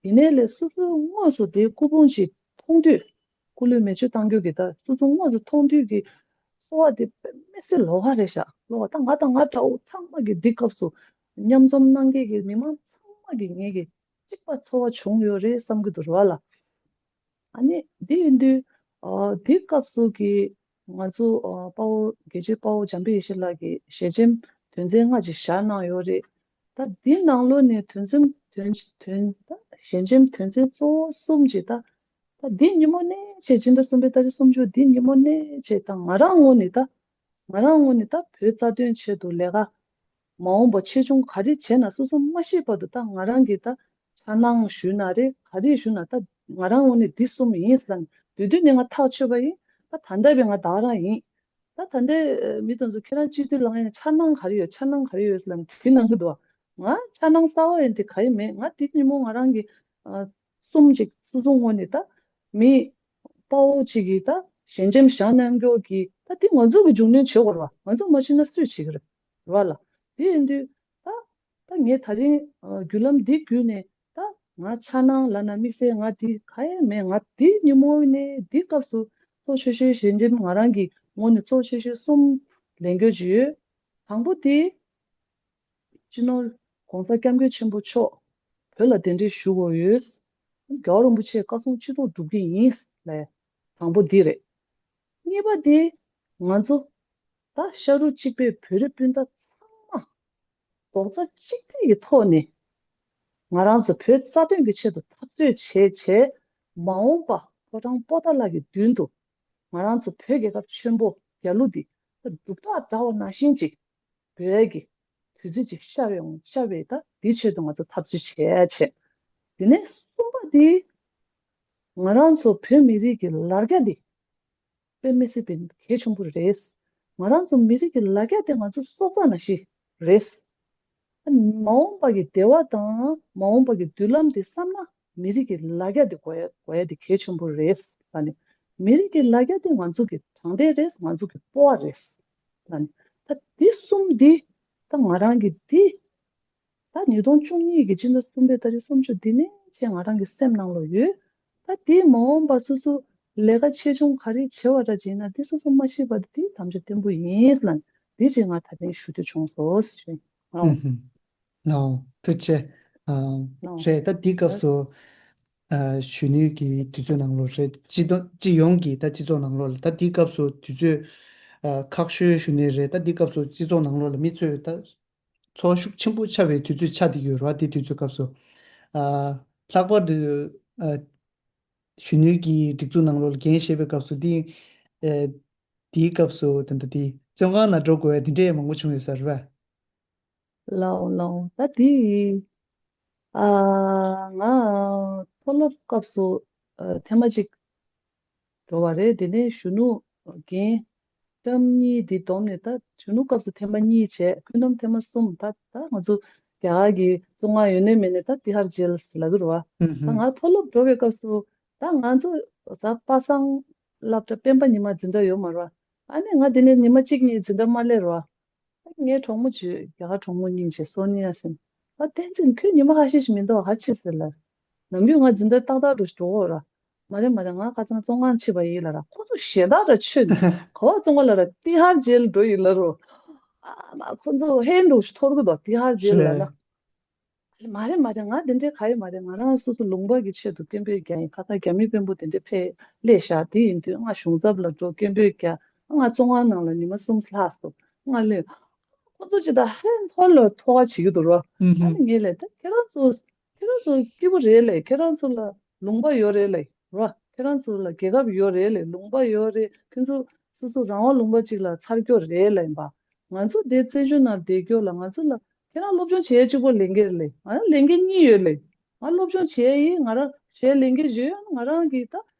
ཡིན་ནའི་ལས་སོ་སོའི་དངོས་སུ་དེའི་སྐུ་ཕུང་ཅིག་མཐོང་དུས། སྐུ་ལུས་མེ་མཆོད་བཏང་རྒྱུ་གི་ད་སོ་སོ་དངོས་སུ་མཐོང་དུས་ཀྱི་ཚོར་བ་དེ་དཔེ་མི་སྲིད་ལོགས་ཀ་རེད་ཤག་ལོགས་ཀ། ད་ང་དང་ང་འདྲ་བོ་ཚང་མ་གི་འདི་སྐབས་སུ་མཉམ་འཛོམས་གནང་མཁན་གྱི་མི་མང་ཚང་མ་གི་ངེད་ཀྱི་གཅིག་པ་ཚོར་བ་བྱུང་ཡོད་རེད་བསམ་གྱི་འདུག་ར་བ་ལ། ཨ་ནི་འདི་ཡིན་དུས་ཨ་འདི་སྐབས་སུ་གི་ང་ཚོ་ཨ་དཔའ་བོ་རྒྱལ་གཅེས་དཔའ་བོ་འཇམ་དཔལ་ཡེ་ཤེས་ལགས་ཀྱིས་ཞལ་ཆེམས་དོན་ཚན་ལྔ་ཅིག་བཞག་གནང་ཡོད་རེད། ད་འདི་ནང་ལོགས་ནས་དོན་ཚན་དོན་དོན་ད་ཞལ་ཆེམས་དོན་ཚན་གཙོ་བོ་གསུམ་ཅིག་ད་ད་འདི་ཉིན་མོ་ནས་བྱས་སྤྱི་ཟླ་གསུམ་པའི་ཏ་རིག་སུམ་ཅུ་འདི་ཉིན་མོ་ནས་བྱས་ད་ང་རང་ངོས་ནས་ད་ང་རང་ངོས་ནས་ད་བོད་རྩ་དོན་ཆེད་དུ་ལས་ཀ་མ་འོངས་པ་ཆེ་ཆུང་ག་རེ་བྱས་ན་སོ་སོ་མ་ཤེས་བར་དུ་ད་ང་རང་གིས་ད་འཆར་སྣང་ཞུས་ན་རེད། ག་རེ་ཞུས་ན་ད་ང་རང་ངོས་ནས་འདི་གསུམ་ཡིན་ཟེར་ནས་དུས་དུས་ནས་ང་ཐག་ཆོད་པ་ཡིན། ད་ད་ལྟ་བའི་ང་ད་ག་རང་ཡིན། ད་ད་ལྟའི་མི་དེ་ཚོ་ཁྱེད་རང་སྤྱི་འཐུས་ལངས་ཡིན་འཆར་སྣང་ག་རེ་ཡོད། འཆར་སྣང་ག་རེ་ཡོད་ཟེར་ནས་དྲིས་གནང་གི་འདུག་ང་འཆར་སྣང་གསར་བ་ཡིན་དེ་ག་ཡེ་མེད། ང་འདི་ཉིན་མོ་ང་རང་གི་གསུམ་ཅིག་སོ་སོ་ངོས་ནས་ད་མི་དཔའ་བོ་ཅིག་གིས་ད་ཞལ་ཆེམས་བཞག་གནང་རྒྱུ་གི་ད་འདི་ང་ཚོ་གི་འབྱུང་གནས་བྱེད་དགོས་རེད་བ། ང་ཚོ་མ་བྱེད་ན་སུས་བྱེད་ཀྱི་རེད་བ་ལ། དེ་ཡིན་དུས་ད་ད་ངས་ད་རིང་བརྒྱུད་ལམ་འདི་བརྒྱུད་ནས་ད་ང་འཆར་སྣང་ལབ་ན་དམིགས་བསལ་ང་འདི་ག་ཡེ་མེད། ང་འདི་ཉིན་མོ་ནས་འདི་སྐབས་སུ་གཙོ་ཆེ་ཤོས་ཞལ་ཆེམས་ང་རང་གི་ངོས་ནས་གཙོ་ཆེ་ཤོས་གསུམ་ལེན་རྒྱུ་ཅིག་ཡོད། དང་པོ་དེ། སྤྱི་ནོར་༸གོང་ས་༸སྐྱབས་མགོན་ཆེན་པོ་མཆོག་བོད་ལ་གདན་འདྲེན་ཞུ་དགོས་ཡོད། རྒྱལ་བ་རིན་པོ་ཆེ་བཀའ་གསུང་ཅི་ཐུགས་སྒྲུབ་ཀྱི་ཡིན་ལབ། དང་པོ་འདི་རེད། གཉིས་པ་འདི། ང་ཚོ་ད་ཤ་རུས་གཅིག་པའི་བོད་རིགས་སྤུན་ཟླ་ཚང་མ་རྡོག་རྩ་གཅིག་སྒྲིལ་གྱི་ཐོག་ནས་ང་རང་ཚོ་བོད་རྩ་དོན་གྱི་ཆེད་དུ་འཐབ་རྩོད་བྱས་བྱས་མ་འོངས་པ་ཕོ་བྲང་པོ་ཏཱ་ལ་གི་མདུན་དུ་ང་རང་ཚོ་བོད་རྒྱལ་ཁབ་ཆེན་པོ་རྒྱལ་གླུ་འདི་སྒྲུབ་ཐག་འདྲ་བ་ནང་བཞིན་ཅིག་འབོད་ཀྱི་དུས་ཚོད་ཅིག་ཤར་ཡོང་ཤར་བའི་ད་འདིའི་ཆེད་དུ་ང་ཚོ་འཐབ་རྩོད་བྱས་བྱས། དེ་ནས་གསུམ་པ་འདི་ང་རང་ཚོ་བོད་མི་རིགས་ཀྱི་ལར་རྒྱ་འདི་དཔེ་མི་སྲིད་པའི་གལ་ཆེན་པོ་རེད། ང་རང་ཚོ་མི་རིགས་ཀྱི་ལར་རྒྱ་དེ་ང་ཚོ་སྲོག་རྩ་ནང་བཞིན་རེད། མ་འོངས་པ་གི་བདེ་བ་དང་མ་འོངས་པ་གི་མདུན་ལམ་དེ་བསམ་ན་མི་རིགས་ཀྱི་ལར་རྒྱ་དེ་དགོས་ཡ་དགོས་ཡ་དེ་གལ་ཆེན་པོ་རེད། ད་ནི་མི་རིགས་ཀྱི་ལར་རྒྱ་དེ་ང་ཚོ་གི་དྲང་བདེན་རེད། ང་ཚོ་གི་སྤོབས་པ་རེད། ད་ནི་ད་འདི་གསུམ་འདི་ད་ང་རང་གི་འདི་ད་ཉིས་སྟོང་བཅུ་གཉིས་ཀྱི་སྤྱི་ཟླ་གསུམ་པའི་ཏ་རིག་སུམ་ཅུ་འདི་ནས་བྱས་ང་རང་གི་སེམས་ནང་ལ་ཡོད། ད་དེ་མ་འོངས་པ་སོ་སོ་ལས་ཀ་ཆེ་ཆུང་ག་རེ་བྱེད་པ་འདྲ་བྱས་ན་དེ་སོ་སོ་མ་ཤེས་པ་དེ་དམ་བཅའ་བརྟན་པོ་ཡིན་ལ་འདི་ཅིག་ང་ད་ཐེངས་ཞུ་འདོད་བྱུང་སོང་ཞེས། ཨོ། ཨུ་ཧུམ། ལའོ་ཐུགས་རྗེ་ཆེ། ཨ། ལའོ། རེད། ད་འདི་སྐབས་སུ་ཨ་གཞོན་ནུའི་གི་དུས་ཚོད་ནང་ལོགས་རེད། སྤྱི་དོན་སྤྱི་ཡོངས་ཀྱི་ད་སྤྱི་ཚོགས་ནང་ལོགས་ལ་ད་འདི་སྐབས་སུ་དུས་ཚོད་ཨ་ཁག་ཤོས་ཞུ་ནི་རེད། ད་འདི་སྐབས་སུ་སྤྱི་ཚོགས་ནང་ལོགས་ལ་མི་ཚོས་ད་ཚོར་ཤུགས་ཆེན་པོ་ཆགས་པའི་དུས་ཚོད་ཆགས་བསྡད་ཡོད་རེད་བ། དེ་དུས་ཚོད་སྐབས་སུ། ཨ། ལྷག་པར་དུ་ཨ་གཞོན་ནུའི་གི་སྒྲིག་འཛུགས་ནང་ལོགས་ལ་འགན་བཞེས་པའི་སྐབས་སུ་དེ་ཨ་དེའི་སྐབས་སུ་ད་ལྟ་དེ་བཙོན་ཁང་ནང་འགྲོ་དགོས་ཡ་དེ་འདྲས་མང་པོ་བྱུང་ཡོད་ས་རེད་བ། ལའོ་ལའོ། ད་དེ་ཨ་ང་མཐོ་སློབ་སྐབས་སུ་ཨ་ཐེངས་མ་གཅིག་འགྲོ་བ་རེད། དེ་ནས་གཞོན་ནུ་རྒན་བཀྲམ་གཉིས་འདི་བསྡོམས་ནས་ད་གཞོན་ནུ་སྐབས་སུ་ཐེངས་མ་གཉིས་བྱས། ཁྱོན་བསྡོམས་ཐེངས་མ་གསུམ། ད་ད་ང་ཚོ་རྒྱ་གར་གྱི་བཙོན་ཁང་ཡོད་ནའི་མེད་ནའི་ད་ཏི་ཧར་ཇེལ་ལབ་ཀྱི་རེད་བ། ཨུ་ཧུམ། ད་ང་མཐོ་སློབ་འགྲོ་བའི་སྐབས་སུ་ད་ང་ཚོ་གཟའ་པ་སངས་སློབ་གྲྭ་སྤེན་པ་ཉི་མ་འཛིན་གྲྭ་ཡོད་མ་རེད་བ། ཨ་ནི་ང་དེ་ནས་ཉི་མ་གཅིག་གཉིས་འཛིན་གྲྭ་མ་སླེབས་རེད་བ། ངའི་གྲོགས་མོ་བྱོས། རྒྱ་གར་གྲོགས་མོ་སྙིང་རྗེ་སོ་ནི་ཡ་ཟེར། ཨ་བསྟན་འཛིན་ཁྱོད་ཉི་མ་ཁ་ཤས་ཤིག་མི་འདུག་ག་ཕྱིས་ཟེར་ལ། ནམ་རྒྱུན་ང་འཛིན་གྲྭ་ཏག་ཏག་འགྲོ་ཞིག་འགྲོ་གོ་ར། མ་རེད་མ་རེད། ང་ཁ་སང་བཙོན་ཁང་ཕྱིན་པ་ཡིན་ལ་ར། ཁོ་ཚོ་ཞེ་དྲག་ར་ཆོས་ནི་ག་བ་བཙོན་ཁང་ལ་ར་ཏི་ཧར་ཇེལ་འགྲོ་ཡིན་ལ་རོ། ཨ་མ་ཁོ་ཚོ་ཧེ་འགྲོ་ཞིག་འཐོར་གི་འདུག་ཏི་ཧར་ཇེལ་ལ་ལ། མ་རེད་མ་རེད། ང་དེ་འདྲའི་ག་ཡི་མ་རེད། ང་རང་སོ་སོ་ལུང་པ་གི་ཆེད་དུ་སྐད་འབོད་རྒྱག་ཡིན། ཁ་སང་རྒྱ་མི་དཔོན་པོ་དེ་འདྲ་ཕེབས་སླེབས་ཤག་དེ་ཡིན་དུས་ང་གཞུང་ཚབ་ལ་འགྲོ་སྐད་འབོད་རྒྱག་ང་བཙོན་ཁང་ནང་ལ་ཉི་མ་གསུམ་ལྷག་སོང་། ང་སླེབས། ཁོ་ཚོ་ཅི་ད་ཧེ་འཐོར་ལ་ཐོ་ག་བྱེད་ཀྱི་འདུག་རོ། ཨ་ནི་ངས་ལབ་ད་ཁྱེད་རང་ཚོ་ཁྱེད་རང་ཚོ་སྐྱིད་པོ་རེད་ལབ། ཁྱེད་རང་ཚོ་ལ་ལུང་པ་ཡོད་རེད་ལབ་རོ། ཁྱེད་རང་ཚོ་ལ་རྒྱལ་ཁབ་ཡོད་རེད་ལབ། ལུང་པ་ཡོད་རེད། ཁྱེད་ཚོ་སོ་སོ་རང་དབང་ལུང་པ་གཅིག་ལ་འཚར་རྒྱུ་རེད་ལབ་ཡིན་པ། ང་ཚོ་དེ་བཙན་བྱོལ་ནང་བསྡད་རྒྱུ་ལ་ང་ཚོ་ལ་ཁྱེད་རང་སློབ་སྦྱོང་བྱེད་ཡས་གཅིག་པོ་ལས་འགན་རེད་ལབ། ང་རང་ལས་འགན་གཉིས་ཡོད་ལབ། ང་སློབ་སྦྱོང་བྱེད་ཡས་ཡིན། ང་རང་ བྱས་ལས་འགན་ཞུ་ཡོད། ང་རང་གིས་ད་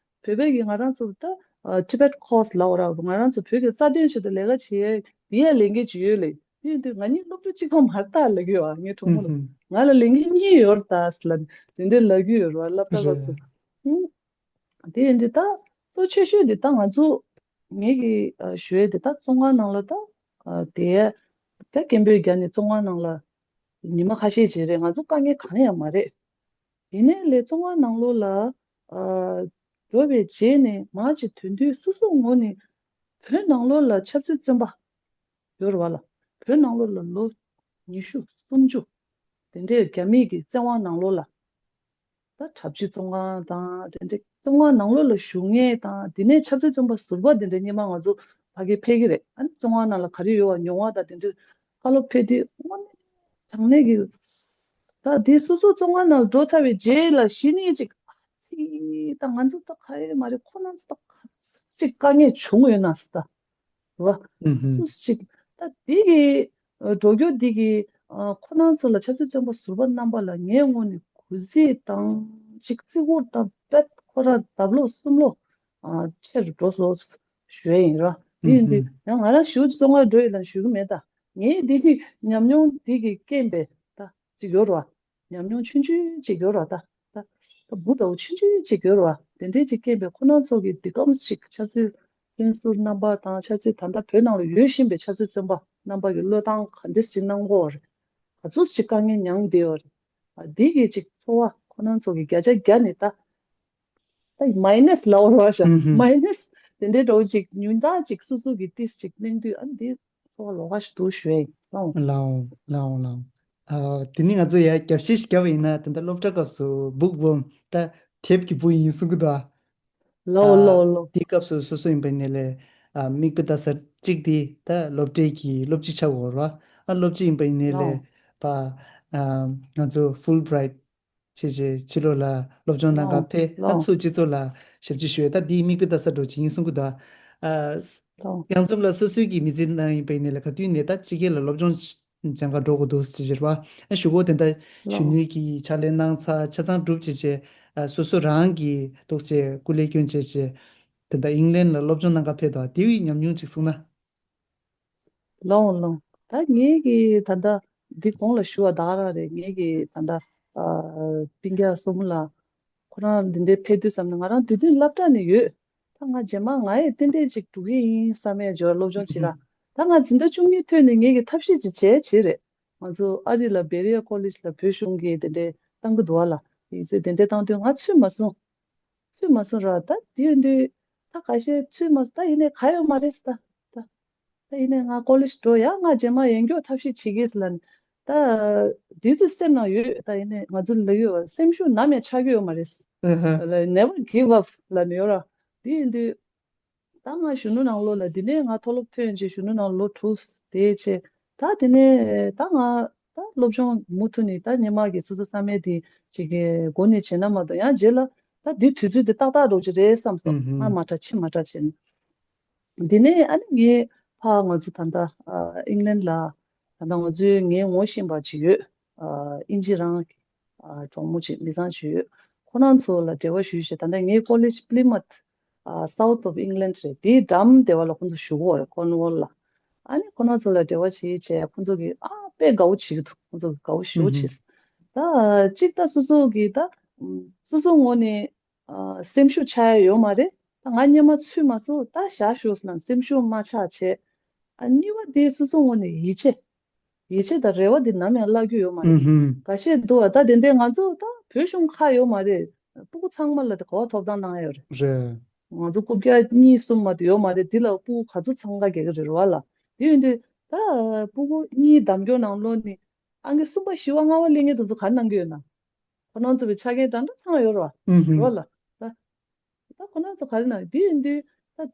བོད་པའི་གི་ང་རང་ཚོ་ད་Tibet Course ལབ་ར། ང་རང་ཚོ་བོད་ཀྱི་རྩ་དོན་ཆེད་དུ་ལས་ཀ་བྱེད་ཡས་དེ་ཡས་ལས་འགན་ཅིག་ཡོད་ལེ། དེ་ཡིན་དུས་ང་གཉིས་སློབ་ཕྲུག་གཅིག་པ་མ་རེད་ད་ལབ་ཀྱི་ཡོད་ཨ། ངའི་གྲོགས་མོ་ལ་ང་ལ་ལས་འགན་གཉིས་ཡོད་རེད་ད་ལབ་དེ་འདྲ་ལབ་ཀྱི་ཡོད་རེད་བ། སློབ་གྲྭ་སྐབས་སུ། ཧུམ། དེ་ཡིན་དུས་ད་གཙོ་ཆེ་ཤོས་དེ་ད་ང་ཚོ་ངེད་ཀྱི་ཨ་ཞུ་ཡས་དེ་ད་བཙོན་ཁང་ནང་ལ་ད་ཨ་དེ་ད་སྐད་འབོད་རྒྱག་ནས་བཙོན་ཁང་ནང་ལ་ཉི་མ་ཁ་ཤས་ཅིག་རེད། ང་ཚོ་དཀའ་ངལ་གང་ཡང་མ་རེད། ཡིན་ནའི་ལས་བཙོན་ཁང་ནང་ལོགས་ལ་ཨ་འགྲོ་བའི་རྗེས་ནས་མར་ཅིག་ཐོན་དུས་སོ་སོ་ངོས་ནས་བོད་ནང་ལོགས་ལ་ཆབ་སྲིད་བཙོན་པ་ཡོད་རེད་བ་ལ། བོད་ནང་ལོགས་ལ་ལོ་ཉི་ཤུ་སུམ་ཅུ་དེ་འདྲའི་རྒྱ་མི་གི་བཙོན་ཁང་ནང་ལོགས་ལ། ད་གྲྭ་བཞི་བཙོན་ཁང་དང་དེ་འདྲའི་བཙོན་ཁང་ནང་ལོགས་ལ་བཞུགས་མཁན་དང་དེ་ནས་ཆབ་སྲིད་བཙོན་པ་ཟུར་པ་དེ་འདྲའི་སྔོན་མ་ང་ཚོ་ཕ་གིར་ཕེབས་ཀྱི་རེད། ཨ་ནི་བཙོན་ཁང་ནང་ལ་ག་རེ་ཡོད་པ་མྱོང་བ་དང་དེ་འདྲའི་བཀའ་སློབ་ཕེབས་དུས་དངོས་གནས་དྲང་གནས་ཀྱི་ད་དེ་སོ་སོ་བཙོན་ཁང་ནང་ལ་འགྲོ་ཚར་བའི་རྗེས་ལ་གཞི་ནས་ཅིག་ཨ་ཙི་ད་ང་ཚོ་ད་ག་ཡེ་མ་རེད། ཁོ་རང་ཚོ་ད་ག་ཅིག་དཀའ་ངལ་བྱུང་ཡོད་ན་ཟེར་ད། རེད་བ། ཨུ་ཧུམ། སུ་ཞིག་ད་འདི་གི་འགྲོ་རྒྱུ་འདི་གི་ཁོ་རང་ཚོ་ལ་ཆབ་སྲིད་བཙོན་པ་ཟུར་པ་རྣམ་པ་ལ་ངའི་ངོས་ནས་གུས་བརྩི་དང་ཅིག་བརྩི་བཀུར་དང་དཔེ་ཁོ་རང་ལྡབ་ལོག་གསུམ་ལོག་ཆེ་རུ་འགྲོ་སོང་ཞུ་ཡ་ཡིན་ར། འདི་ཡིན་དུས་ཡང་ང་རང་ཞུ་བཙོན་ཁང་འགྲོ་ཡི་ལ་ཞུ་གི་མེད་ད། ངའི་འདི་གི་ཉམས་མྱོང་འདི་གི་རྐྱེན་པས་ད་ཅིག་ཡོད་ར། ཉམས་མྱོང་ཆུང་ཆུང་ཅིག་ཡོད་ར་ད། ད་ད་འབུ་འདྲ་བོ་ཆུང་ཆུང་ཅིག་ཡོད་ར་བ། དེ་འདྲའི་ཅིག་རྐྱེན་པས་ཁོ་རང་ཚོ་གི་འདི་གམ་ཅིག་ཆབ་སྲིད་བཙོན་ཟུར་རྣམ་པ་དང་ཆབ་སྲིད་ད་ལྟ་བོད་ནང་ལ་ཡོད་བཞིན་པའི་ཆབ་སྲིད་བཙོན་པ་རྣམ་པ་གི་བློས་བཏང་ག་འདྲ་ཞིག་གནང་གོ་རེད། ག་ཚོད་ཅིག་དཀའ་ངལ་མྱངས་བསྡད་ཡོད་རེད། ཨ་འདི་གི་ཅིག་ཚོར་བ་ཁོ་རང་ཚོ་གི་བརྒྱ་ཆ་བརྒྱ་ནས་ད་ད་མའི་ནས་ལབ་ར་བ་ཤ་ཨུ་ཧུམ། མའི་ནས་དེ་འདྲའི་འདྲ་བོ་ཅིག་ཉུང་མཐའ་ཅིག་སོ་སོ་གི་ཏིས་ཅིག་གླེང་དུས་ཨ་འདི་ཚོར་བ་ལོགས་ཀ་ཞིག་འདུག་ཞུ་ཡ་ཡིན། ལའོ། ལའོ་ལའོ་ལའོ། ཨ། དེ་ནི་ང་ཚོ་ཡ་རྒྱབ་བཤད་ཞིག་བརྒྱབ་པ་ཡིན་ན་ད་ལྟ་སློབ་གྲྭ་སྐབས་སུ་bookworm ད་དེབ་ཀྱི་བུ་ཡིན་གསུང་གི་འདུག་ཨ། ལའོ་ལའོ་ལའོ། དེའི་སྐབས་སུ་སོ་སོ་ཡིན་པ་ཡིན་ནའི་ལས་ཨ་མིག་དཔེ་ལྟ་ས་གཅིག་དེ་ད་སློབ་གྲྭའི་གི་སློབ་སྤྱི་ཆགས་ཡོད་རེད་བ། ཨ་སློབ་སྤྱི་ཡིན་པ་ཡིན་ནའི་ལས་ལའོ། ཕ་ཨ་ང་ཚོ་Fulbright བྱས་རྗེས་ཕྱི་ལོགས་ལ་སློབ་སྦྱོང་གནང་ག་ལའོ་ཕེབས། ད་ལའོ་ཚུར་སྤྱི་ཚོགས་ལ་ཞབས་ཕྱི་ཞུ་ཡས་ད་འདིའི་མིག་དཔེ་ལྟ་ས་འདྲ་བོ་ཅིག་ཡིན་གསུང་གི་འདུག་ཨ། ལའོ། དབྱངས་འཛོམས་ལགས་སོ་སོའི་གི་མི་ཚེ་ནང་ཡིན་པ་ཡིན་ནའི་ལ་ག་དུས་ནས་ད་ཕྱི་རྒྱལ་ལ་སློབ་སྦྱོང་སྦྱང་ག་འགྲོ་དགོས་འདུག་ཟེར་བ། ཨ་གཞུག་གུ་དེ་འདྲ་གཞོན་ལའོ། ནུའི་གི་ཕྱག་ལས་གནང་ཚར་ཆ་ཚང་གྲུབ་བྱས་རྗེས་ཨ་སོ་སོ་རང་གི་འདུག་བྱས་སྐུ་ལས་བསྐྱོན་བྱས་རྗེས་དེ་འདྲ་ཨིང་ལན་ལ་སློབ་སྦྱོང་གནང་ག་ཕེབས་དང་དེ་བའི་ཉམས་མྱོང་ཅིག་གསུང་ན། ལོང་ལོང་། ད་ངེད་ཀྱིས་ད་ལྟ་འདི་གོང་ལ་ཞུ་བ་ད་ག་རང་རེད། ངེད་ཀྱིས་ད་ལྟ་ཨ་སྤུན་ཀྱག་གསུམ་ལ་ཁོ་རང་འདི་འདྲའི་ཕེབས་དུས་ཙམ་ནས་ང་རང་དུས་རྒྱུན་སློབ་གྲྭ་ནས་ཡོད། ད་ང་རྗེས་མ་ང་ཡི་ཏན་ཏན་ཅིག་འགྲོ་གི་ཡིན་བསམ་ཡས་འབྱོར་སློབ་སྦྱོང་བྱེད་ག་ད་ང་འཛིན་གྲྭ་བཅུ་གཉིས་ཐོན་ནས་ངེད་ཀྱིས་ཐབས་ཤེས་ཅིག་བྱས་བྱས་རེད། ང་ཚོ་ཨ་རི་ལ་བེ་རི་ཡ་ཀོ་ལེཇ་ལ་བོད་གཞུང་གིས་དེ་འདྲའི་བཏང་གི་འདུག་བ་ལ། ཡིག་ཚད་དེ་འདྲའི་བཏང་དུས་ང་ཚུད་མ་སོང་། ཚུད་མ་སོང་ར། ད་དེ་ཡིན་དུས་ད་ཁ་ཤས་ཚུད་མ་སོང་། ད་ཡིན་ནའི་ག་ཡོད་མ་རེད་ད། ད་ད་ཡིན་ནའི་ང་ཀོ་ལེཇ་འགྲོ་ཡ་ང་རྗེས་མ་ཡན་འགྱོ་ཐབས་ཤེས་བྱེད་གི་ཟེར་ལ་ནི། ད་དེ་དུས་སེམས་ནང་ཡོད། ད་ཡིན་ནའི་ང་ཚོ་ལ་ཡོད་སེམས་ཤུགས་ནམ་ཡང་ཆག་གི་ཡོད་མ་རེད། ཨ་ཧ། ལ་never give up ལ་ནི་ཡོད་ར། དེ་ཡིན་དུས། ད་ང་གཞོན་ནུ་ནང་ལོགས་ལ་འདི་ནས་ང་མཐོ་སློབ་ཐོན་རྗེས་གཞོན་ནུ་ནང་ལོ་དྲུག་དེ་བྱས། ད་དེ་ནས་ད་ང་ད་སློབ་སྦྱོང་མུ་མཐུད་ནས་ད་སྔོན་མ་གི་སོ་སོ་བསམ་ཡས་དེ་ཅིག་གི་སྒོ་ནས་བྱས་ན་མ་གཏོགས་ཡང་རྗེས་ལ་ད་འདི་དུས་ཚོད་དེ་ཏག་ཏག་འགྲོ་གི་རེད་བསམ་སོང་། ཨུ་ཧུམ། སྔ་མ་དྲག་ཕྱི་མ་དྲག་བྱས་ནས། འདི་ནས་ཨ་ནི་ངས་ཕ་ང་ཚོ་ད་ལྟ་ཨ་ཨིང་ལན་ལ་ད་ལྟ་ང་ཚོའི་ངའི་ངོ་ཤེས་པ་ཅིག་ཡོད། ཨ་ཨིན་ཇི་རང་གི་ཨ་གྲོགས་མོ་ཅིག་མི་ཚང་ཅིག་ཡོད། ཁོ་རང་ཚོ་ལ་འབྲེལ་བ་ཞུས་བྱས་ད་ལྟ་ངའི་ཀོ་ལེཇ་Plymouth ཨ་South of England རེད། དེའི་འགྲམ་སྡེ་བ་ལ་ཁོང་ཚོ་བཞུགས་ཡོད་རེད། ཀོར་ནི་ཝོལ་ལ། ཨ་ནི་ཁོ་རང་ཚོ་ལ་འབྲེལ་བ་བྱས་བྱས་ཁོང་ཚོ་གིས་ཨ་དཔེ་དགའ་བོ་བྱེད་ཀྱི་འདུག་ཁོང་ཚོ་གིས་དགའ་བོ་ཞེ་པོ་ཨུ་ཧུམ། བྱས། ད་གཅིག་ད་སོ་སོ་གིས་ད་སོ་སོ་ངོས་ནས་ཨ་སེམས་ཤུགས་ཆག་ཡ་ཡོད་མ་རེད། ད་ང་སྔོན་མ་ཚུད་མ་སོང་། ད་བཞག་ཞོག་ཟེར་ན་སེམས་ཤུགས་མ་ཆག་བྱས། ཨ་གཉིས་པ་དེ་སོ་སོ་ངོས་ནས་ཡིད་ཆེས། ཡིད་ཆེས་དང་རེ་བ་དེ་ནམ་ཡང་བརླག་རྒྱུ་ཡོད་མ་རེད། ཨུ་ཧུམ། ཁ་ཤས་འདུག་བ། ད་དེ་འདྲའི་ང་ཚོ་ད་བོད་གཞུང་ཁག་ཡོད་མ་རེད། སྤུ་གུ་ཚང་མ་ལ་དེ་ག་བ་ཐོབ་ཐང་གནང་ཡ་ཡོད་རེད། རེད། ང་ཚོ་རྐུབ་བཀྱག་གཉིས་གསུམ་མ་གཏོགས་ཡོད་མ་རེད། འདི་ལ་སྤུ་གུ་ག་ཚོད་འཚང་ཁ་རྒྱག་གི་རེད་བ་ལ། དེ་ཡིན་དུས་ད་སྤུ་གུ་གཉིས་བདམས་སྐྱོར་ནང་ལོགས་ནས་ཨང་ཀི་གསུམ་པ་བཞི་པ་ལྔ་པ་སླེབས་མཁན་དེ་ཚོ་ག་རེ་གནང་གི་ཡོད་ན། ཁོ་རང་ཚོ་གི་ཆ་རྐྱེན་འདྲ་འདྲ་ཚང་ཡོད་རེད་བ། ཨུ་ཧུམ། རེད་བ་ལ། ད་ད་ཁོ་རང་ཚོ་ག་རེ་གནང་། དེ་ཡིན་དུས་ད་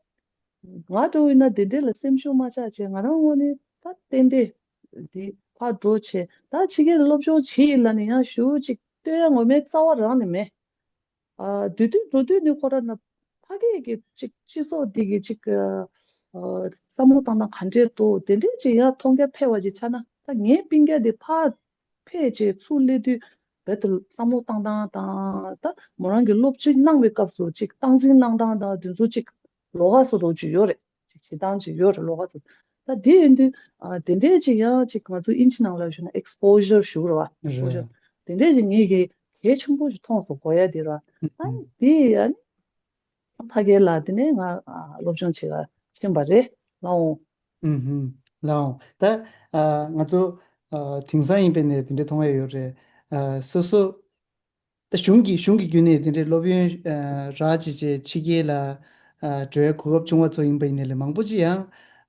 ང་འདྲ་བོ་ཡིན་ན་དེ་འདྲས་ལ་སེམས་ཤུགས་མ་ཆག་བྱས་ང་རང་ངོས་ནས་ད་ཏན་ཏན་དེ་ཕར་འགྲོ་བྱས། ད་ཕྱི་རྒྱལ་སློབ་སྦྱོང་བྱེད་ཡིན་ལབ་ནས་ཡང་ཞུ་གཅིག་ལྟོས་ཡ་ངོ་མའི་རྩ་བ་རང་ནས་མེད། ཨ་དུས་དུས་འགྲོ་དུས་ནི་ཁོ་ར་ན་ཕ་གི་གི་ཅིག་སྤྱི་ཚོགས་འདི་གི་ཅིག་ཨ་ཨ་བསམ་བློ་བཏང་ན་ག་འདྲས་འདུག་དེ་འདྲས་ཅིག་ཡང་མཐོང་རྒྱ་འཕེར་བ་ཅིག་ཆགས་ན། ད་ངའི་སྤུན་ཀྱག་འདི་ཕར་ཕེབས་བྱས་ཚུར་སླེབས་དུས་ རྦད་དེ་བསམ་བློ་བཏང་སྟངས་དང་ད་མོ་རང་གི་སློབ་ཁྲིད་གནང་བའི་སྐབས་སུ་ཅིག་སྟངས་འཛིན་གནང་སྟངས་དང་དེ་ཚོ་ཅིག་ལོགས་ཀ་བཟོ་འདྲ་ཅིག་ཡོད་རེད། ཅིག་བྱེད་སྟངས་ཅིག་ཡོད་རེད་ལོགས་ཀ་བཟོ། ད་དེ་ཡིན་དུས་ཨ་དེ་འདྲས་ཅིག་ཡང་ཅིག་ང་ཚོ་ཨིན་ཇི་ནང་ལ་ཞུ་ན་ཨེགས་པོ་ཞར་ཞུ་རེད་བ། ཨེགས་པོ་ཞར་རེད། དེ་འདྲས་ཅིག་ངས་ཀྱི་གལ་ཆེན་པོ་ཞིག་མཐོང་སོང་གོ་ཡ་དེ་ར། ཨ་ཨ་དེ་ཨ་ནི། ཕ་གི་ལ་དེ་ནས་ང་ཨ་སློབ་སྦྱོང་བྱེད་ག་ཕྱིན་པ་རེད་ལགས་འོང་། ཨུམ་ཧུམ། ལགས་འོང་། ད་ཨ་ང་ཚོ་ཨ་དེང་སང་ཡིན་པའི་ནས་དེ་འདྲ་མཐོང་ཡ་ཡོད་རེད། ཨ་སོ་སོ་ད་གཞུང་གི་གཞུང་གི་བརྒྱུད་ནས་དེ་འདྲའི་སློབ་ཡོན་ཨ་རག་བྱས་བྱས་ཕྱི་རྒྱལ་ལ་ཨ་འགྲོ་ཡ་གོ་སྐབས་བྱུང་བ་ཚོ་ཡིན་པ་ཡིན་ནའི་ལས་མང་པོ་ཅིག་ཡང་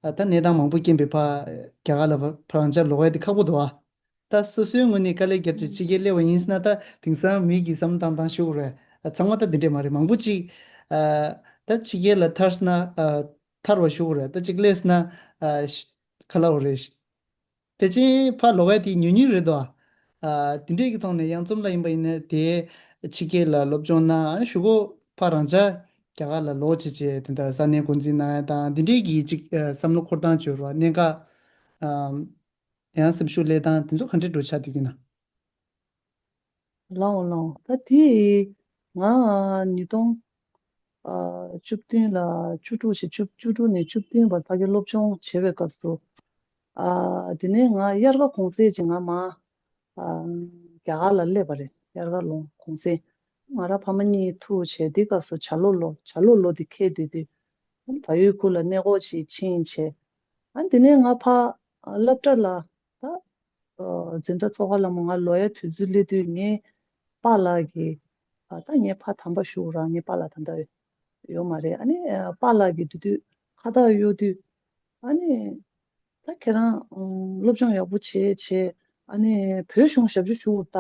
ཨ་ད་གནས་སྟངས་མང་པོ་རྐྱེན་པས་ཕ་རྒྱ་གར་ལ་ཕ་ཕ་རང་ཅག་ལོག་ཡ་དེ་ཁག་པོ་འདུག་ཨ། ད་སོ་སོའི་ངོས་ནས་དཀའ་ལས་བརྒྱབ་ཅིག་ཕྱི་རྒྱལ་སླེབས་པ་ཡིན་ཟེར་ན་ད་དེང་སང་མི་གི་བསམ་བློ་བཏང་སྟངས་ཤོད་དགོས་རེད། ཨ་ཚང་མ་ད་འདི་འདྲས་མ་རེད། མང་པོ་ཅིག་ཨ་ད་ཕྱི་རྒྱལ་ལ་ཐར་ཟེར་ན་ཨ་ཐར་བ་ཞུ་དགོས་རེད། ད་ཅིག་སླེབས་ཟེར་ན་ཨ་ཤ་ཁ་ལག་འོ་རེད། ཕལ་ཆེར་ཕར་ལོག་ཡ་དེ་ཉུང་ཉུང་རེད་དོ། ཨ་དེ་འདྲས་ཀྱི་ཐོག་ནས་གཡང་འཛོམས་ལགས་ཡིན་པ་ཡིན་ན་དེ་ཕྱི་རྒྱལ་ལ་སློབ་སྦྱོང་གནང་ཞུ་གོ་ཕར་རང་ཅག་རྒྱ་གར་ལ་ལོག་བྱས་བྱས་དེ་འདྲ་ས་གནས་འགོ་འཛིན་གནང་ཡ་དང་དེ་འདྲས་ཀྱི་ཅིག་ཨ་བསམ་བློ་འཁོར་སྟངས་བྱོས་རོགས་གནད་འགག་ཨ། ཡང་སེམས་ཤུགས་སླེབས་སྟངས་དེ་ཚོ་ག་འདྲས་འགྲོ་ཆགས་བསྡད་ཀྱི་ན། ལའོ་ལའོ། ད་དེ་ང་ཉིས་སྟོང་ཨ་བཅུ་བདུན་ལ་བཅུ་དྲུག་བྱས་བཅུ་བཅུ་དྲུག་ནས་བཅུ་བདུན་བར་ཕ་གི་སློབ་སྦྱོང་བྱེད་པའི་སྐབས་སུ་ཨ་དེ་ནས་ང་དབྱར་ཁ་གུང་སེང་ཅིག་ང་མ་ཨ་རྒྱ་གར་ལ་སླེབས་པ་རེད། དབྱར་ཁ་ལོ་གུང་སེང་ང་རང་ཕ་མ་གཉིས་ཐུག་བྱས་དེ་སྐབས་སུ་བྱ་ལོ་ལོ་བྱ་ལོ་ལོ་དེ་འཁེལ་དུས་དེ་བལ་ཡུལ་ཁུལ་ལ་གནས་སྐོར་ཅིག་ཕྱིན་བྱས་ཨ་དེ་ནས་ང་ཕ་སློབ་གྲྭ་ལ་ད། འཛིན་གྲྭ་ཚོགས་ཁག་ལ་མོ་ང་ལོ་ཡ་དུས་ཚོད་སླེབས་དུས་ངའི་པཱ་ལགས་ཀྱིས་ཨ་ད་ངའི་ཕ་དམ་པ་ཞུ་ར་ངའི་པཱ་ལགས་ད་ལྟ་ཡོད་མ་རེད། ཨ་ནི་པཱ་ལགས་ཀྱིས་དུས་དུས་ཁ་བཏགས་གཡོག་དུས་ཨ་ནི་ད་ཁྱེད་རང་སློབ་སྦྱོང་ཡག་པོ་བྱས་བྱས་ཨ་ནི་བོད་གཞུང་ཞབས་ཕྱི་ཞུ་ད་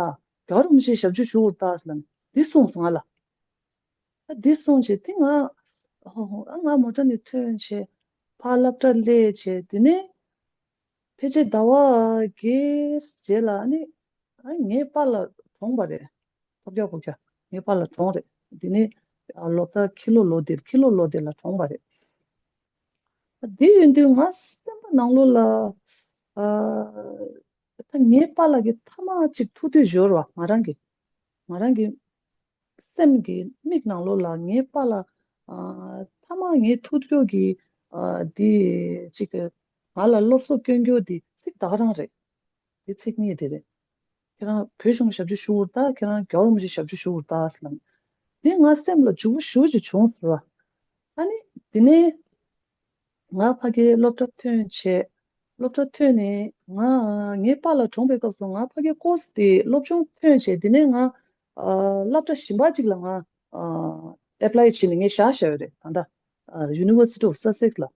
རྒྱལ་བ་རིན་པོ་ཆེ་ཞབས་ཕྱི་ཞུ་ད་ཟེར་ལ་འདི་གསུངས་སོང་ང་ལ། ད་འདི་གསུངས་བྱས་དེ་ང་ཨ་ང་མོ་ཊ་ནས་ཐོན་བྱས་ཕར་སློབ་གྲྭ་སླེབས་བྱས་དེ་ནས། ཕལ་ཆེར་ཟླ་བ་བརྒྱད་རྗེས་ལ་ཨ་ནི་ཨ་ངའི་པཱ་ལགས་གྲོངས་པ་རེད། ཐོབ་རྒྱག་གོ་རྒྱག་ངའི་པཱ་ལགས་གྲོངས་རེད། དེ་ནི་ཨ་ལོ་ལྟར་ཁྱི་ལོ་ལོ་དེར་ཁྱི་ལོ་ལོ་དེ་ལ་གྲོངས་པ་རེད། ཨ་དེ་ཡིན་དུས་ང་སེམས་པ་ནང་ལོགས་ལ་ཨ་ད་ངའི་པཱ་ལགས་ཀྱི་ཐ་མག་ཅིག་ཐུག་དུས་འབྱོར་བ་ང་རང་གི་ང་རང་གི་སེམས་ཀྱི་མིག་ནང་ལོགས་ལ་ངའི་པཱ་ལགས་ཨ་ཐ་མག་ངའི་ཐུག་རྒྱུ་གི་ཨ་དེ་ཅིག་གི་ང་ལ་སློབ་གསོ་སྐྱོན་རྒྱུ་དེ་ཚིག་ད་ག་རང་རེད། དེ་ཚིག་གཉིས་དེ་རེད། ཁྱེད་རང་བོད་གཞུང་ཞབས་ཕྱི་ཞུ་བར་ལྟ་ཁྱེད་རང་རྒྱལ་བ་རིན་པོ་ཆེ་ཞབས་ཕྱི་ཞུ་བར་ལྟ་ཟེར་ལབ། དེ་ང་སེམས་ལ་འཇུག་པོ་ཞུ་ཅིག་བྱུང་ཟེར་བ། ཨ་ནི་དེ་ནས་ང་ཕ་གིའི་སློབ་གྲྭ་ཐོན་བྱས། སློབ་གྲྭ་ཐོན་ནས་ང་ངའི་པཱ་ལགས་གྲོངས་པའི་སྐབས་སུ་ང་ཕ་གིའི་ཀོར་སི་དེ་སློབ་སྦྱོང་ཐོན་བྱས་དེ་ནས་ང་ཨ་སློབ་གྲྭ་གཞན་པ་ཅིག་ལ་ང་ཨ་ཨེ་པ་ལའི་བྱས་ནས་ངས་བཞག་བཞག་ཡོད་རེད་ད་ལྟ། ཨ་University of Sussex ལ།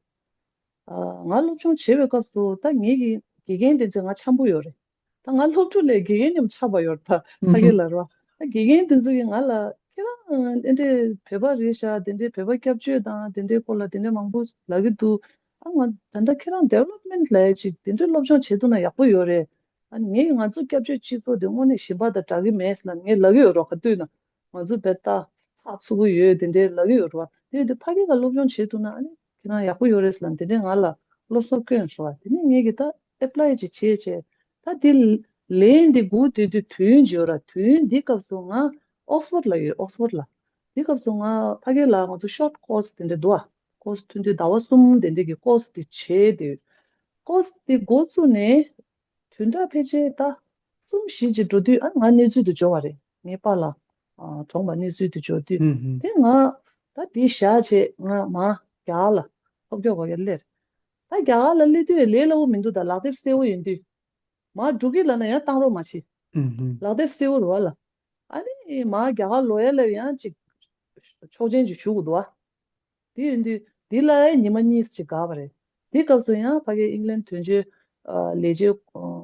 ཨ་ང་སློབ་སྦྱོང་བྱེད་པའི་སྐབས་སུ་ད་ངེད་ཀྱི་དགེ་རྒན་དེ་ཚོས་ང་འཆམ་པོ་ཡོད་རེད། ད་ང་སློབ་ཕྲུག་ལས་དགེ་རྒན་མཉམ་ཆགས་པ་ཡོད་རེད་ད་ཕ་གི་ལ་རོ། ད་དགེ་རྒན་དེ་ཚོ་གིས་ང་ལ་ཁྱེད་རང་དེ་འདྲའི་བོད་པ་རེད་ཤག་དེ་འདྲའི་བོད་པ་སྐྱབས་བཅོལ་དང་དེ་འདྲའི་སྐོར་ལ་དེ་འདྲའི་མང་པོ་ལབ་ཀྱི་འདུག་ཨ་ང་ད་ལྟ་ཁྱེད་རང་ཌི་ཝེ་ལོབ་མེན་ཊི་ལབ་ཡ་ཅིག་དེ་འདྲའི་སློབ་སྦྱོང་བྱེད་ཐུབ་ན་ཡག་པོ་ཡོད་རེད། ཨ་ནི་ངས་ང་ཚོ་སྐྱབས་བཅོལ་སྤྱི་ཚོགས་དེ་དངོས་གནས་ཞིབ་པ་དང་དྲག་གི་མེད་ཟེར་ལབ་ངས་ལབ་ཀྱི་ཡོད་རོ་ག་དུས་ན། ང་ཚོ་བེ་ཏ་ཚགས་ཚུད་པོ་ཡོད་དེ་འདྲའི་ལབ་ཀྱི་ཡོད་རེད་བ། དེ་ཡོད་དུས་ཕ་གི་ལ་སློབ་སྦྱོང་བྱེད་ཐུབ་ན་ཨ་ནི་ཁྱེད་རང་ཡག་པོ་ཡོད་རེད་ཟེར་ལབ་དེ་ནས་ང་ལ་སློབ་གསོ་བསྐྱོན་སོང་བ་དེ་ནས་ངེད་ཀྱིས་ད་ཨེ་པ་ལའི་ཅིག་བྱས་བྱས་ད་དེ་ལན་འདི་སྒུག་བསྡད་དུས་དུས་ཡུན་ཅིག་ཡོད་ར། དུས་ཡུན་འདི་སྐབས་སུ་ང་ཨོག་སི་ཕོར་ཌི་ལ་ཡོད། ཨོག་སི་ཕོར་ཌི་ལ་འདི་སྐབས་སུ་ང་ཕ་གི་ལ་ང་ཚོ་ཤོར་ཊི་ཀོར་སི་དེ་འདྲ་འདུག་ཨ། ཀོར་སི་ཐུང་ཐུང་ཟླ་བ་གསུམ་དེ་འདྲ་གི་ཀོར་སི་དེ་བྱས་དུས་ཀོར་སི་དེ་འགོ་བཙུགས་ནས། བདུན་ཕྲག་ཕལ་ཆེར་ད་གསུམ་བཞི་ཅིག་འགྲོ་དུས་ཨ་ང་གནས་ཚུལ་དེ་འབྱོར་བ་རེད། ངའི་པཱ་ལགས་ཨ་གྲོངས་པ་གནས་ཚུལ་དེ་འབྱོར་དུས་ཧུམ་ཧུམ། དེ་ང་ད་དེ་བཞག་བྱས་ང་མར་རྒྱ་གར་ལ་ཐོབ་སྐྱོ་གོ་ག་སླེབས། ད་རྒྱ་གར་ལ་སླེབས་དུས་ལས་སླ་བོ་མི་འདུག་ད་ལག་དེབ་སེར་བོ་ཡིན་དུས་མར་འགྲོ་གི་ལབ་ན་ཡང་བཏང་རོགས་མ་བྱེད། ཧུམ་ཧུམ། ལག་དེབ་སེར་བོ་རེད་བ་ལ། ཨ་ནི་མར་རྒྱ་གར་ལོག་ཡ་ལ་ཡང་ཅིག་ཆོག་མཆན་ཅིག་ཞུ་དགོས་འདུག་བ། དེ་ཡིན་དུས་འདི་ལ་ཉི་མ་གཉིས་ཅིག་འགོར་བ་རེད། དེ་སྐབས་སུ་ཡང་ཕ་གི་ཨིང་ལན་དོན་གཅོད་ལས་བྱེད་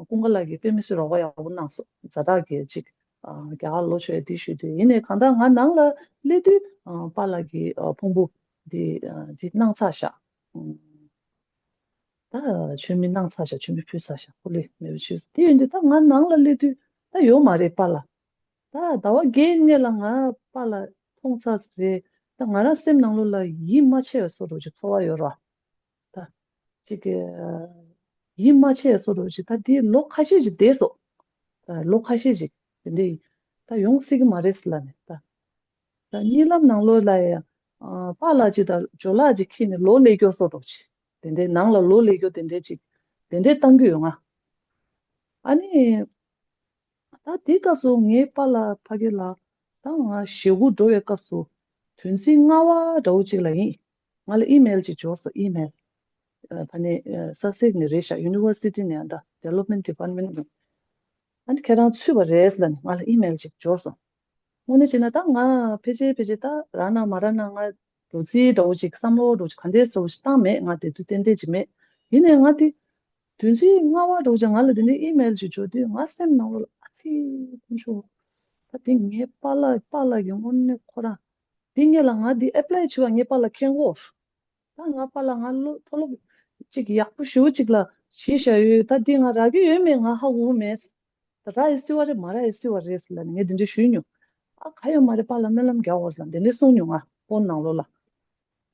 ཀུན་དགའ་ལགས་ཀྱིས་དཔེ་མི་སྲིད་རོགས་པ་ཡག་པོ་གནང་སོང་། ཛ་དྲག་གི་ཅིག་རྒྱ་གར་ལོག་ཆོག་ཡ་དེ་ཞུས་དུས་ཡིན་ནའི་གང་ལྟར་ང་ནང་ལ་སླེབས་དུས་པཱ་ལགས་ཀྱི་ཕུང་པོ་འདི་འདི་གནང་ཚར་ཤག་ད་མཆོད་མེ་གནང་ཚར་ཤག་མཆོད་མེ་ཕུལ་ཚར་ཤག་ཧོ་ལེ་མེ་བི་ཆུ་དེ་ཡིན་དུས་ད་ང་ནང་ལ་སླེབས་དུས་ད་ཡོད་མ་རེད་པཱ་ལགས། ད་ཟླ་བ་བརྒྱད་སྔོན་ལ་ང་པཱ་ལགས་མཐོང་ཚར་རེད། ད་ང་རང་སེམས་ནང་ལོགས་ལ་ཡིད་མ་ཆེས་པའི་བཟོ་འདྲ་ཅིག་ཚོར་བ་ཡོད་རེད་བ། ད་ཅིག་གི་ཡིད་མ་ཆེས་པའི་བཟོ་འདྲ་ཅིག་ད་དེ་ལོ་ཁ་ཤས་ཅིག་བསྡད་སོང་། ད་ལོ་ཁ་ཤས་ཅིག་དེ་འདྲའི་ ད་ཡོང་སྲིད་ཀྱི་མ་རེད་ལབ་ནས་ད། ད་གཉིད་ལམ་ནང་ལོགས་ལ་ཡང་ཨ་པཱ་ལགས་ཅིག་དང་ཇོ་ལགས་ཅིག་འཁྱེར་ནས་ལོ་ལས་སྐྱོ་བཟོ་འདྲ་ཅིག་དེ་འདྲའི་ནང་ལ་ལོ་ལས་སྐྱོ་དེ་འདྲའི་ཅིག་དེ་འདྲའི་བཏང་གི་ཡོད་ང་། ཨ་ནི། ད་དེའི་སྐབས་སུ་ངའི་པཱ་ལགས་ཕ་གི་ལགས་ད་ང་ཞེ་དགུ་འགྲོ་བའི་སྐབས་སུ་དོན་ཚན་ལྔ་པ་འདྲ་བོ་ཅིག་ལ་ཡིན། ང་ལ་ཨི་མེལ་ཅིག་འབྱོར་སོང་། ཨི་མེལ། ཨ་ཕ་ནི་ཨ་སག་སེག་ནས་རེད་ཤག་ཡུ་ནི་ཝར་སི་ཊི་ནས་ཨ་ད་ཌི་ཝེ་ལོབ་མེན་ཊི་ཌི་པཱར་ཊི་མེན་ཊི་ནས། ཨ་ནི་ཁྱེད་རང་ཚུད་པ་རེད་ལབ་ནས་ང་ལ་ཨི་མེལ་ཅིག་འབྱོར་སོང་། དངོས་གནས་བྱས་ན་ད་ང་ཕལ་ཆེར་ཕལ་ཆེར་ད་རག་ན་མ་རག་ན་ང་འགྲོ་རྩིས་འདྲ་བོ་ཅིག་བསམ་བློ་འདྲ་བོ་ཅིག་ག་འདྲས་འདྲ་བོ་ཞིག་བཏང་མེད། ང་དེ་དུས་ཏན་ཏན་ཅིག་མེད། ཡིན་ནའི་ང་དེ་དོན་ཚན་ལྔ་པ་འདྲ་བོ་ཅིག་ང་ལ་དེ་འདྲའི་ཨི་མེལ་ཅིག་འབྱོར་དུས་ང་སེམས་ནང་ལོགས་ལ་ཨ་ཙི་དཀོན་མཆོག་ད་དེ་ངའི་པཱ་ལགས་པཱ་ལགས་ཀྱི་དངོས་གནས་ཁོ་རང་དེ་སྔོན་ལ་ང་དེ་ཨེ་པ་ལའི་བྱས་པ་ངའི་པཱ་ལགས་མཁྱེན་གོ། ད་ང་པཱ་ལགས་ང་སློབ་མཐོ་སློབ་ཅིག་ཡག་པོ་ཞེ་པོ་ཅིག་ལ་བྱས་བཞག་ཡོད། ད་འདི་ང་རག་གི་ཡོད་མེད་ང་ཧ་གོ་གི་མེད། ད་རག་ཡི་སྲིད་པ་རེད་མ་རག་ཡི་སྲིད་པ་རེད་ཟེར་ལབ་ནས་ངས་འདི་འདྲ་ཞུས་མྱོང་། ཨ་ག་ཡོད་མ་རེད་པཱ་ལགས་སྨོན་ལམ་རྒྱག་དགོས་ལབ་འདི་འདྲ་གསུངས་མྱོང་ང་ཕོན་ནང་ལོགས་ལ།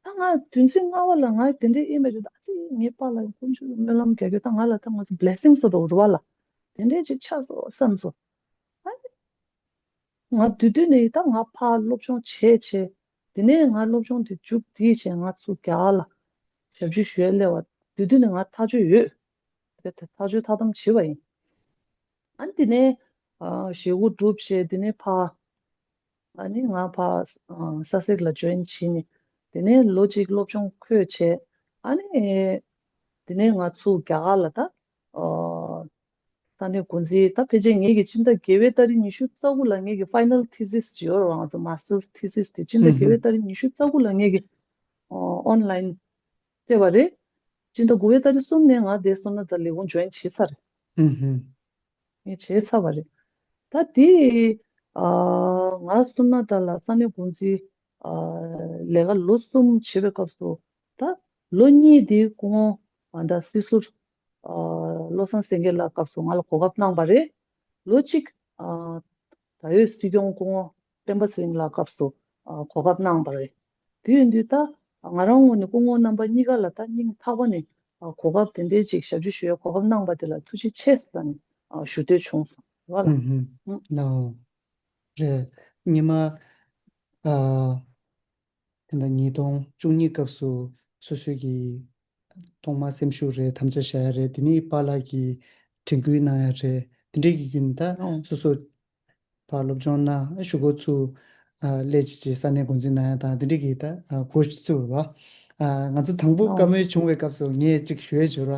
ད་ང་དོན་ཚན་ལྔ་པ་ལ་ང་དེ་འདྲའི་ཨི་མེལ་ཞུ་ད་ཨ་ཙི་ངའི་པཱ་ལགས་དཀོན་མཆོག་གི་སྨོན་ལམ་རྒྱག་རྒྱུ་ད་ང་ལ་ད་ང་ཚོ་བི་ལེ་སིང་བཟོ་འདྲ་བོ་རེད་བ་ལ། དེ་འདྲའི་ཅིག་ཆགས་སོང་བསམ་སོང་། ཨ་ནི། ང་དེ་དུས་ནས་ད་ང་ཕར་སློབ་སྦྱོང་བྱས་བྱས། དེ་ནས་ང་སློབ་སྦྱོང་དེ་མཇུག་བསྒྲིལ་བྱས་ང་ཚུར་རྒྱ་གར་ལ་ཞབས་ཕྱི་ཞུ་ཡ་སླེབས་པ་དེ་དུས་ནས་ང་ཐག་གཅོད་ཡོད། དེ་ཐག་གཅོད་ཐག་དམ་བྱས་པ་ཡིན། ཨ་ནི་དེ་ནས་ཨ་ཞེ་དགུ་གྲུབ་བྱས་དེ་ནས་ཕར་ཨ་ནི་ང་ཕར་ཨ་སག་སེག་ལ་ཇོ་ཡིན་བྱས་ནས་དེ་ནས་ལོ་གཅིག་སློབ་སྦྱོང་འཁོད་བྱས། ཨ་ནི་དེ་ནས་ང་ཚུར་རྒྱ་གར་ལ་ད་ཨ། ས་གནས་འགོ་འཛིན་ད་ཕལ་ཆེར་ངེད་ཀྱི་སྤྱི་ཟླ་བརྒྱད་པའི་ཏ་རིག་ཉི་ཤུ་རྩ་དགུ་ལ་ངེད་ཀྱི་ཕའི་ནལ་ཐི་སིས་ཅིག་ཡོད་རེད་བ། ང་ཚོ་མ་སི་ཊར་ཐི་སིས་དེ་སྤྱི་ཟླ་ཧུམ་བརྒྱད་པའི་ཧུམ། ཏ་རིག་ཉི་ཤུ་རྩ་དགུ་ལ་ངེད་ཀྱི་ཨོ་ཨོན་ལའིན་སྤྲད་པ་རེད། སྤྱི་ཟླ་དགུ་པའི་ཏ་རིག་གསུམ་ནས་ང་དེ་སོང་ན་ད་ལས་ཁུངས་ཇོ་ཡིན་བྱས་ཚར་རེད། ཧུམ་ཧུམ། ངས་བྱས་ཚར་བ་རེད། ད་དེ་ཨ་ང་སོང་ན་ད་ལ་ས་གནས་འགོ་འཛིན་ཨ་ལས་ཀ་ལོ་གསུམ་བྱེད་པའི་སྐབས་སུ་ད་ལོ་གཉིས་དེའི་སྐུ་ངོ་ཨ་ད་སྲིད་ཟུར། ཨ་བློ་བཟང་སེང་གེ་ལགས་སྐབས་སུ་ང་ལ་གོ་སྐབས་གནང་བ་རེད། ལོ་གཅིག་ཨ་ད་ཡོད་སྲིད་སྐྱོང་སྐུ་ངོ་སྤེན་པ་ཚེ་རིང་ལགས་སྐབས་སུ་ཨ་གོ་སྐབས་གནང་བ་རེད། དེ་ཡིན་དུས་ད་ང་རང་ངོས་ནས་སྐུ་ངོ་རྣམ་པ་གཉིས་ཀ་ལ་ད་སྙིང་ཐག་པ་ནས་ཨ་གོ་སྐབས་དེ་འདྲའི་ཅིག་ཞབས་ཕྱི་ཞུ་ཡའི་གོ་སྐབས་གནང་བ་དེ་ལ་ཐུགས་རྗེ་ཆེ་ཟེར་ནས་ཨ་ཞུ་འདོད་བྱུང་སོང་རེད་བ་ལ། ཨུམ་ཧུམ། ལའོ། རེད། ཉི་མ་ཨ། དེ་འདྲ་ཉིས་སྟོང་བཅུ་གཉིས་སྐབས་སུ་སོ་སོའི་གི་ཐོག་མ་སེམས་ཤུགས་རེད་དམ་བཅའ་བཞག་ཡ་རེད། དེ་ནས་པཱ་ལགས་ཀྱིས་དྲན་སྐུལ་གནང་ཡ་རེད། དེ་འདྲས་ཀྱི་བརྒྱུད་ནས་ད་ཨོ། སོ་སོ་ཕར་སློབ་སྦྱོང་གནང་གཞུག་གུ་ཚུར་ཨ་སླེབས་བྱས་བྱས་ས་གནས་འགོ་འཛིན་གནང་ཡ་དང་དེ་འདྲས་ཀྱི་ད་ཨ་གོ་ཚུལ་བ། ཨ་ང་ཚོ་དང་པོ་ཨོ། བཀའ་མོལ་བྱུང་བའི་སྐབས་སུ་ངས་ཅིག་ཞུ་ཡ་བྱོས་ར།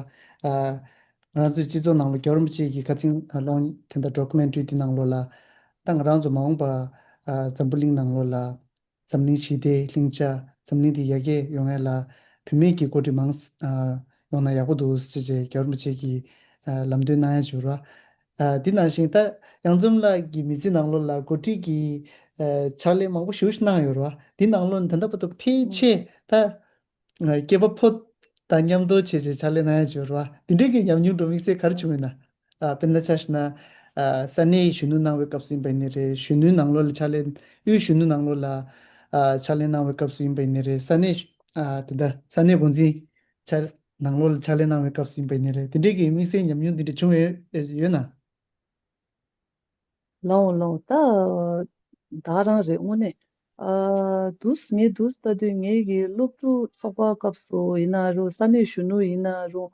ཨ་ང་རང་ཚོའི་སྤྱི་ཚོགས་ནང་ལ་རྒྱལ་བ་རིན་པོ་ཆེ་གི་ཁ་ཚིག་ལོང་དེ་འདྲ་ཌོ་ཀུ་མེན་ཊ་རི་དེ་ནང་ལོགས་ལ་ད་ང་རང་ཚོ་མ་འོངས་པ་ཨ་འཛམ་བུ་གླིང་ནང་ལོགས་ལ། འཛམ་གླིང་ཞི་བདེའི་ལྷིང་འཇགས། འཛམ་གླིང་འདི་ཡར་རྒྱས་ཡོང་ཡ་ལ་བུད་མེད་ཀྱི་འགོ་ཁྲིད་མང་ཙམ་ཡོང་ན་ཡག་པོ་འདུག་ཟེར་བྱས་རྒྱལ་བ་རིན་པོ་ཆེ་གིས་ལམ་སྟོན་གནང་ཡ་བྱུང་ར། འདི་ནང་བཞིན་ད་གཡང་འཛོམས་ལགས་ཀྱི་མི་ཚེ་ནང་ལོགས་ལ་འགོ་ཁྲིད་ཀྱི་ཕྱག་ལས་མང་པོ་ཞེ་པོ་ཞིག་གནང་ཡོད་ར། འདི་ནང་ལོགས་ནས་ད་ལྟ་བར་དུ་ཕལ་ཆེར་ད། སྐྱེས་པ་ཕོ་དང་མཉམ་དུ་བྱས་བྱས་ཕྱག་ལས་གནང་ཡ་བྱས་ར། འདི་འདྲའི་གི་ཉམས་མྱོང་འགྲོ་དམིགས་བསལ་ག་རེ་བྱུང་ཡོད་ན། དཔེར་ན་ཆ་བཞག་ན། ས་གནས་གཞོན་ནུ་གནང་བའི་སྐབས་སུ་ཡིན་པ་ཡིན་ནའི་རེད། གཞོན་ནུའི་ནང་ལོགས་ལ་ཕྱག་ལས་དབུས་གཞོན་ནུ་ནང་ལོགས་ལ་ཕྱག་ལས་གནང་བའི་སྐབས་སུ་ཡིན་པ་ཡིན་ནའི་རེད། ས་གནས་དེ་འདྲ་ས་གནས་འགོ་འཛིན་ཕྱག་ནང་ལོགས་ལ་ཕྱག་ལས་གནང་བའི་སྐབས་སུ་ཡིན་པ་ཡིན་ནའི་རེད། དེ་འདྲའི་གི་དམིགས་བསལ་ཉམས་མྱོང་དེ་འདྲ་བྱུང་ཡོད་ཡོད་ན། ལའོ་ལའོ་ད། ད་རང་རེད་དངོས་གནས། ཨ་དུས་ངས་དུས་ལྟ་དུས་ངེད་ཀྱི་སློབ་ཕྲུག་ཚོགས་པ་སྐབས་སུ་ཡིན་ན་རུང་ས་གནས་གཞོན་ནུ་ཡིན་ན་རུང་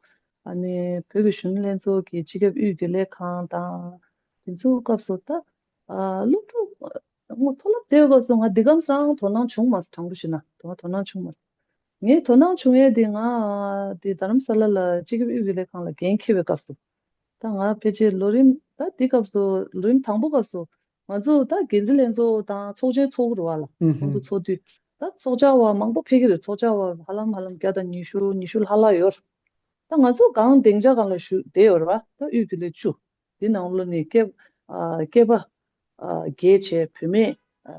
ཨ་ནི་བོད་ཀྱི་གཞོན་ནུ་ལྷན་ཚོགས་ཀྱི་སྤྱི་ཁྱབ་དབུས་རྒྱུན་ལས་ཁང་དང་དེ་ཚོའི་སྐབས་སུ་ད་ཨ་སློབ་ཕྲུག་ངོ་མཐོ་སློབ་དེའི་སྐབས་སུ་ང་འདི་གམ་སང་དོ་སྣང་བྱུང་མ་སོང་། དྲང་པོ་ཞུས་ན་དོ་དོ་སྣང་བྱུང་མ་སོང་། ངས་དོ་སྣང་བྱུང་ཡས་དེ་ང་དེ་རྡ་རམ་ས་ལ་ལ་སྤྱི་ཁྱབ་དབུས་རྒྱུན་ལས་ཁང་ལ་འགན་འཁྱེར་བའི་སྐབས་སུ། ད་ང་ཕལ་ཆེར་ལོ་རིམ་ད་འདི་སྐབས་སུ་ལོ་རིམ་དང་པོ་སྐབས་སུ་ང་ཚོ་ད་འགན་འཛིན་ལྷན་ཚོགས་དང་ཚོགས་ཆེན་ཚོགས་ཀྱི་རེད་བ་ལ། ཧུམ་ཧུམ། ཚོགས་དུས་ད་ཚོགས་བཅར་བ་མང་པོ་ཕེབས་ཀྱི་རེད། ཚོགས་བཅར་བ་ཧ་ལམ་ཧ་ལམ་བརྒྱ་དང་ཉི་ཤུ་ཉི་ཤུ་ལྷག་ལྷག་ཡོད་རེད། ད་ང་ཚོ་སྒང་སྡིངས་ཆ་སྒང་ལ་བཞུགས་བསྡད་ཡོད་རེད་བ། ད་དབུས་རྒྱུན་ལས་བཅུ་འདི་ནང་ལོགས་ནས་སྐྱེས་ཨ་སྐྱེས་པ་ཨ་བརྒྱད་བྱས་བུད་མེད་ཨ་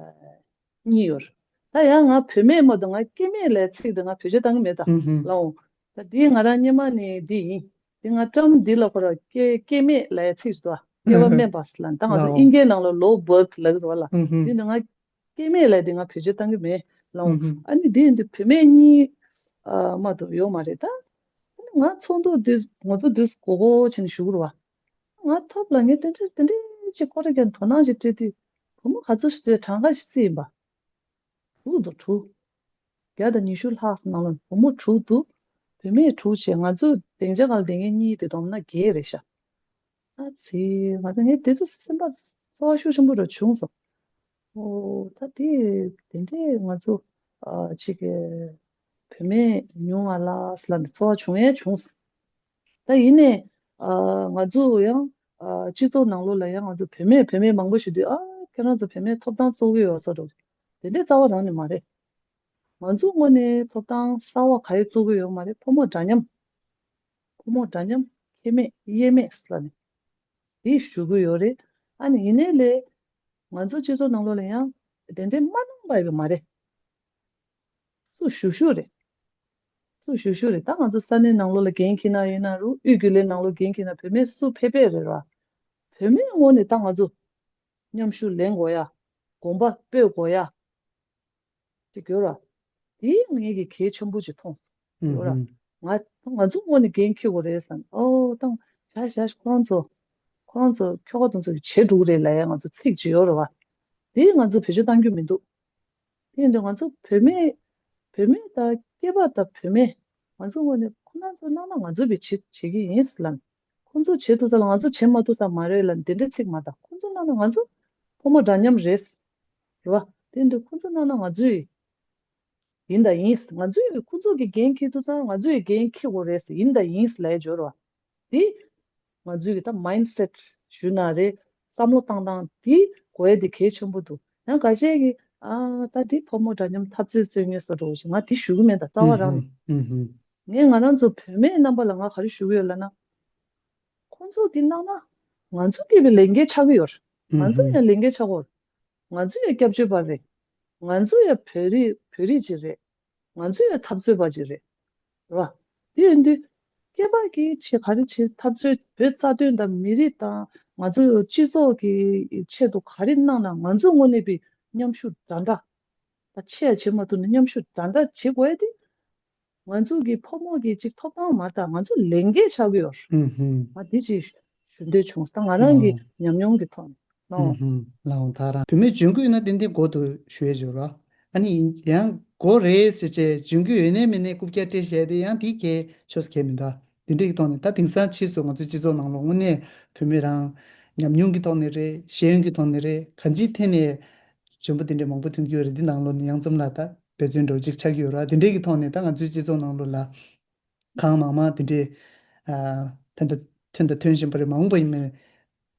གཉིས་ཡོད་རེད། ད་ཡང་ང་བུད་མེད་མ་གཏོགས་ང་སྐྱེ་དམན་ལབ་ཚིག་དེ་ང་བེད་སྤྱོད་བཏང་གི་མེད་ད། ཧུམ་ཧུམ། ལའོ། ད་འདི་ང་རང་སྔོན་མ་ནས་འདི་ཡིན། འདི་ང་བཀྲམ་འདི་ལ་ཁོ་ར་སྐྱེ་སྐྱེ་དམན་ལབ་ཚིག་ཞིག་འདུག་ཨ། སྐྱེ་བ་དམན་པ་ཟེར་ལ་ད་ང་ཚོ་ལའོ། དབྱིན་སྐད་ནང་ལ་ལོ་བར་ཐི་ལབ་ཀྱི་རེད་བ་ལ། ཧུམ་ཧུམ། འདི་ནི་ང་སྐྱེ་དམན་ལབ་འདི་ང་བེད་སྤྱོད་བཏང་གི་མེད་ལའོ། ཧུམ་ཧུམ། ཨ་ནི་འདི་འདི་བུད་མེད་གཉིས་ཨ་མ་གཏོགས་ཡོད་མ་རེད་ད། ཨ་ནི་ང་ཚོགས་འདུ་འདི་ང་ཚོ་འདི་གོ་གོ་བྱས་ནས་ཞུ་གི་རེད་བ། ང་ཐོབ་ལ་ངས་དེ་འདྲ་དེ་འདྲ་ཅིག་ཁོ་རང་གི་དོ་སྣང་ཞིག་སྤྲད་དུས་ བུ་མོ་ག་ཚོད་ཞིག་འདུག་གྲངས་ཀ་ཞིག་རྩིས་ཡིན་པ། དྲུག་འདུག་དྲུག་བརྒྱ་དང་ཉི་ཤུ་ལྷག་ཙམ་ནང་ལ་བུ་མོ་དྲུག་འདུག་བུད་མེད་དྲུག་བྱས། ང་ཚོ་སྡིངས་ཆ་སྒང་ལ་སྡོད་མཁན་གཉིས་དེ་བསྡོམས་ན་བརྒྱད་རེད་ཤག་ཨ་ཙི། ང་ཚོ་ངས་དེ་དུས་སེམས་པ་ཚོར་བ་ཤུགས་ཆེན་པོ་རུ་བྱུང་སོང་། ཨོ་ད་དེ་དེ་འདྲས་ང་ཚོ་ཨ་ཅིག་བུད་མེད་ཉུང་བ་ལ་ཟེར་ལབ་ནས་ཚོར་བ་བྱུང་ཡས་བྱུང་སོང་། ད་ཡིན་ནའི་ཨ་ང་ཚོ་ཡང་ཨ་སྤྱི་ཚོགས་ནང་ལོགས་ལ་ཡང་ང་ཚོ་བུད་མེད་བུད་མེད་མང་པོ་ཞིག་འདུག་ཨ་ཁྱེད་རང་ཚོ་བུད་མེད་ཐོབ་ཐང་རྩོད་ཀྱི་ཡོད་ས་འདྲ། དེ་འདྲའི་རྩ་བ་རང་ནས་མ་རེད། ང་ཚོའི་ངོས་ནས་ཐོབ་ཐང་གསར་བ་ག་རེ་རྩོད་ཀྱི་ཡོད་མ་རེད། ཕོ་མོ་འདྲ་མཉམ། ཕོ་མོ་འདྲ་མཉམ། ཁྱད་མེད་དབྱེར་མེད་ཟེར་ནས་དེ་ཞུ་གི་ཡོད་རེད། ཨ་ནི་ཡིན་ནའི་ལས་ང་ཚོ་སྤྱི་ཚོགས་ནང་ལོགས་ལ་ཡང་དེ་འདྲའི་མ་གནང་པ་ཡོད་མ་རེད། སུ་ཞུ་ཞུ་རེད། སུ་ཞུ་ཞུ་རེད། ད་ང་ཚོ་ས་གནས་ནང་ལོགས་ལ་འགན་འཁྱེར་ན་ཡིན་ན་རུང་དབུས་རྒྱུན་ལས་ནང་ལོགས་འགན་འཁྱེར་ན་བུད་མེད་སུ་ཕེབས་ཕེབས་རེད་ར། བུད་མེད་ངོས་ནས་ད་ང་ཚོ་མཉམ་ཞུགས་ལེན་དགོས་ཡ། གོམ་པ་སྤོས་དགོས་ཡ། ཅིག་ཡོད་ར། དེ་ངེད་ཀྱི་གལ་ཆེན་པོ་ཅིག་མཐོང་སོང་། ཡོད་ར། ང་ང་ཚོ་ངོས་ནས་འགན་འཁྱེར་དགོས་རེད་བསམ། ཨོ་ད་བཞག་བཞག་ཁོ་རང་ཚོ་ཁོ་རང་ཚོ་ཁྱོ་ག་དེ་ཚོ་གིས་བྱེད་འགྲོ་གི་རེད་ལབ་ཡ་ང་ཚོ་ཚིག་ཅིག་ཡོད་ར་བ། དེ་ང་ཚོ་བེད་སྤྱོད་གཏང་རྒྱུ་མི་འདུག་དེ་ཡིན་དུས་ང་ཚོ་བུད་མེད་བུད་མེད་དང་སྐྱེས་པ་དང་བུད་མེད་ང་ཚོ་ངོས་ནས་ཁོ་རང་ཚོ་གནང་ན་ང་ཚོ་བས་བྱེད་བྱེད་ཀྱི་ཡིན་ཟེར་ལབ། ཁོང་ཚོ་བྱེད་ཐུབ་ས་ལ་ང་ཚོ་བྱེད་མ་ཐུབ་ས་མ་རེད་ལབ་འདི་འདྲའི་ཚིག་མ་བཏང་། ཁོང་ཚོ་གནང་ན་ང་ཚོ་ཕོ་མོ་འདྲ་མཉམ་རེད། རེད་བ། དེ་འདུག་ཁོང་ཚོ་གནང་ན་ང་ཚོས་ཡིན་དང་ཡིན། ང་ཚོས་ཁོང་ཚོ་གི་འགན་འཁྱེར་ཐུབ་ཙང་ང་ཚོས་འགན་འཁྱེར་དགོས་རེད། ཡིན་དང་ཡིན་ལབ་ཡ་སྦྱོར་བ་དེ་ང་ཚོའི་གི་ད་མའིན་སེཊ་ཞུ་ན་རེད། བསམ་བློ་བཏང་སྟངས་དེ་དགོས་ཡ་དེ་གལ་ཆེན་པོ་འདུག་ཡང་འགའ་ཤས་ཀྱིས་ཨ་ད་དེ་ཕོ་མོ་འདྲ་མཉམ་འཐབ་རྩོད་རྩོད་མཁན་བཟོ་འདྲ་བོ་ཞིག་ང་དེ་ཞུ་གི་མེད། ད་རྩ་བ་རང་ནས། ངས་ང་རང་ཚོ་བུད་མེད་རྣམ་པ་ལ་ང་ག་རེ་ཞུ་གི་ཡོད་ལབ་ན། ཁོང་ཚོ་དེ་གནང་ན་ང་ཚོ་སྐྱེས་པའི་ལས་འགན་ཆགས་ཀྱི་ཡོད་རེད། ང་ཚོ་ཡང་ལས་འགན་ཆགས་ཀྱི་ཡོད་རེད། ང་ཚོ་ཡང་སྐྱབས་བཅོལ་བ་རེད། ང་ཚོ་ཡང་བོད་རིགས་བོད་རིགས་ཅིག་རེད། ང་ཚོ་ཡང་འཐབ་རྩོད་པ་ཅིག་རེད། རེད་བ། དེ་ཡིན་དུས་སྐྱེས་པ་གིས་ཆེད་ག་རེ་བྱེད། འཐབ་རྩོད་བོད་རྩ་དོན་དང་མི་རིགས་དང་ང་ཚོ་སྤྱི་ཚོགས་ཀྱི་ཆེད་དུ་ག་རེ་གནང་ན་ང་ཚོའི་ངོས་ནས་པའི་མཉམ་ཞུགས་འདྲ་འདྲ། ད་ཆེ་ཡང་བྱེད་མ་ཐུབ་ན་མཉམ་ཞུགས་འདྲ་འདྲ་བྱེད་དགོས་ཡ་དེ། ང་ཚོ་གི་ཕོ་མོ་གི་ཅིག་ཐོབ་ཐང་མ་རེད། ད་ང་ཚོ་ལས་འགན་ཆགས་ཀྱི་ཡོད་རེད། ང་འདི་ཅིག་ཞུ་འདོད་བྱུང་། ད་ང་རང་གི་ཉམས་མྱོང་གི་ཐོག་ནས་ལའོ། ལའོ་ད་རང་བུད་མེད་འཇོན་གྱི་ཡོད་ན་ཏན་ཏན་དགོས་འདུག་ཞུ་ཡས་ཡོད་ར། ཨ་ནི་ཡང་དགོས་རེད་ཟེར་བྱས་འཇོན་གྱི་ཡོད་ནའི་མེད་ནའི་རྐུབ་བཀྱག་སྤྲད་བཞག་དེ་ཡང་དེ་གལ་ཆོས་གལ་མི་འདུག་དེ་འདྲ་གི་ཐོག་ནས་ད་དེང་སང་ཕྱིས་སུ་ང་ཚོ་སྤྱི་ཚོགས་ནང་ལོགས་དངོས་གནས་བུད་མེད་རང་ཉམས་མྱོང་གི་ཐོག་ནས་རེད། ཤེས་ཡོན་གྱི་ཐོག་ནས་རེད། གང་ཅིའི་ཐད་ནས་འཇོན་པོ་དེ་འདྲ་མང་པོ་ཐོན་གྱི་ཡོད་རེད། འདི་ནང་ལོགས་ནས་གཡང་འཛོམས་ལགས་ད་འབད་བརྩོན་འདྲ་བོ་ཅིག་ཆགས་ཀྱི་ཡོད་ར། དེ་འདྲའི་གི་ཐོག་ནས་ད་ང་ཚོའི་སྤྱི་ཚོགས་ནང་ལོགས་ལ་གང་མང་མང་དེ་འདྲའི་ཨ་ཐོན་དང་ཐོན་དང་ཐོན་བཞིན་པ་རེད། མ་འོངས་པ་ཡིན་ནའི་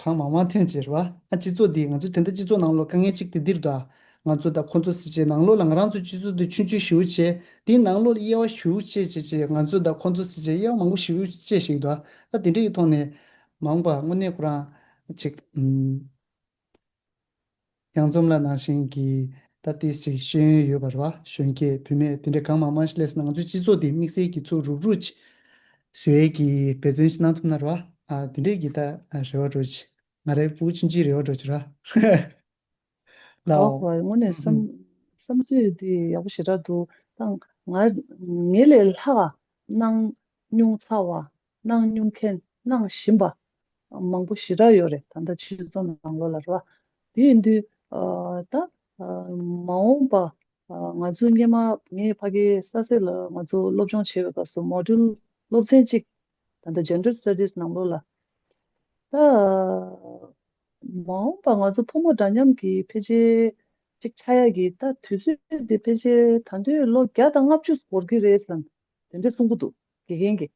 གང་མང་མང་ཐོན་བྱེད་ར་བ། ཨ་སྤྱི་ཚོགས་འདི་ང་ཚོ་དེ་འདྲ་སྤྱི་ཚོགས་ནང་ལོགས་དཀའ་ངལ་གཅིག་དེ་འདིར་འདུག་ང་ཚོ་དང་ཁོང་ཚོ་ཟེར་བྱས་ནང་ལོགས་ལ་ང་རང་ཚོ་སྤྱི་ཚོགས་འདི་ཆུང་ཆུང་ཞེ་པོ་བྱས། དེའི་ནང་ལོགས་ལ་དབྱེ་བ་ཞེ་པོ་ཕྱེ་བྱས་བྱས་ང་ཚོ་དང་ཁོང་ཚོ་ཟེར་བྱས་དབྱེ་བ་མང་པོ་ཞེ་པོ་ཕྱེ་བཞིན་འདུག་ད་དེ་འདྲའི་གི་ཐོག་ནས་མ་འོངས་པ་དངོས་གནས་ཁོ་རང་ཅིག་ཨུམ། གཡང་འཛོམས་ལགས་ནང་བཞིན་གྱི་ད་ཏིས་ཅིག་ཤེས་ཡོན་ཡོད་པ་རེད་བ། གཞོན་སྐྱེས་བུད་མེད་དེ་འདྲ་གང་མང་མང་ཞིག་སླེབས་སོང་ན་ང་ཚོའི་སྤྱི་ཚོགས་འདི་དམིགས་བསལ་གྱི་ཚུར་རུག་རུག་ཅིག་བཟོ་ཡས་ཀྱི་འབད་བརྩོན་ཞིག་གནང་ཐུབ་ན་རེད་བ། ཨ་དེ་འདྲས་ཀྱི་ད་རེ་བ་འདྲ་ཅིག་ང་རའི་ཕྲུ་གུ་ཆུང་ཆུང་རེ་བ་འདྲ་ཅིག་རེད་བ། ལའོ། ཨོ་ཧོ། དངོས་གནས་བསམ་ཨུམ། བསམ་ཚུལ་འདི་ཡག་པོ་ཞེ་དྲག་འདུག་ད་ང་ངེད་ལས་ལྷག་གནང་མྱོང་ཚར་བ། གནང་མྱོང་མཁན། གནང་བཞིན་པ་མང་པོ་ཞེ་དྲག་ཡོད་རེད། ད་ལྟ་སྤྱི་ཚོགས་ནང་ལོགས་ལ་རེད་བ། དེ་ཡིན་དུས་ཨ་ད་ཨ་མ་འོངས་པ་ཨ་ང་ཚོའི་སྔོན་མ་ངས་ཕ་གིའི་ས་སེ་ལ་ང་ཚོ་སློབ་སྦྱོང་བྱེད་པའི་སྐབས་སུ་མོ་ཌུལ་སློབ་ཚན་གཅིག་ད་ལྟ་ཇེན་ཌར་སི་ཊ་ཌིས་ནང་ལོགས་ལ་ད་མ་འོངས་པ་ང་ཚོ་ཕོ་མོ་འདྲ་མཉམ་གྱི་ཕལ་ཆེར་གཅིག་ཆགས་ཡག་གི་ད་དུས་ཚོད་དེ་ཕལ་ཆེར་ད་དུང་ལོ་བརྒྱ་དང་ལྔ་བཅུ་འགོར་གྱི་རེད་བསམ། དེ་འདྲ་གསུང་གི་འདུག་དགེ་རྒན་གྱིས།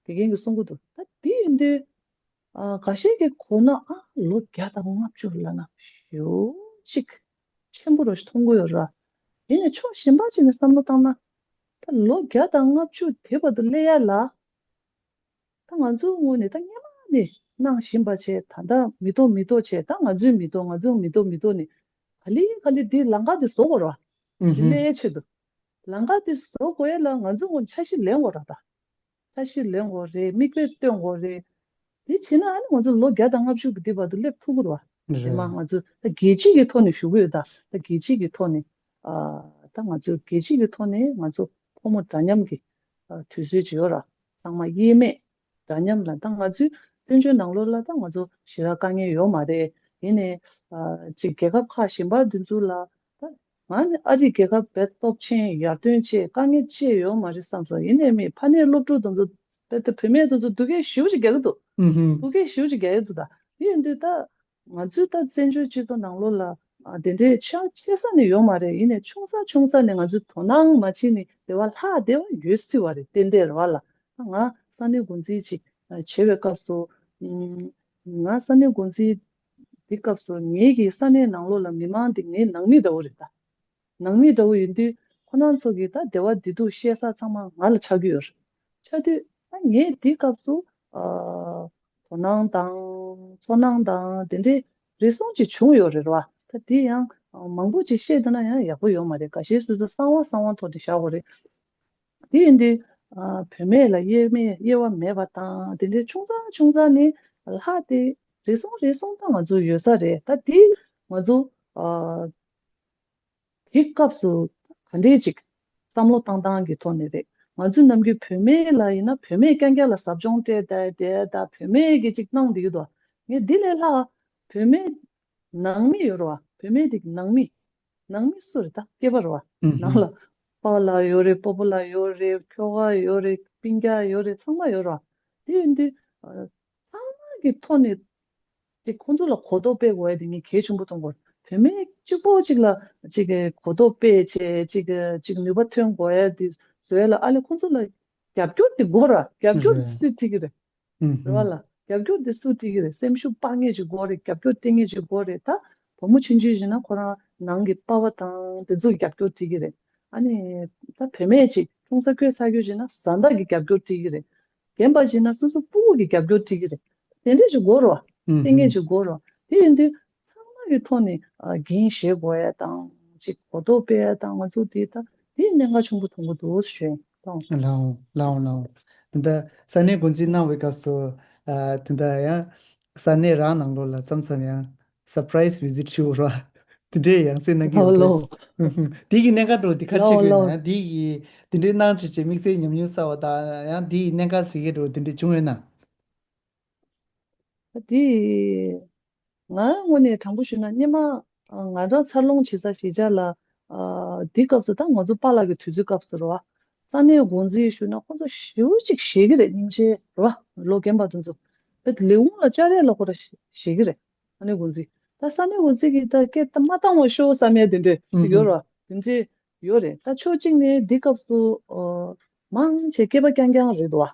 དགེ་རྒན་གྱིས་གསུང་གི་འདུག་ད་དེ་ཡིན་དུས་ཨ་འགའ་ཤས་ཀྱིས་གོ་ན་ཨ་ལོ་བརྒྱ་དང་ལྔ་བཅུ་ལབ་ན་ཞེ་པོ་ཅིག་ཆེན་པོ་རུ་མཐོང་གི་ཡོད་ར། ཡིན་ནའི་ཕྱོགས་གཞན་པ་ཅིག་ནས་བསམ་བློ་བཏང་ན་ད་ལོ་བརྒྱ་དང་ལྔ་བཅུ་དེ་བར་དུ་སླེབས་ཡ་ལ། ད་ང་ཚོའི་ངོས་ནས་ད་སྔོན་མ་ནས་གནང་བཞིན་པ་བྱས། ད་ལྟ་མི་ཐོག་མི་ཐོག་བྱས། ད་ང་ཚོའི་མི་ཐོག་ང་ཚོའི་མི་ཐོག་མི་ཐོག་ནས་ག་ལེ་ག་ལེ་འདི་ལམ་ཁ་འདི་བཟོ་དགོས་ར། འདི་སླེབས་ཡའི་ཆེད་དུ་ལམ་ཁ་འདི་བཟོ་དགོས་ཡ་ལ་ང་ཚོའི་ངོས་ནས་འཆར་གཞི་ལེན་དགོས་ར། ད་འཆར་གཞི་ལེན་དགོས་རེད། མིག་དཔེ་སྟོན་དགོས་རེད། དེ་བྱས་ན་ཨ་ནི་ང་ཚོ་ལོ་བརྒྱ་དང་ལྔ་བཅུ་གི་འདི་བར་དུ་སླེབས་ཐུབ་ཀྱི་རེད་བ། རེད། དེ་མ་ང་ཚོ་ད་རྒྱལ་སྤྱི་གི་ཐོག་ནས་ཞུ་གི་ཡོད། ད་ད་རྒྱལ་སྤྱི་གི་ཐོག་ནས་ཨ་ད་ང་ཚོ་རྒྱལ་སྤྱི་གི་ཐོག་ནས་ང་ཚོ་ཕོ་མོ་འདྲ་མཉམ་གྱི་ཨ་དུས་ཚོད་ཅིག་ཡོད་ར། ཚང་མ་དབྱེར་མེད་འདྲ་མཉམ་ལ། ད་ང་ཚོའི་བཙན་བྱོལ་ནང་ལོགས་ལ་ད་ང་ཚོ་ཞེ་དྲག་དཀའ་ངལ་ཡོད་མ་རེད། ཡིན་ནའི་ཨ་ཅིག་རྒྱལ་ཁབ་ཁག་གཞན་པ་འདི་ཚོ་ལ་ད་ང་ནི་ཨ་རིའི་རྒྱལ་ཁབ་བས་སྟོབས་ཆེན་ཡར་ཐོན་ཆེ་དཀའ་ངལ་ཆེ་ཡོད་མ་རེད་བསམ་སོང་། ཡིན་ནའི་མི་ཕ་ནས་སློབ་ཕྲུག་འདི་ཚོ་བས་ད་བུད་མེད་འདི་ཚོ་སྡུག་སྐད་ཞེ་པོ་ཅིག་རྒྱག་གི་འདུག་ཨུ་ཧུམ། སྡུག་སྐད་ཞེ་པོ་ཅིག་རྒྱག་གི་འདུག་ད་དེ་ཡིན་དུས་ད་ང་ཚོའི་ད་བཙན་བྱོལ་སྤྱི་ཚོགས་ནང་ལོགས་ལ་ཨ་དེ་འདྲའི་ཆ་ཆེ་ས་ནས་ཡོད་མ་རེད། ཡིན་ནའི་ཆུང་ས་ཆུང་ས་ནས་ང་ཚོས་དོ་སྣང་མ་བྱས་ནས་དེ་བ་ལྷག་བསྡད་པ་ཡོད་སྲིད་པ་རེད། ཏན་ཏན་རེད་བ་ལ། ང་ས་གནས་འགོ་འཛིན་ཅིག་བྱེད་པའི་སྐབས་སུ་ཨུམ། ང་ས་གནས་འགོ་འཛིན་དེ་སྐབས་སུ་ངེད་ཀྱི་ས་གནས་ནང་ལོགས་ལ་མི་མང་དེ་ངའི་ནང་མི་འདྲ་བོ་རེད་ད། ནང་མི་འདྲ་བོ་ཡིན་དུས་ཁོ་རང་ཚོ་གིས་ད་བདེ་བ་བདེ་སྡུག་བཤད་ས་ཚང་མ་ང་ལ་ཆགས་ཀྱི་ཡོད་རེད། ཆགས་དུས་ད་ངས་དེ་སྐབས་སུ་ཨ་དོ་སྣང་དང་ཚོར་སྣང་དང་དེ་འདྲའི་རེ་ཟུང་ཅིག་བྱུང་ཡོད་རེད་བ། ད་དེ་ཡང་ཨ་མང་པོ་ཅིག་བཤད་བསྡད་ན་ཡང་ཡག་པོ་ཡོད་མ་རེད། ཁ་ཤས་སོ་སོ་གསང་བ་གསང་བ་ཐོག་ཏུ་བཞག་དགོས་རེད། དེ་ཡིན་དུས་ཨ་བུད་མེད་ལ་དབྱེ་མེད་དབྱེ་བ་མེད་པ་དང་དེ་འདྲའི་ཆུང་ཙག་ཆུང་ཙག་ནས་ལྷག་སྟེ་རེ་ཟུང་རེ་ཟུང་ད་ང་ཚོ་ཡོད་ས་རེད། ད་དེ་ང་ཚོ་ཨ་དེ་སྐབས་སུ་ག་འདྲས་ཅིག་བསམ་བློ་བཏང་སྟངས་ཀྱི་ཐོག་ནས་རེད། ང་ཚོ་ནམ་རྒྱུན་བུད་མེད་ལ་ཡིན་ན་བུད་མེད་རྐྱང་རྐྱང་ལ་ཟབ་སྦྱོང་སྤྲད་བསྡད་བསྡད་ད་བུད་མེད་ཀྱི་ཅིག་གནང་བསྡད་ཀྱི་འདུག་ངས་འདི་ལས་ལྷག་བུད་མེད་ནང་མི་ཡོད་རེད་བ། བུད་མེད་དེ་ནང་མི། ནང་མི་སུ་རེད་ད། སྐྱེས་པ་རེད་བ། ཨུ་ཧུམ། ནང་ལ་པཱ་ལགས་ཡོད་རེད། སྤོ་བོ་ལགས་ཡོད་རེད། ཁྱོ་ག་ཡོད་རེད། སྤུན་ཀྱག་ཡོད་རེད། ཚང་མ་ཡོད་རེད་བ། དེ་ཡིན་དུས་ཨ་ཚང་མ་གི་ཐོག་ནས་ཅིག་ཁོང་ཚོ་ལ་གོ་རྟོགས་སྤེལ་དགོས་ཡ་དེ་ངས་གལ་ཆེན་པོ་མཐོང་གི་ཡོད། བུད་མེད་གཅིག་པོ་གཅིག་ལ་གཅིག་གི་གོ་རྟོགས་སྤེལ་བྱས་གཅིག་གི་གཅིག་ནུས་པ་ཐོན་དགོས་ཡ་དེ་བཟོ་ཡ་ལ་ཨ་ལས་ཁོང་ཚོ་ལ་རྒྱབ་སྐྱོར་དེ་དགོས་ར། རྒྱབ་སྐྱོར་དེ་སུས་སྤྲད་ཀྱི་རེད། རེད་བ་ལ། རྒྱབ་སྐྱོར་དེ་སུས་སྤྲད་ཀྱི་རེད། སེམས་ཤུགས་སྤར་མཁན་ཅིག་དགོས་རེད། རྒྱབ་སྐྱོར་སྤྲད་མཁན་ཅིག་དགོས་རེད། ད་བུ་མོ་ཆུང་ཆུང་ཡིན་ན་ཁོ་རང་ནང་གི་པ་ཕ་དང་དེ་ཚོས་རྒྱབ་སྐྱོར་སྤྲད་ཀྱི་རེད། ཨ་ནི་ད་བུད་མེད་ཅིག་ཆུང་ས་ཁོས་ས་ཁྱོད་ཡིན་ན་བཟའ་ཟླ་གི་རྒྱབ་སྐྱོར་སྤྲད་ཀྱི་རེད། རྒན་པ་ཡིན་ན་སོ་སོ་སྤུ་གུ་གི་རྒྱབ་སྐྱོར་སྤྲད་ཀྱི་རེད། དེ་འདྲས་ཅིག་དགོས་རེད་བ། ཨུ་སྤྲད་མཁན་ཅིག་དགོས་རེད་བ། དེ་ཡིན་དུས་ཚང་མ་གི་ཐོག་ནས་ཨ་འགན་བཞེས་དགོས་ཡ་དང་ཅིག་གོ་རྟོགས་སྤེལ་ཡ་དང་ང་ཚོ་དེ་ད་དེ་གནད་འགག་ཆེན་པོ་མཐོང་གི་འདུག་ཞུ་ཡིན། ལའོ་ལའོ་ལའོ། དེ་འདྲ་ས་གནས་འགོ་འཛིན་གནང་བའི་སྐབས་སུ་ཨ་དེ་འདྲ་ཡང་ས་གནས་རང་ནང་ལོགས་ལ་མཚམས་མཚམས་ཡང་surprise visit ཞུ་རོགས། དེ་འདྲའི་ཡང་སེ་གནང་གི་ཡོད་ལོ་རེད། དེ་གི་གནད་འགག་འགྲོ་དེ་ག་ལོ་ཅིག་ཡོད་ལོ། ན་དེ་གི་དེ་འདྲའི་གནང་བྱས་བྱས་དམིགས་བསལ་ཉམས་མྱོང་གསར་བ་དང་ཡང་དེ་གི་གནད་འགག་ཟེར་གི་འགྲོ་དེ་འདྲའི་བྱུང་ཡོད་ན། དེ་ང་དངོས་གནས་དྲང་པོ་ཞུས་ན་སྔོན་མ་ང་རང་འཚར་ལོངས་བྱེད་ས་གཞིས་ཆགས་ལ་དེ་སྐབས་སུ་ད་ང་ཚོ་པཱ་ལགས་ཀྱི་དུས་ཚོད་སྐབས་སུ་རེད་བ། ས་གནས་འགོ་འཛིན་ཞུས་ན་ཁོང་ཚོ་ཞེ་པོ་ཅིག་ཞེད་ཀྱི་རེད། སྙིང་རྗེ་རེད་བ། ལོ་རྒན་པ་དེ་ཚོ་བས་ལས་ཁུངས་ལ་བཅར་ཡས་ལ་ཁོ་ར་ཞེད་ཀྱི་རེད། ས་གནས་འགོ་འཛིན་ད་ས་གནས་འགོ་འཛིན་གྱིས་ད་སྐད་ད་མ་བཏང་བ་ཤོག་བསམ་ཡས་དེ་འདྲས་ཡོད་རེད་བ། དེ་འདྲས་ཡོད་རེད། ད་ཕྱོགས་གཅིག་ནས་འདི་སྐབས་སུ་ཨོ་མང་ཆེ་སྐྱེས་པ་རྐྱང་རྐྱང་རེད་འདུག་བ།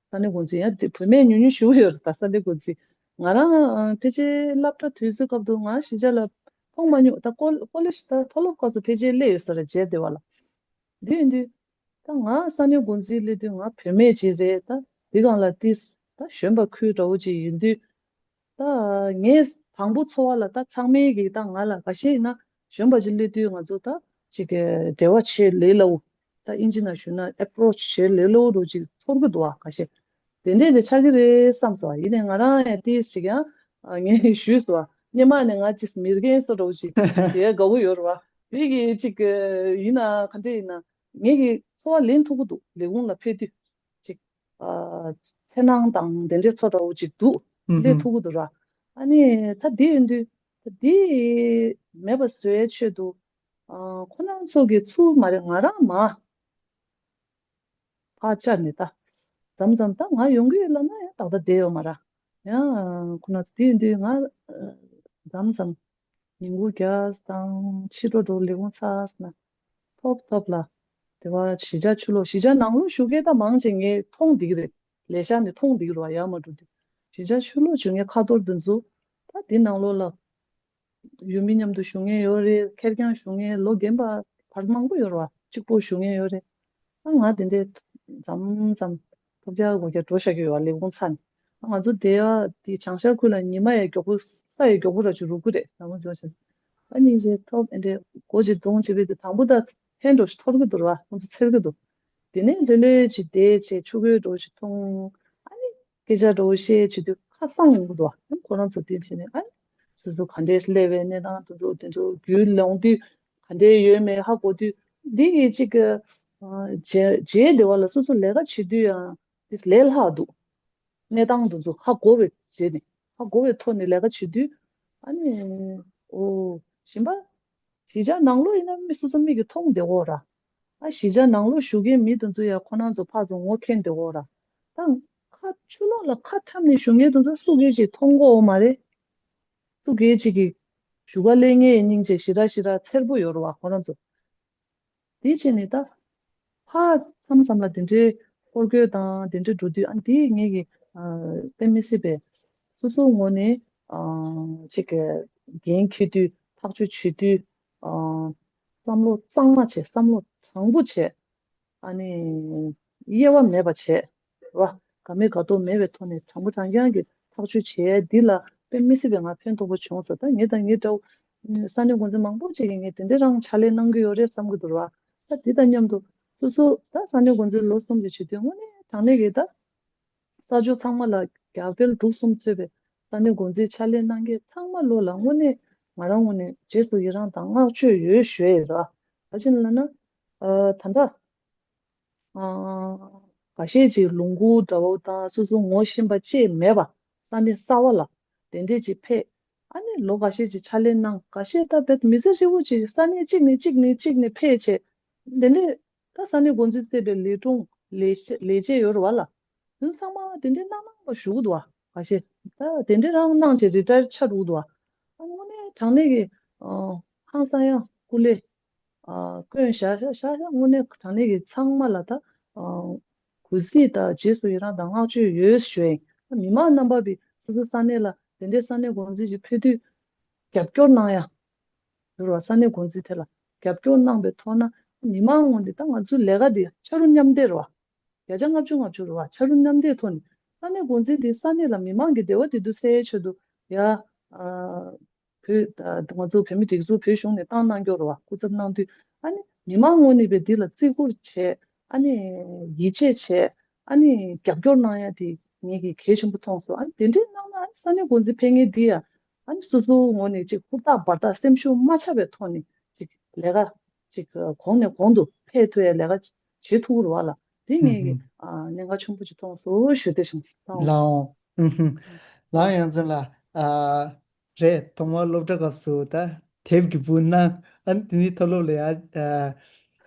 ས་གནས་འགོ་འཛིན་ཡང་དེ་བུད་མེད་ཉུང་ཉུང་ཞུ་གི་ཡོད་རེད། ད་ས་གནས་འགོ་འཛིན་ང་རང་ཨ་ཕལ་ཆེར་སློབ་གྲྭ་དུས་ཚོད་སྐབས་དུ་ང་གཞིས་ཆགས་ལ་མཐོང་མ་མྱོང་། ད་ཀོ་ཀོ་ལེ་ཇི་ད་མཐོ་སློབ་སྐབས་སུ་ཕལ་ཆེར་སླེབས་ཡོད་ས་རེད། མཇལ་བདེ་བ་ལ། འདི་ཡིན་དུས་ད་ང་ས་གནས་འགོ་འཛིན་སླེབས་དུས་ང་བུད་མེད་ཅིག་རེད། ད་འདི་སྒང་ལ་ཏིས་ད་གཞོན་པ་ཁུལ་འདྲ་བོ་ཅིག་ཡིན་དུས། ད་ངས་དང་པོ་ཚོར་བ་ལ་ད་ཚང་མས་ཀྱིས་ད་ང་ལ་ཁ་ཤས་ཡིན་ན་གཞོན་པ་ཅིག་སླེབས་དུས་ང་ཚོ་ད་ཅིག་འབྲེལ་བ་བྱེད་ལས་སླ་བོ། ད་ཨིན་ཇི་ནང་ཞུས་ན་approach་བྱེད་ལས་སླ་བོ་འདྲ་ཅིག་ཚོར་གི་འདུག་བ། ཁ་ཤས་དེ་འདྲས་ཅིག་ཆགས་ཀྱི་རེད་བསམ་སོང་བ། ཡིན་ནའི་ང་རང་ཡང་ཏིས་ཅིག་ཡང་ངས་ཞུས་སོང་བ། སྔོན་མ་ནས་ང་ཅིག་མི་རྒན་བཟོ་འདྲ་ཅིག་བྱེད་དགའ་བོ་ཡོད་རེད་བ། དེ་གི་ཅིག་ཡིན་ན་ག་འདྲས་ཡིན་ན་ངས་ཀྱི་ཚོར་བ་ལེན་ཐུབ་ཀྱི་འདུག་ལས་ཁུངས་ལ་ཕེབས་དུས། ཅིག་ཨ་འཚེར་སྣང་དང་དེ་འདྲའི་ཚོར་བ་འདྲ་བོ་ཅིག་འདུག་ལས་ཐུབ་ཀྱི་འདུག་ར། ཨ་ནི་ད་དེ་ཡིན་དུས་ད་དེ་མེད་པ་བཟོ་ཡའི་ཆེད་དུ་ཨ་ཁོ་རང་ཚོ་གི་ཚུར་མ་རེད། ང་རང་མ་ཕར་བཅར་ནས་ད་མཚམས་མཚམས་ད་ང་ཡོང་གི་ཡོད་ལབ་ན་ཡང་ཏག་ཏག་བསྡད་ཡོད་མ་ར། ཡང་ཁོ་ན་དེ་ཡིན་དུས་ང་མཚམས་མཚམས་ཉིན་གུང་རྒྱབ་དང་ཕྱི་དྲོ་དྲོ་ལས་ཁུངས་ཚར་ན་ཐོབ་ཐོབ་ལ། དེ་བ་གཞིས་ཆགས་ཕྱི་ལོགས་གཞིས་ཆགས་ནང་ལོགས་བཞུགས་མཁན་ད་མང་ཆེ་ངས་མཐོང་བསྡད་ཀྱི་རེད། ལས་ཤག་ནས་མཐོང་བསྡད་ཀྱི་རེད་བ། ཡར་མ་འགྲོ་དུས་གཞིས་ཆགས་ཕྱི་ལོགས་བྱུང་མཁན་ཁ་ཐོར་འདི་ཚོ་ད་དེ་ནང་ལོགས་ལ་ཡུལ་མི་མཉམ་དུ་བཞུགས་མཁན་ཡོད་རེད། ཁེར་རྐྱང་བཞུགས་མཁན་ལོ་རྒན་པ་བར་མང་པོ་ཡོད་རེད་བ། གཅིག་པོ་བཞུགས་མཁན་ཡོད་རེད། ཨ་ང་དེ་འདྲའི་མཚམས་མཚམས་ཐོབ་རྒྱག་དགོས་རྒྱག་འགྲོ་བཞག་གི་ཡོད་བ། ལས་ཁུངས་ཚར་ནས། ཨ་ང་ཚོ་དེ་ཡ་དེ་བྱང་ཤར་ཁུལ་ལ་ཉི་མ་ཡ་མགྱོགས་པོ་ས་ཡ་མགྱོགས་པོ་ར་ཅིག་རུག་གི་རེད། ནམ་མཁའ་མགྱོགས་ཆེ། ཨ་ནི་རྗེས་ཐོབ་ཨེ་འདྲའི་སྒོ་ཅིག་རྡུང་བྱེད་པའི་དེ་དང་པོ་ད་ཧན་འགྲོ་ཞིག་འཐོར་གི་འདུག་ར་བ། ཁོང་ཚོ་འཚེར་གི་འདུག་དེ་ནས་ལྷོད་ལྷོད་ཅིག་བསྡད་བྱས་ཆུ་ཁོལ་འགྲོ་ཞིག་འཐུང་། ཨ་ནི་སྐད་ཆ་འདྲ་བོ་བཤད་བྱེད་དུས་ཁ་སང་ཡོང་གི་འདུག་ཨ་ཁོ་རང་ཚོ་དེ་བྱས་ནས་ཨ་ནི་སོ་སོ་ག་འདྲས་སླེབས་པའི་གནས་སྟངས་དེ་ཚོ་དེ་ཚོ་རྒྱུས་ལོན་དུས་ག་འདྲས་ཡོད་མེད་ཧ་གོ་དུས། འདི་ཡི་གཅིག་གི་རྗེས་རྗེས་འདེ་བ་ལ་སོ་སོ་ལས་ཀ་བྱེད་དུས་ཡང་དེ་ལས་སླ་འདུག་གནས་སྟངས་དེ་ཚོ་ཧ་གོ་བའི་རྗེས་ནས་ཧ་གོ་བའི་ཐོག་ནས་ལས་ཀ་བྱེད་དུས་ ཨ་ནི་ཨོ་གཞན་པ་གཞིས་ཆགས་ནང་ལོགས་ཡིན་ན་མི་སོ་སོ་མིག་གིས་མཐོང་བསྡད་ཡོད་ར། ཨ་གཞིས་ཆགས་ནང་ལོགས་བཞུགས་མཁན་མི་དེ་ཚོ་ཡང་ཁོ་རང་ཚོ་ཕར་ཚུར་ངོ་མཁྱེན་བསྡད་ཡོད་ར། ད་ཁ་ཕྱི་ལོགས་ལ་ཁ་འཁྲབ་ནས་བཞུགས་མཁན་དེ་ཚོ་སུ་གིས་ཅིག་མཐོང་གི་ཡོད་མ་རེད། སུ་གིས་ཅིག་གིས་བཞུགས་སྒར་སླེབས་མཁན་སྙིང་རྗེ་ཞེ་དྲག་ཞེ་དྲག་འཚེར་པོ་ཡོད་རེད་བ་ཁོ་རང་ཚོ། དེ་བྱས་ནས་ད་ཧ་མཚམས་མཚམས་ལ་དེ་འདྲའི་སྐོར་སྐྱོད་དང་དེ་འདྲའི་འགྲོ་དུས་ཨ་དེ་ངེད་ཀྱི་ཨ་དཔེ་མི་སྲིད་པའི་སོ་སོའི་ངོས་ནས་ཨ་ཅིག་གི་འགན་འཁྱེར་དུས་ཐག་གཅོད་བྱེད་དུས་ཨ་བསམ་བློ་གཙང་མ་བྱས། བསམ་བློ་དྲང་པོ་བྱས། ཨ་ནི་དབྱེ་བ་མེད་པ་བྱས། རེད་བ། དགའ་མེད་དགའ་མདོག་མེད་པའི་ཐོག་ནས་དྲང་པོ་དྲང་རྐྱང་གི་ཐག་གཅོད་བྱས་འདི་ལ་དཔེ་མི་སྲིད་པའི་ང་ཕན་ཐོགས་པོ་བྱུང་སོང་། ད་ངེད་དང་ངེད་འདྲ་བོ་ས་གནས་འགོ་འཛིན་མང་པོ་ཅིག་གིས་ངས་དེ་འདྲའི་རང་ཕྱག་ལས་གནང་གི་ཡོད་རེད་བསམ་གི་འདུག་ར། ད་འདི་དང་མཉམ་དུ་སོ་སོ་ད་ས་གནས་འགོ་འཛིན་ལོ་གསུམ་ཅིག་བྱེད་དུས་དངོས་གནས་དྲང་གནས་ཀྱི་ད་ས་ཕྱོགས་ཚང་མ་ལ་རྒྱབ་འགལ་འབྲུག་གསུམ་གཙོས་པའི་ས་གནས་འགོ་འཛིན་ཕྱག་ལས་གནང་མཁན་ཚང་མ་ལོ་ལ་དངོས་གནས་ང་རང་ངོས་ནས་རྗེས་སུ་ཡི་རང་དང་བསྔགས་བརྗོད་ཡོད་ཞུ་ཡས་ཡིན་ར། ག་ཅི་ལབ་ན་ཨ་ད་ལྟ། ཨ་འགའ་ཤས་ཅིག་ལུང་ཁུག་འདྲ་བོ་དང་སོ་སོ་ངོ་ཤེས་པ་ཅིག་མེད་པ་ས་གནས་གསར་བ་ལ་དེ་འདྲས་ཅིག་ཕེབས། ཨ་ནི་ལོ་འགའ་ཤས་ཅིག་ཕྱག་ལས་གནང་། འགའ་ཤས་ད་བེད་མི་ཚེ་ཧྲིལ་བོ་ཅིག་ས་གནས་གཅིག་ནས་གཅིག་ནས་གཅིག་ནས་ཕེབས་བྱས། དེ་འདྲས་ད་ས་གནས་འགོ་འཛིན་བརྩིས་པའི་ལས་དྲུང་ལས་བྱེད་ལས་བྱེད་ཡོད་རེད་བ་ལ། དེ་ཚང་མ་དེ་འདྲས་གནང་གནང་པ་ཞུ་གི་འདུག་བ། འགའ་ཤས་ད་དེ་འདྲས་རང་གནང་བྱས་རི་ཊ་ཡར་ཆགས་འགྲོ་གི་འདུག་བ། ཨ་དངོས་གནས་དྲང་གནས་ཀྱི་ཨ་ཧང་སང་ཡང་སྐུ་ལས། ཨ་དཀོན་ཤག་ཤག་ཤག་ཤག་དངོས་གནས་དྲང་གནས་ཀྱི་ཚང་མ་ལ་ད་ཨ་གུས་བརྩི་དང་རྗེས་སུ་ཡི་རང་དང་བསྔགས་བརྗོད་ཡོད་ཞུ་ཡིན། མི་མང་རྣམ་པ་བི་སོ་སོ་ས་གནས་ལ་དེ་འདྲའི་ས་གནས་འགོ་འཛིན་ཞིག་ཕེབས་དུས་རྒྱབ་སྐྱོར་གནང་ཡ་ཡོད་རེད་བ། ས་གནས་འགོ་འཛིན་དེ་ལ་རྒྱབ་སྐྱོར་གནང་པའི་ཐོག་ན་མི་མང་ངོས་ནས་ད་ང་ཚོའི་ལས་ཀ་འདི་ཆ་རུ་མཉམ་འདེགས་རེད་བ། བརྒྱ་ཆ་ལྔ་བཅུ་ང་བཅུ་རེད་བ། ཆ་རུ་མཉམ་འདེགས་ཐོག་ནས་ས་གནས་འགོ་འཛིན་དེ་ས་གནས་ལ་མི་མང་གི་བདེ་བ་བདེ་སྡུག་སེལ་ཡའི་ཆེད་དུ་ཡ་ཨ། བོད་ང་ཚོ་བོད་མི་སྒྲིག་འཛུགས་བོད་གཞུང་ནས་བཏང་གནང་རྒྱུ་རེད་བ། སྐུ་ཚབ་གནང་དུས་ཨ་ནི་མི་མང་ངོས་ནས་བས་འདི་ལ་བརྩི་བཀུར་བྱས། ཨ་ནི་ཡིད་ཆེས་བྱས། ཨ་ནི་རྒྱབ་སྐྱོར་གནང་ཡ་དེ་ངེད་ཀྱིས་གལ་ཆེན་པོ་མཐོང་སོང་། ཨ་ནི་དེ་འདྲའི་གནང་ན་ཨ་ནི་ས་གནས་འགོ་འཛིན་ཕེབས་མཁན་འདི་ཡ་ཨ་ནི་སོ་སོའི་ངོས་ནས་ཅིག་ཧུར་ཐག་འབད་ཐག་སེམས་ཤུགས་མ་ཆག་པའི་ཐོག་ནས་ཅིག་ལས་ཀ་ཅིག་གོང་ནས་གོང་དུ་འཕེལ་ཐུབ་ཡ་ལས་ཀ་བྱེད་ཐུབ་ཀྱི་རེད་བ་ལ། དེ་ངེད་ཀྱིས་ཨ་གནད་འགག་ཆེན་པོ་ཅིག་མཐོང་སོང་ཞུ་བདེ་ཞིང་བཏང་། ལའོ། ཨུ་ཧུ། ལའོ་ཡང་ཚན་ལགས། ཨ་རེད། ཐོག་མར་སློབ་གྲྭ་སྐབས་སུ་ད་དེབ་ཀྱི་འབུལ་གནང་། ཨ་ནི་དེ་ནི་མཐོ་སློབ་ལ་ཡ་ཨ་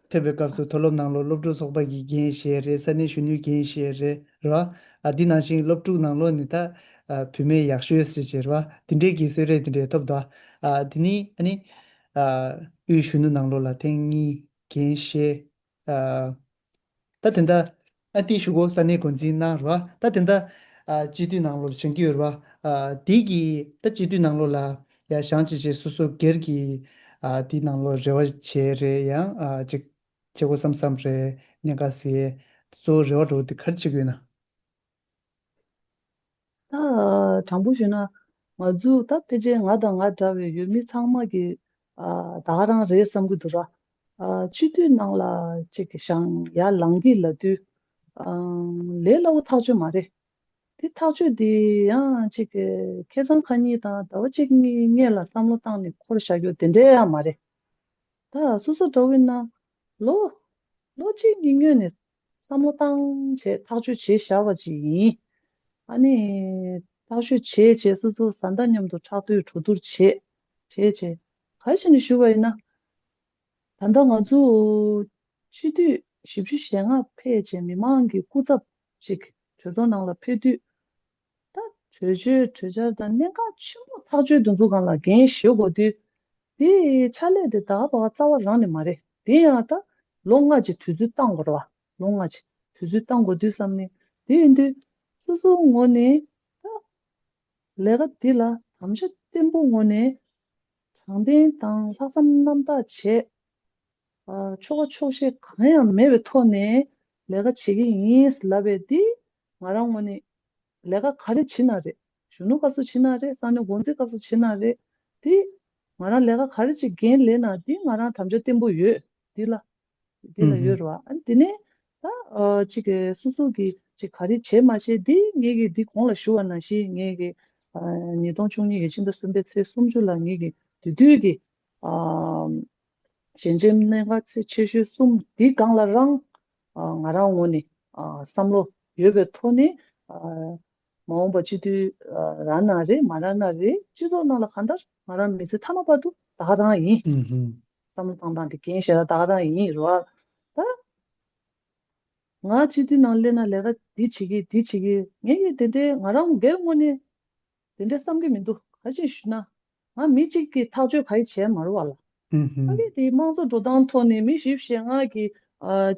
ཕེབས་པའི་སྐབས་སུ་མཐོ་སློབ་ནང་ལོགས་སློབ་ཕྲུག་ཚོགས་པ་གི་འགན་བཞེས་རེད། ས་གནས་གཞོན་ནུའི་འགན་བཞེས་རེད། རེད་བ། ཨ་འདི་ནང་བཞིན་སློབ་ཕྲུག་ནང་ལོགས་ནི་ད་ཨ་བུད་མེད་ཡག་ཤོས་ཟེར་བྱས་རེད་བ། དེ་འདྲའི་གི་གསོལ་རས་དེ་འདྲའི་ཐོབ་འདུག་ཨ་དེ་ནི་ཨ་ནི་ཨ་དབུས་གཞོན་ནུ་ནང་ལོགས་ལ་ཐེངས་གཉིས་འགན་བཞེས། ཨ་ད་དེ་འདྲ་ཨ་ཏི་ཞུ་གོ་ས་གནས་འགོ་འཛིན་གནང་རེད་བ། ད་དེ་འདྲ་ཨ་སྤྱི་འཐུས་ནང་ལོགས་ལ་བྱེད་ཀྱི་ཡོད་རེད་བ། ཨ་དེ་གི་ད་སྤྱི་འཐུས་ནང་ལོགས་ལ་ཡ་བཞེངས་བྱས་བྱས་སོ་སོ་སྒེར་གྱི་ཨ་དེ་ནང་ལོགས་རེ་བ་བྱས་རེད། ཡང་ཨ་ཅིག་བྱེད་དགོས་བསམ་བསམ་རེད། གནད་འགག་ཟེར་གཙོ་བོ་རེ་བ་འགྲོ་དེ་ག་རེ་བྱེད་ཀྱི་ཡོད་ན། ད་དྲང་པོ་ཞུས་ན་ང་ཚོ་ད་ཕལ་ཆེར་ང་དང་ང་འདྲ་བའི་ཡུལ་མི་ཚང་མ་གི་ཨ་ད་ག་རང་རེད་བསམ་གྱི་འདུག་ར། ཨ་སྤྱི་འཐུས་ནང་ལ་ཅིག་གི་བཞེངས་ཡར་ལངས་ཀྱི་ལབ་དུས་ཨ་ལས་སླ་བོ་ཐག་ཆོད་མ་རེད། དེ་ཐག་གཅོད་དེ་ཡང་ཅིག་གི་ཁ་སང་ཁ་ཉིན་དང་ཟླ་བ་གཅིག་གཉིས་སྔོན་ལ་བསམ་བློ་བཏང་ནས་འཁོར་བཞག་རྒྱུ་དེ་འདྲ་ཡང་མ་རེད། ད་སོ་སོ་འདྲ་བོ་ཡིན་ན་ལོ་ལོ་གཅིག་གཉིས་སྔོན་ནས་བསམ་བློ་བཏང་བྱས་ཐག་གཅོད་བྱས་བཞག་པ་ཅིག་ཡིན། ཨ་ནི་ཐག་གཅོད་བྱས་བྱས་སོ་སོ་བཟའ་ཟླ་མཉམ་དུ་ཕྲག་དོག་གྲོས་བསྡུར་བྱས་བྱས་བྱས་ག་རེ་བྱས་ནས་ཞུ་བ་ཡིན་ན། ད་ལྟ་ང་ཚོ་སྤྱི་འཐུས་བཞི་བཅུ་ཞེ་ལྔ་ཕེབས་བྱས་མི་མང་གི་སྐུ་ཚབ་ཅིག་གྲོས་ཚོགས་ནང་ལ་ཕེབས་དུས། ད་གྲོས་ཆོད་གྲོས་འཆར་དང་གནད་འགག་ཆེན་པོ་ཐག་གཅོད་དེ་ཚོ་སྒང་ལ་འགན་བཞེས་དགོས་དུས། དེའི་ཕྱག་ལས་དེ་ད་ག་པ་ག་རྩ་བ་རང་ནས་མ་རེད། དེ་ཡང་ད་ལོ་ལྔ་ཅིག་དུས་ཚོད་བཏང་དགོས་རེད་བ། ལོ་ལྔ་ཅིག་དུས་ཚོད་བཏང་དགོས་དུས་བསམ་ནས་དེ་ཡིན་དུས་སོ་སོའི་ངོས་ནས་ད་ལས་ཀ་འདི་ལ་དམ་བཅའ་བརྟན་པོ་ངོས་ནས་དྲང་བདེན་དང་ལྷག་བསམ་རྣམ་དག་བྱས། ཨ་ཆོག་ཆོག་ཤེས་གང་ཡང་མེད་པའི་ཐོག་ནས་ལས་ཀ་བྱེད་ཀྱི་ཡིན་ལབ་པའི་འདི་ང་རང་ངོས་ནས་ལས་ཀ་ག་རེ་བྱེད་ན་རེད། གཞོན་ནུ་སྐབས་སུ་བྱེད་ན་རེད། ས་གནས་འགོ་འཛིན་སྐབས་སུ་བྱེད་ན་རེད། འདི་ང་རང་ལས་ཀ་ག་རེ་ཅིག་འགན་ལེན་ན་འདི་ང་རང་དམ་བཅའ་བརྟན་པོ་ཡོད་འདི་ལ། འདི་ལ་ཡོད་རེད་བ། ཨ་ནི་དེ་ནས་ད་ཨ་ཅིག་གི་སོ་སོ་གི་ཅིག་ག་རེ་བྱས་མ་བྱས་འདི་ངེད་ཀྱི་འདི་གོང་ལ་ཞུ་བ་ནང་བཞིན་ངེད་ཀྱི་ཨ་ཉིས་སྟོང་བཅུ་གཉིས་ཀྱི་ཕྱི་ཟླ་གསུམ་པའི་ཚེས་སུམ་ཅུ་ལ་ངེད་ཀྱི་དེ་དུས་ཀྱི་ཨ། ཞལ་འཛོམས་གནད་འགག་ཚིག་ཆེ་ཤོས་གསུམ་འདི་སྒང་ལ་རང་ཨ་ང་རང་ངོས་ནས་ཨ་བསམ་བློ་ཡོད་པའི་ཐོག་ནས་ཨ་ མ་འོངས་པ་སྤྱི་འཐུས་རག་ན་རེད་མ་རག་ན་རེད། སྤྱི་ཚོགས་ནང་ལ་གང་ལྟར་ང་རང་མི་ཚེ་མཐའ་མ་བར་དུ་ད་ག་རང་ཡིན། བསམ་བློ་བཏང་སྟངས་དེ་རྒན་ཞེ་དྲག་ད་ག་རང་ཡིན་རེད་བ། ད་ང་སྤྱི་འཐུས་ནང་སླེབས་ན་ལས་ཀ་འདི་བྱེད་ཀྱི་འདི་བྱེད་ཀྱི་ངས་ཀྱི་དེ་འདྲའི་ང་རང་སྒེར་ངོས་ནས་དེ་འདྲའི་བསམ་གྱི་མི་འདུག་ག་ཅིག་ཞུ་ན། ང་མི་གཅིག་གིས་ཐག་གཅོད་ག་རེ་བྱས་མ་རེད་བ་ལ། ཨ་ནི་དེ་དམངས་གཙོ་འགྲོ་སྟངས་ཐོག་ནས་མི་བཞི་བཅུ་ཞེ་ལྔ་གིས་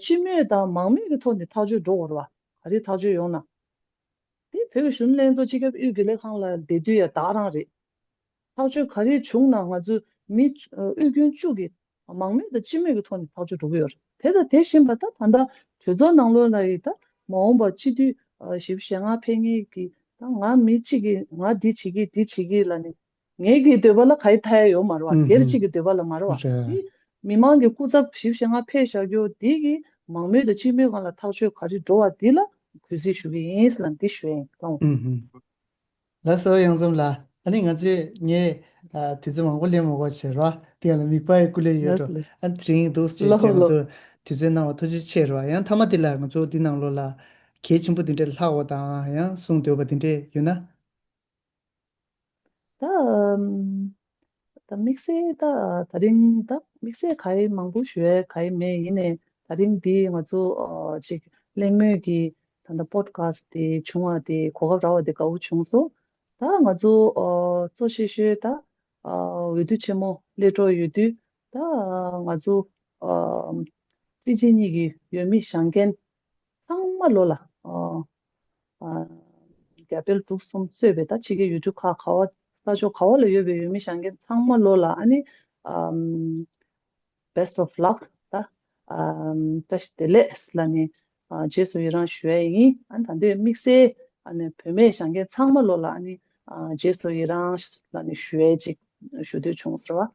སྤྱི་མོས་དང་མང་མོས་ཀྱི་ཐོག་ནས་ཐག་གཅོད་འགྲོ་དགོས་རེད་བ། ག་རེ་ཐག་གཅོད་ཡོང་ན། དེ་བོད་ཀྱི་གཞོན་ནུ་ལྷན་ཚོགས་སྤྱི་ཁྱབ་དབུས་དགེ་ལས་ཁང་ལ་བསྡད་དུས་ཡང་ད་ག་རང་རེད། ཐག་གཅོད་ག་རེ་བྱུང་ན་ང་ཚོའི་མི་དབུས་རྒྱུན་བཅུ་གིས་མང་མོས་དང་སྤྱི་མོས་ཀྱི་ཐོག་ནས་ཐག་གཅོད་འགྲོ་གི་ཡོད་རེད། དེ་དང་དེ་བཞིན་པ་ད་ད་ལྟ་གྲོས་ཚོགས་ནང་ལོགས་ལ་ཡི་ད་མ་འོངས་པ་སྤྱི་འཐུས་བཞི་བཅུ་ཞེ་ལྔ་ཕེབས་མཁན་གྱི་ད་ང་མི་གཅིག་གིས་ང་འདི་བྱེད་ཀྱི་འདི་བྱེད་ཀྱི་ལ་ནི་ངེད་ཀྱི་འདོད་པ་ལ་ག་ཡི་ཐལ་ཡ་ཡོད་མ་རེད་བ། སྒེར་གཅིག་གི་འདོད་པ་ལ་མ་རེད་བ། དེ་མི་མང་གི་སྐུ་ཚབ་བཞི་བཅུ་ཞེ་ལྔ་ཕེབས་བཞག་རྒྱུ་དེ་གི་མང་མོས་དང་སྤྱི་མོས་སྒང་ལ་ཐག་གཅོད་ག་རེ་འགྲོ་བ་འདི་ལ་གུས་བརྩི་ཞུ་གི་ཡིན་ལ་འདི་ཞུ་ཡ་ཡིན་ལགས། ལགས་སོ་གཡང་འཛོམས་ལགས། ཨ་ནི་ང་ཚོས་ངས་ཨ་དུས་ཚོད་མང་པོ་ལེན་མ་དགོས་བྱས་རོགས། དེ་ཡང་ལ་མིག་དཔེ་སྐུ་ལས་ཡོད་འགྲོ། ལགས་ལགས། ཨ་དེ་རིང་འདུག་ཅེས་ལགས་ཀྱིས་ང་ལགས། ཚོར་དུས་ཚོད་གནང་བ་ཐུགས་རྗེ་ཆེ་རོགས། ཡང་མཐའ་མ་དེ་ལ་ང་ཚོ་འདི་ནང་ལོགས་ལ་གལ་ཆེན་པོ་དེ་འདྲས་ལྷག་པ་དང་ཡང་གསུང་འདོད་པ་དེ་འདྲས་ཡོད་ན། ད་ཨམ། ད་དམིགས་བསལ་ད་ད་རིང་ད་དམིགས་བསལ་ག་ཡེ་མང་པོ་ཞུ་ཡ་ག་ཡེ་མེད། ཡིན་ནའི་ད་རིང་འདི་ང་ཚོ་ཨ་ཅིག་གླེང་མོལ་གྱི་ད་ལྟ་པོ་ཌི་ཁ་སི་ཊི་དེ་བྱུང་བ་དེ་གོ་སྐབས་རག་པ་དེ་དགའ་བོ་བྱུང་སོང་། ད་ང་ཚོ་ཨ་གཙོ་ཆེ་ཤོས་ད་ཨ་འོས་བསྡུ་ཆེན་མོ་སླེབས་འགྲོ་ཡོད་དུས་ད་ང་ཚོ་ཨ་སྲིད་སྤྱི་གཉིས་ཀྱི་འོས་མི་བཞེངས་མཁན་ཚང་མ་ལོ་ལ་ཨ་ཨ་རྒྱ་བལ་འབྲུག་གསུམ་གཙོས་པའི་ད་ཕྱི་རྒྱལ་ཡུལ་གྲུ་ཁག་ག་བ་ས་ཕྱོགས་ག་བ་ལ་ཡོད་པའི་འོས་མི་བཞེངས་མཁན་ཚང་མ་ལོ་ལ་ཨ་ནི་ཨམ་best of luck ད་ཨམ་བཀྲ་ཤིས་བདེ་ལེགས་ལ་ནི་ཨ་རྗེས་སུ་ཡི་རང་ཞུ་ཡ་ཡིན། ཨ་ནི་ད་འདོད་དམིགས་བསལ་ཨ་ནི་བོད་མི་བཞེངས་མཁན་ཚང་མ་ལོ་ལ་ཨ་ནི་ཨ་རྗེས་སུ་ཡི་རང་ལ་ནི་ཞུ་ཡ་ཅིག་ཞུ་འདོད་བྱུང་ཟེར་བ།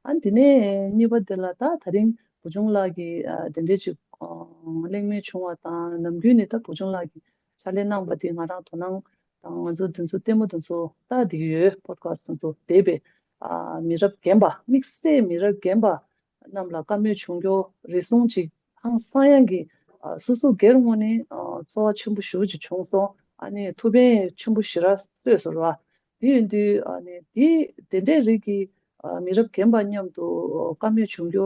ཨ་དེ་ནས་གཉིས་པ་དེ་ལ་ད་ད་རིང་བུ་ཆུང་ལགས་ཀྱིས་ཨ་དེ་འདྲའི་ཅིག་ཨ་གླེང་མོལ་བྱུང་བ་དང་ནམ་རྒྱུན་ནས་ད་བུ་ཆུང་ལགས་ཀྱིས་ཕྱག་ལས་གནང་པ་དེ་ང་རང་དོ་སྣང་དང་ང་ཚོ་དེ་ཚོ་ལྟད་མོ་དེ་ཚོ་ལྟ་བསྡད་ཀྱི་ཡོད། པོ་ཌི་ཁ་སི་ཊི་དེ་ཚོ་བསྡད་པས་ཨ་མི་རབས་རྒན་པ་དམིགས་བསལ་མི་རབས་རྒན་པ་རྣམས་ལ་བཀའ་མོལ་བྱུང་རྒྱུ་རེ་ཟུང་ཅིག་ཧང་སང་ཡང་གི་ཨ་སོ་སོ་སྒེར་ངོས་ནས་ཨ་ཚོར་བ་ཆེན་པོ་ཞེ་པོ་ཅིག་བྱུང་སོང་། ཨ་ནི་ཐུགས་ཕན་ཆེན་པོ་ཞེ་དྲག་གསོས་སོང་ར། དེ་ཡིན་དུས་ཨ་ནི་དེ་དེ་འདྲའི་རིགས་ཀྱི་ཨ་མི་རབས་རྒན་པ་མཉམ་དུ་བཀའ་མོལ་བྱུང་རྒྱུ་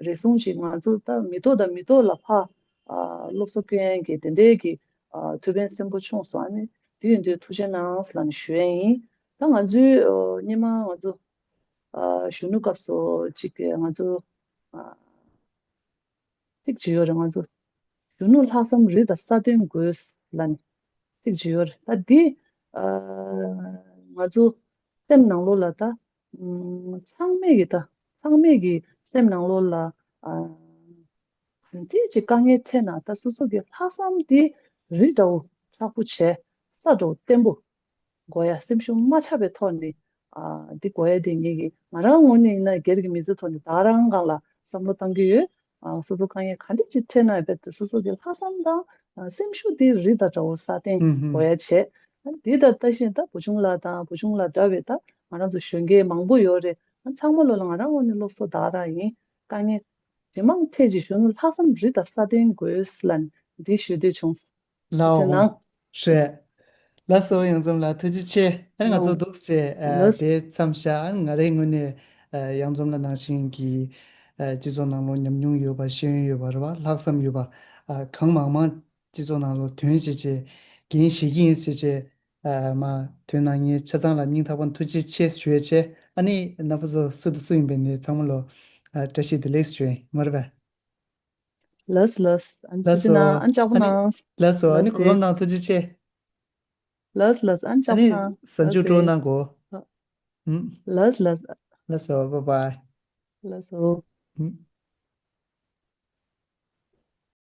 རེ་ཟུང་ཅིག་ང་ཚོ་ད་མི་ཐོག་དང་མི་ཐོག་ལ་ཕར་ཨ་སློབ་གསོ་སྐྱོན་ཡས་ཀྱི་དེ་འདྲའི་གི་ཨ་ཐུགས་ཕན་སེམས་པོ་ཆུང་སོང་། ཨ་ནི་དེ་ཡིན་དུས་ཐུགས་རྗེ་གནང་ལབ་ནས་ཞུ་ཡས་ཡིན། ད་ང་ཚོའི་ཨ་སྔོན་མ་ང་ཚོ་ཨ་གཞོན་ནུ་སྐབས་སུ་ཅིག་གི་ང་ཚོ་ཨ་ཚིག་ཅིག་ཡོད་རེད། ང་ཚོ་གཞོན་ནུ་ལྷག་བསམ་རི་དང་ས་སྟོན་དགོས་ལབ་ནས་ཚིག་ཅིག་ཡོད་རེད། ད་འདི་ཨ་ང་ཚོ་སེམས་ནང་ལོགས་ལ་ད་ཨམ་ཚང་མས་ཀྱི་ད་ཚང་མས་ཀྱི་སེམས་ནང་ལོགས་ལ་ཨ་ག་འདྲས་ཅིག་དཀའ་ངལ་འཕྲད་ན་ད་སོ་སོ་གི་ལྷག་བསམ་འདི་རི་འདྲ་བོ་མཁྲེགས་པོ་བྱས་ས་འདྲ་བོ་བརྟན་པོ་དགོས་ཡ། སེམས་ཤུགས་མ་ཆག་པའི་ཐོག་ནས་ཨ་འདི་དགོས་ཡ་དེ་ངེད་ཀྱི་ང་རང་ངོས་ནས་ཡིན་ན་སྒེར་གྱི་མི་ཚེ་ཐོག་ནས་ད་རང་སྒང་ལ་བསམ་བློ་བཏང་གི་ཡོད། ཨ་སོ་སོ་དཀའ་ངལ་ག་འདྲ་ཅིག་འཕྲད་ན་རྦད་དེ་སོ་སོ་གི་ལྷག་བསམ་དང་ཨ་སེམས་ཤུགས་དེ་རི་དང་འདྲ་བོ་སྲ་བརྟན་ཨུམ་ཧུམ། དགོས་ཡ་བྱས། ཨ་འདི་ལྟར་ལྟ་བཞིན་ད་བུ་ཆུང་ལགས་དང་བུ་ཆུང་ལགས་འདྲ་བའི་ད་ང་རང་ཚོ་གཞོན་སྐྱེས་མང་པོ་ཡོད་རེད། ཨ་ཚང་མ་ལོ་ལ་ང་རང་ངོས་ནས་སློབ་གསོ་ད་རང་ཡིན། དཀའ་ངལ་ཇེ་མང་འཕྲད་ཅིག་གཞོན་ནུ་ལྷག་བསམ་རི་དང་སྲ་བརྟན་དགོས་ལབ་ནས་འདི་ཞུ་འདོད་བྱུང་། ལགས་འོང་། རེད། ལགས་སོ་གཡང་འཛོམས་ལགས་ཐུགས་རྗེ་ཆེ། ཨ་ནི་ང་ཚོ་འདུག་སེ་ཨ་ལགས། དེ་མཚམས་བཞག་ཨ་ནི་ང་རའི་ངོས་ནས་ཨ་གཡང་འཛོམས་ལགས་ནང་བཞིན་གྱི་ཨ་སྤྱི་ཚོགས་ནང་ལོགས་ཉམས་མྱོང་ཡོད་པ་ཤེས་ཡོན་ཡོད་པ་རེད་བ། ལྷག་བསམ་ཡོད་པ་ཨ་གང་མང་མང་སྤྱི་ཚོགས་ནང་ལོགས་ཐོན་བྱས་བྱས་འགན་བཞེས་ཀྱི་ཡིན་ཟེར་བྱས་ཨ་མ་ཐོན་གནང་མཁན་ཆ་ཚང་ལ་སྙིང་ཐག་པ་ནས་ཐུགས་རྗེ་ཆེ་ཞུ་ཡས་བྱས། ཨ་ནི་རྣམ་པ་ཚོ་སུ་དང་སུ་ཡིན་པའི་ནས་ཚང་མ་ལོ་ཨ་བཀྲ་ཤིས་བདེ་ལེགས་ཞུ་ཡས་མ་རེད་པས། ལགས་ལགས། ཨ་ནི་ལགས་ཐུགས་རྗེ་གནང་། སོ། ཨ་ནི་ལྕགས་པོ་གནང་། ལགས་སོ། ཨ་ནི་ལགས་གོ་སྐབས་གནང་ཐུགས་རྗེ་ཆེ། ལགས་ལགས། ཨ་ནི་ལྕགས་པོ་གནང་། ཨ་ནི་གཟའ་མཇུག་སྤྲོ་གནང་གོ། ཨ་ཨུམ། ལགས་ལགས། ལགས་སོ། བཱའི་བཱའི། ལགས་སོ། ཨུམ།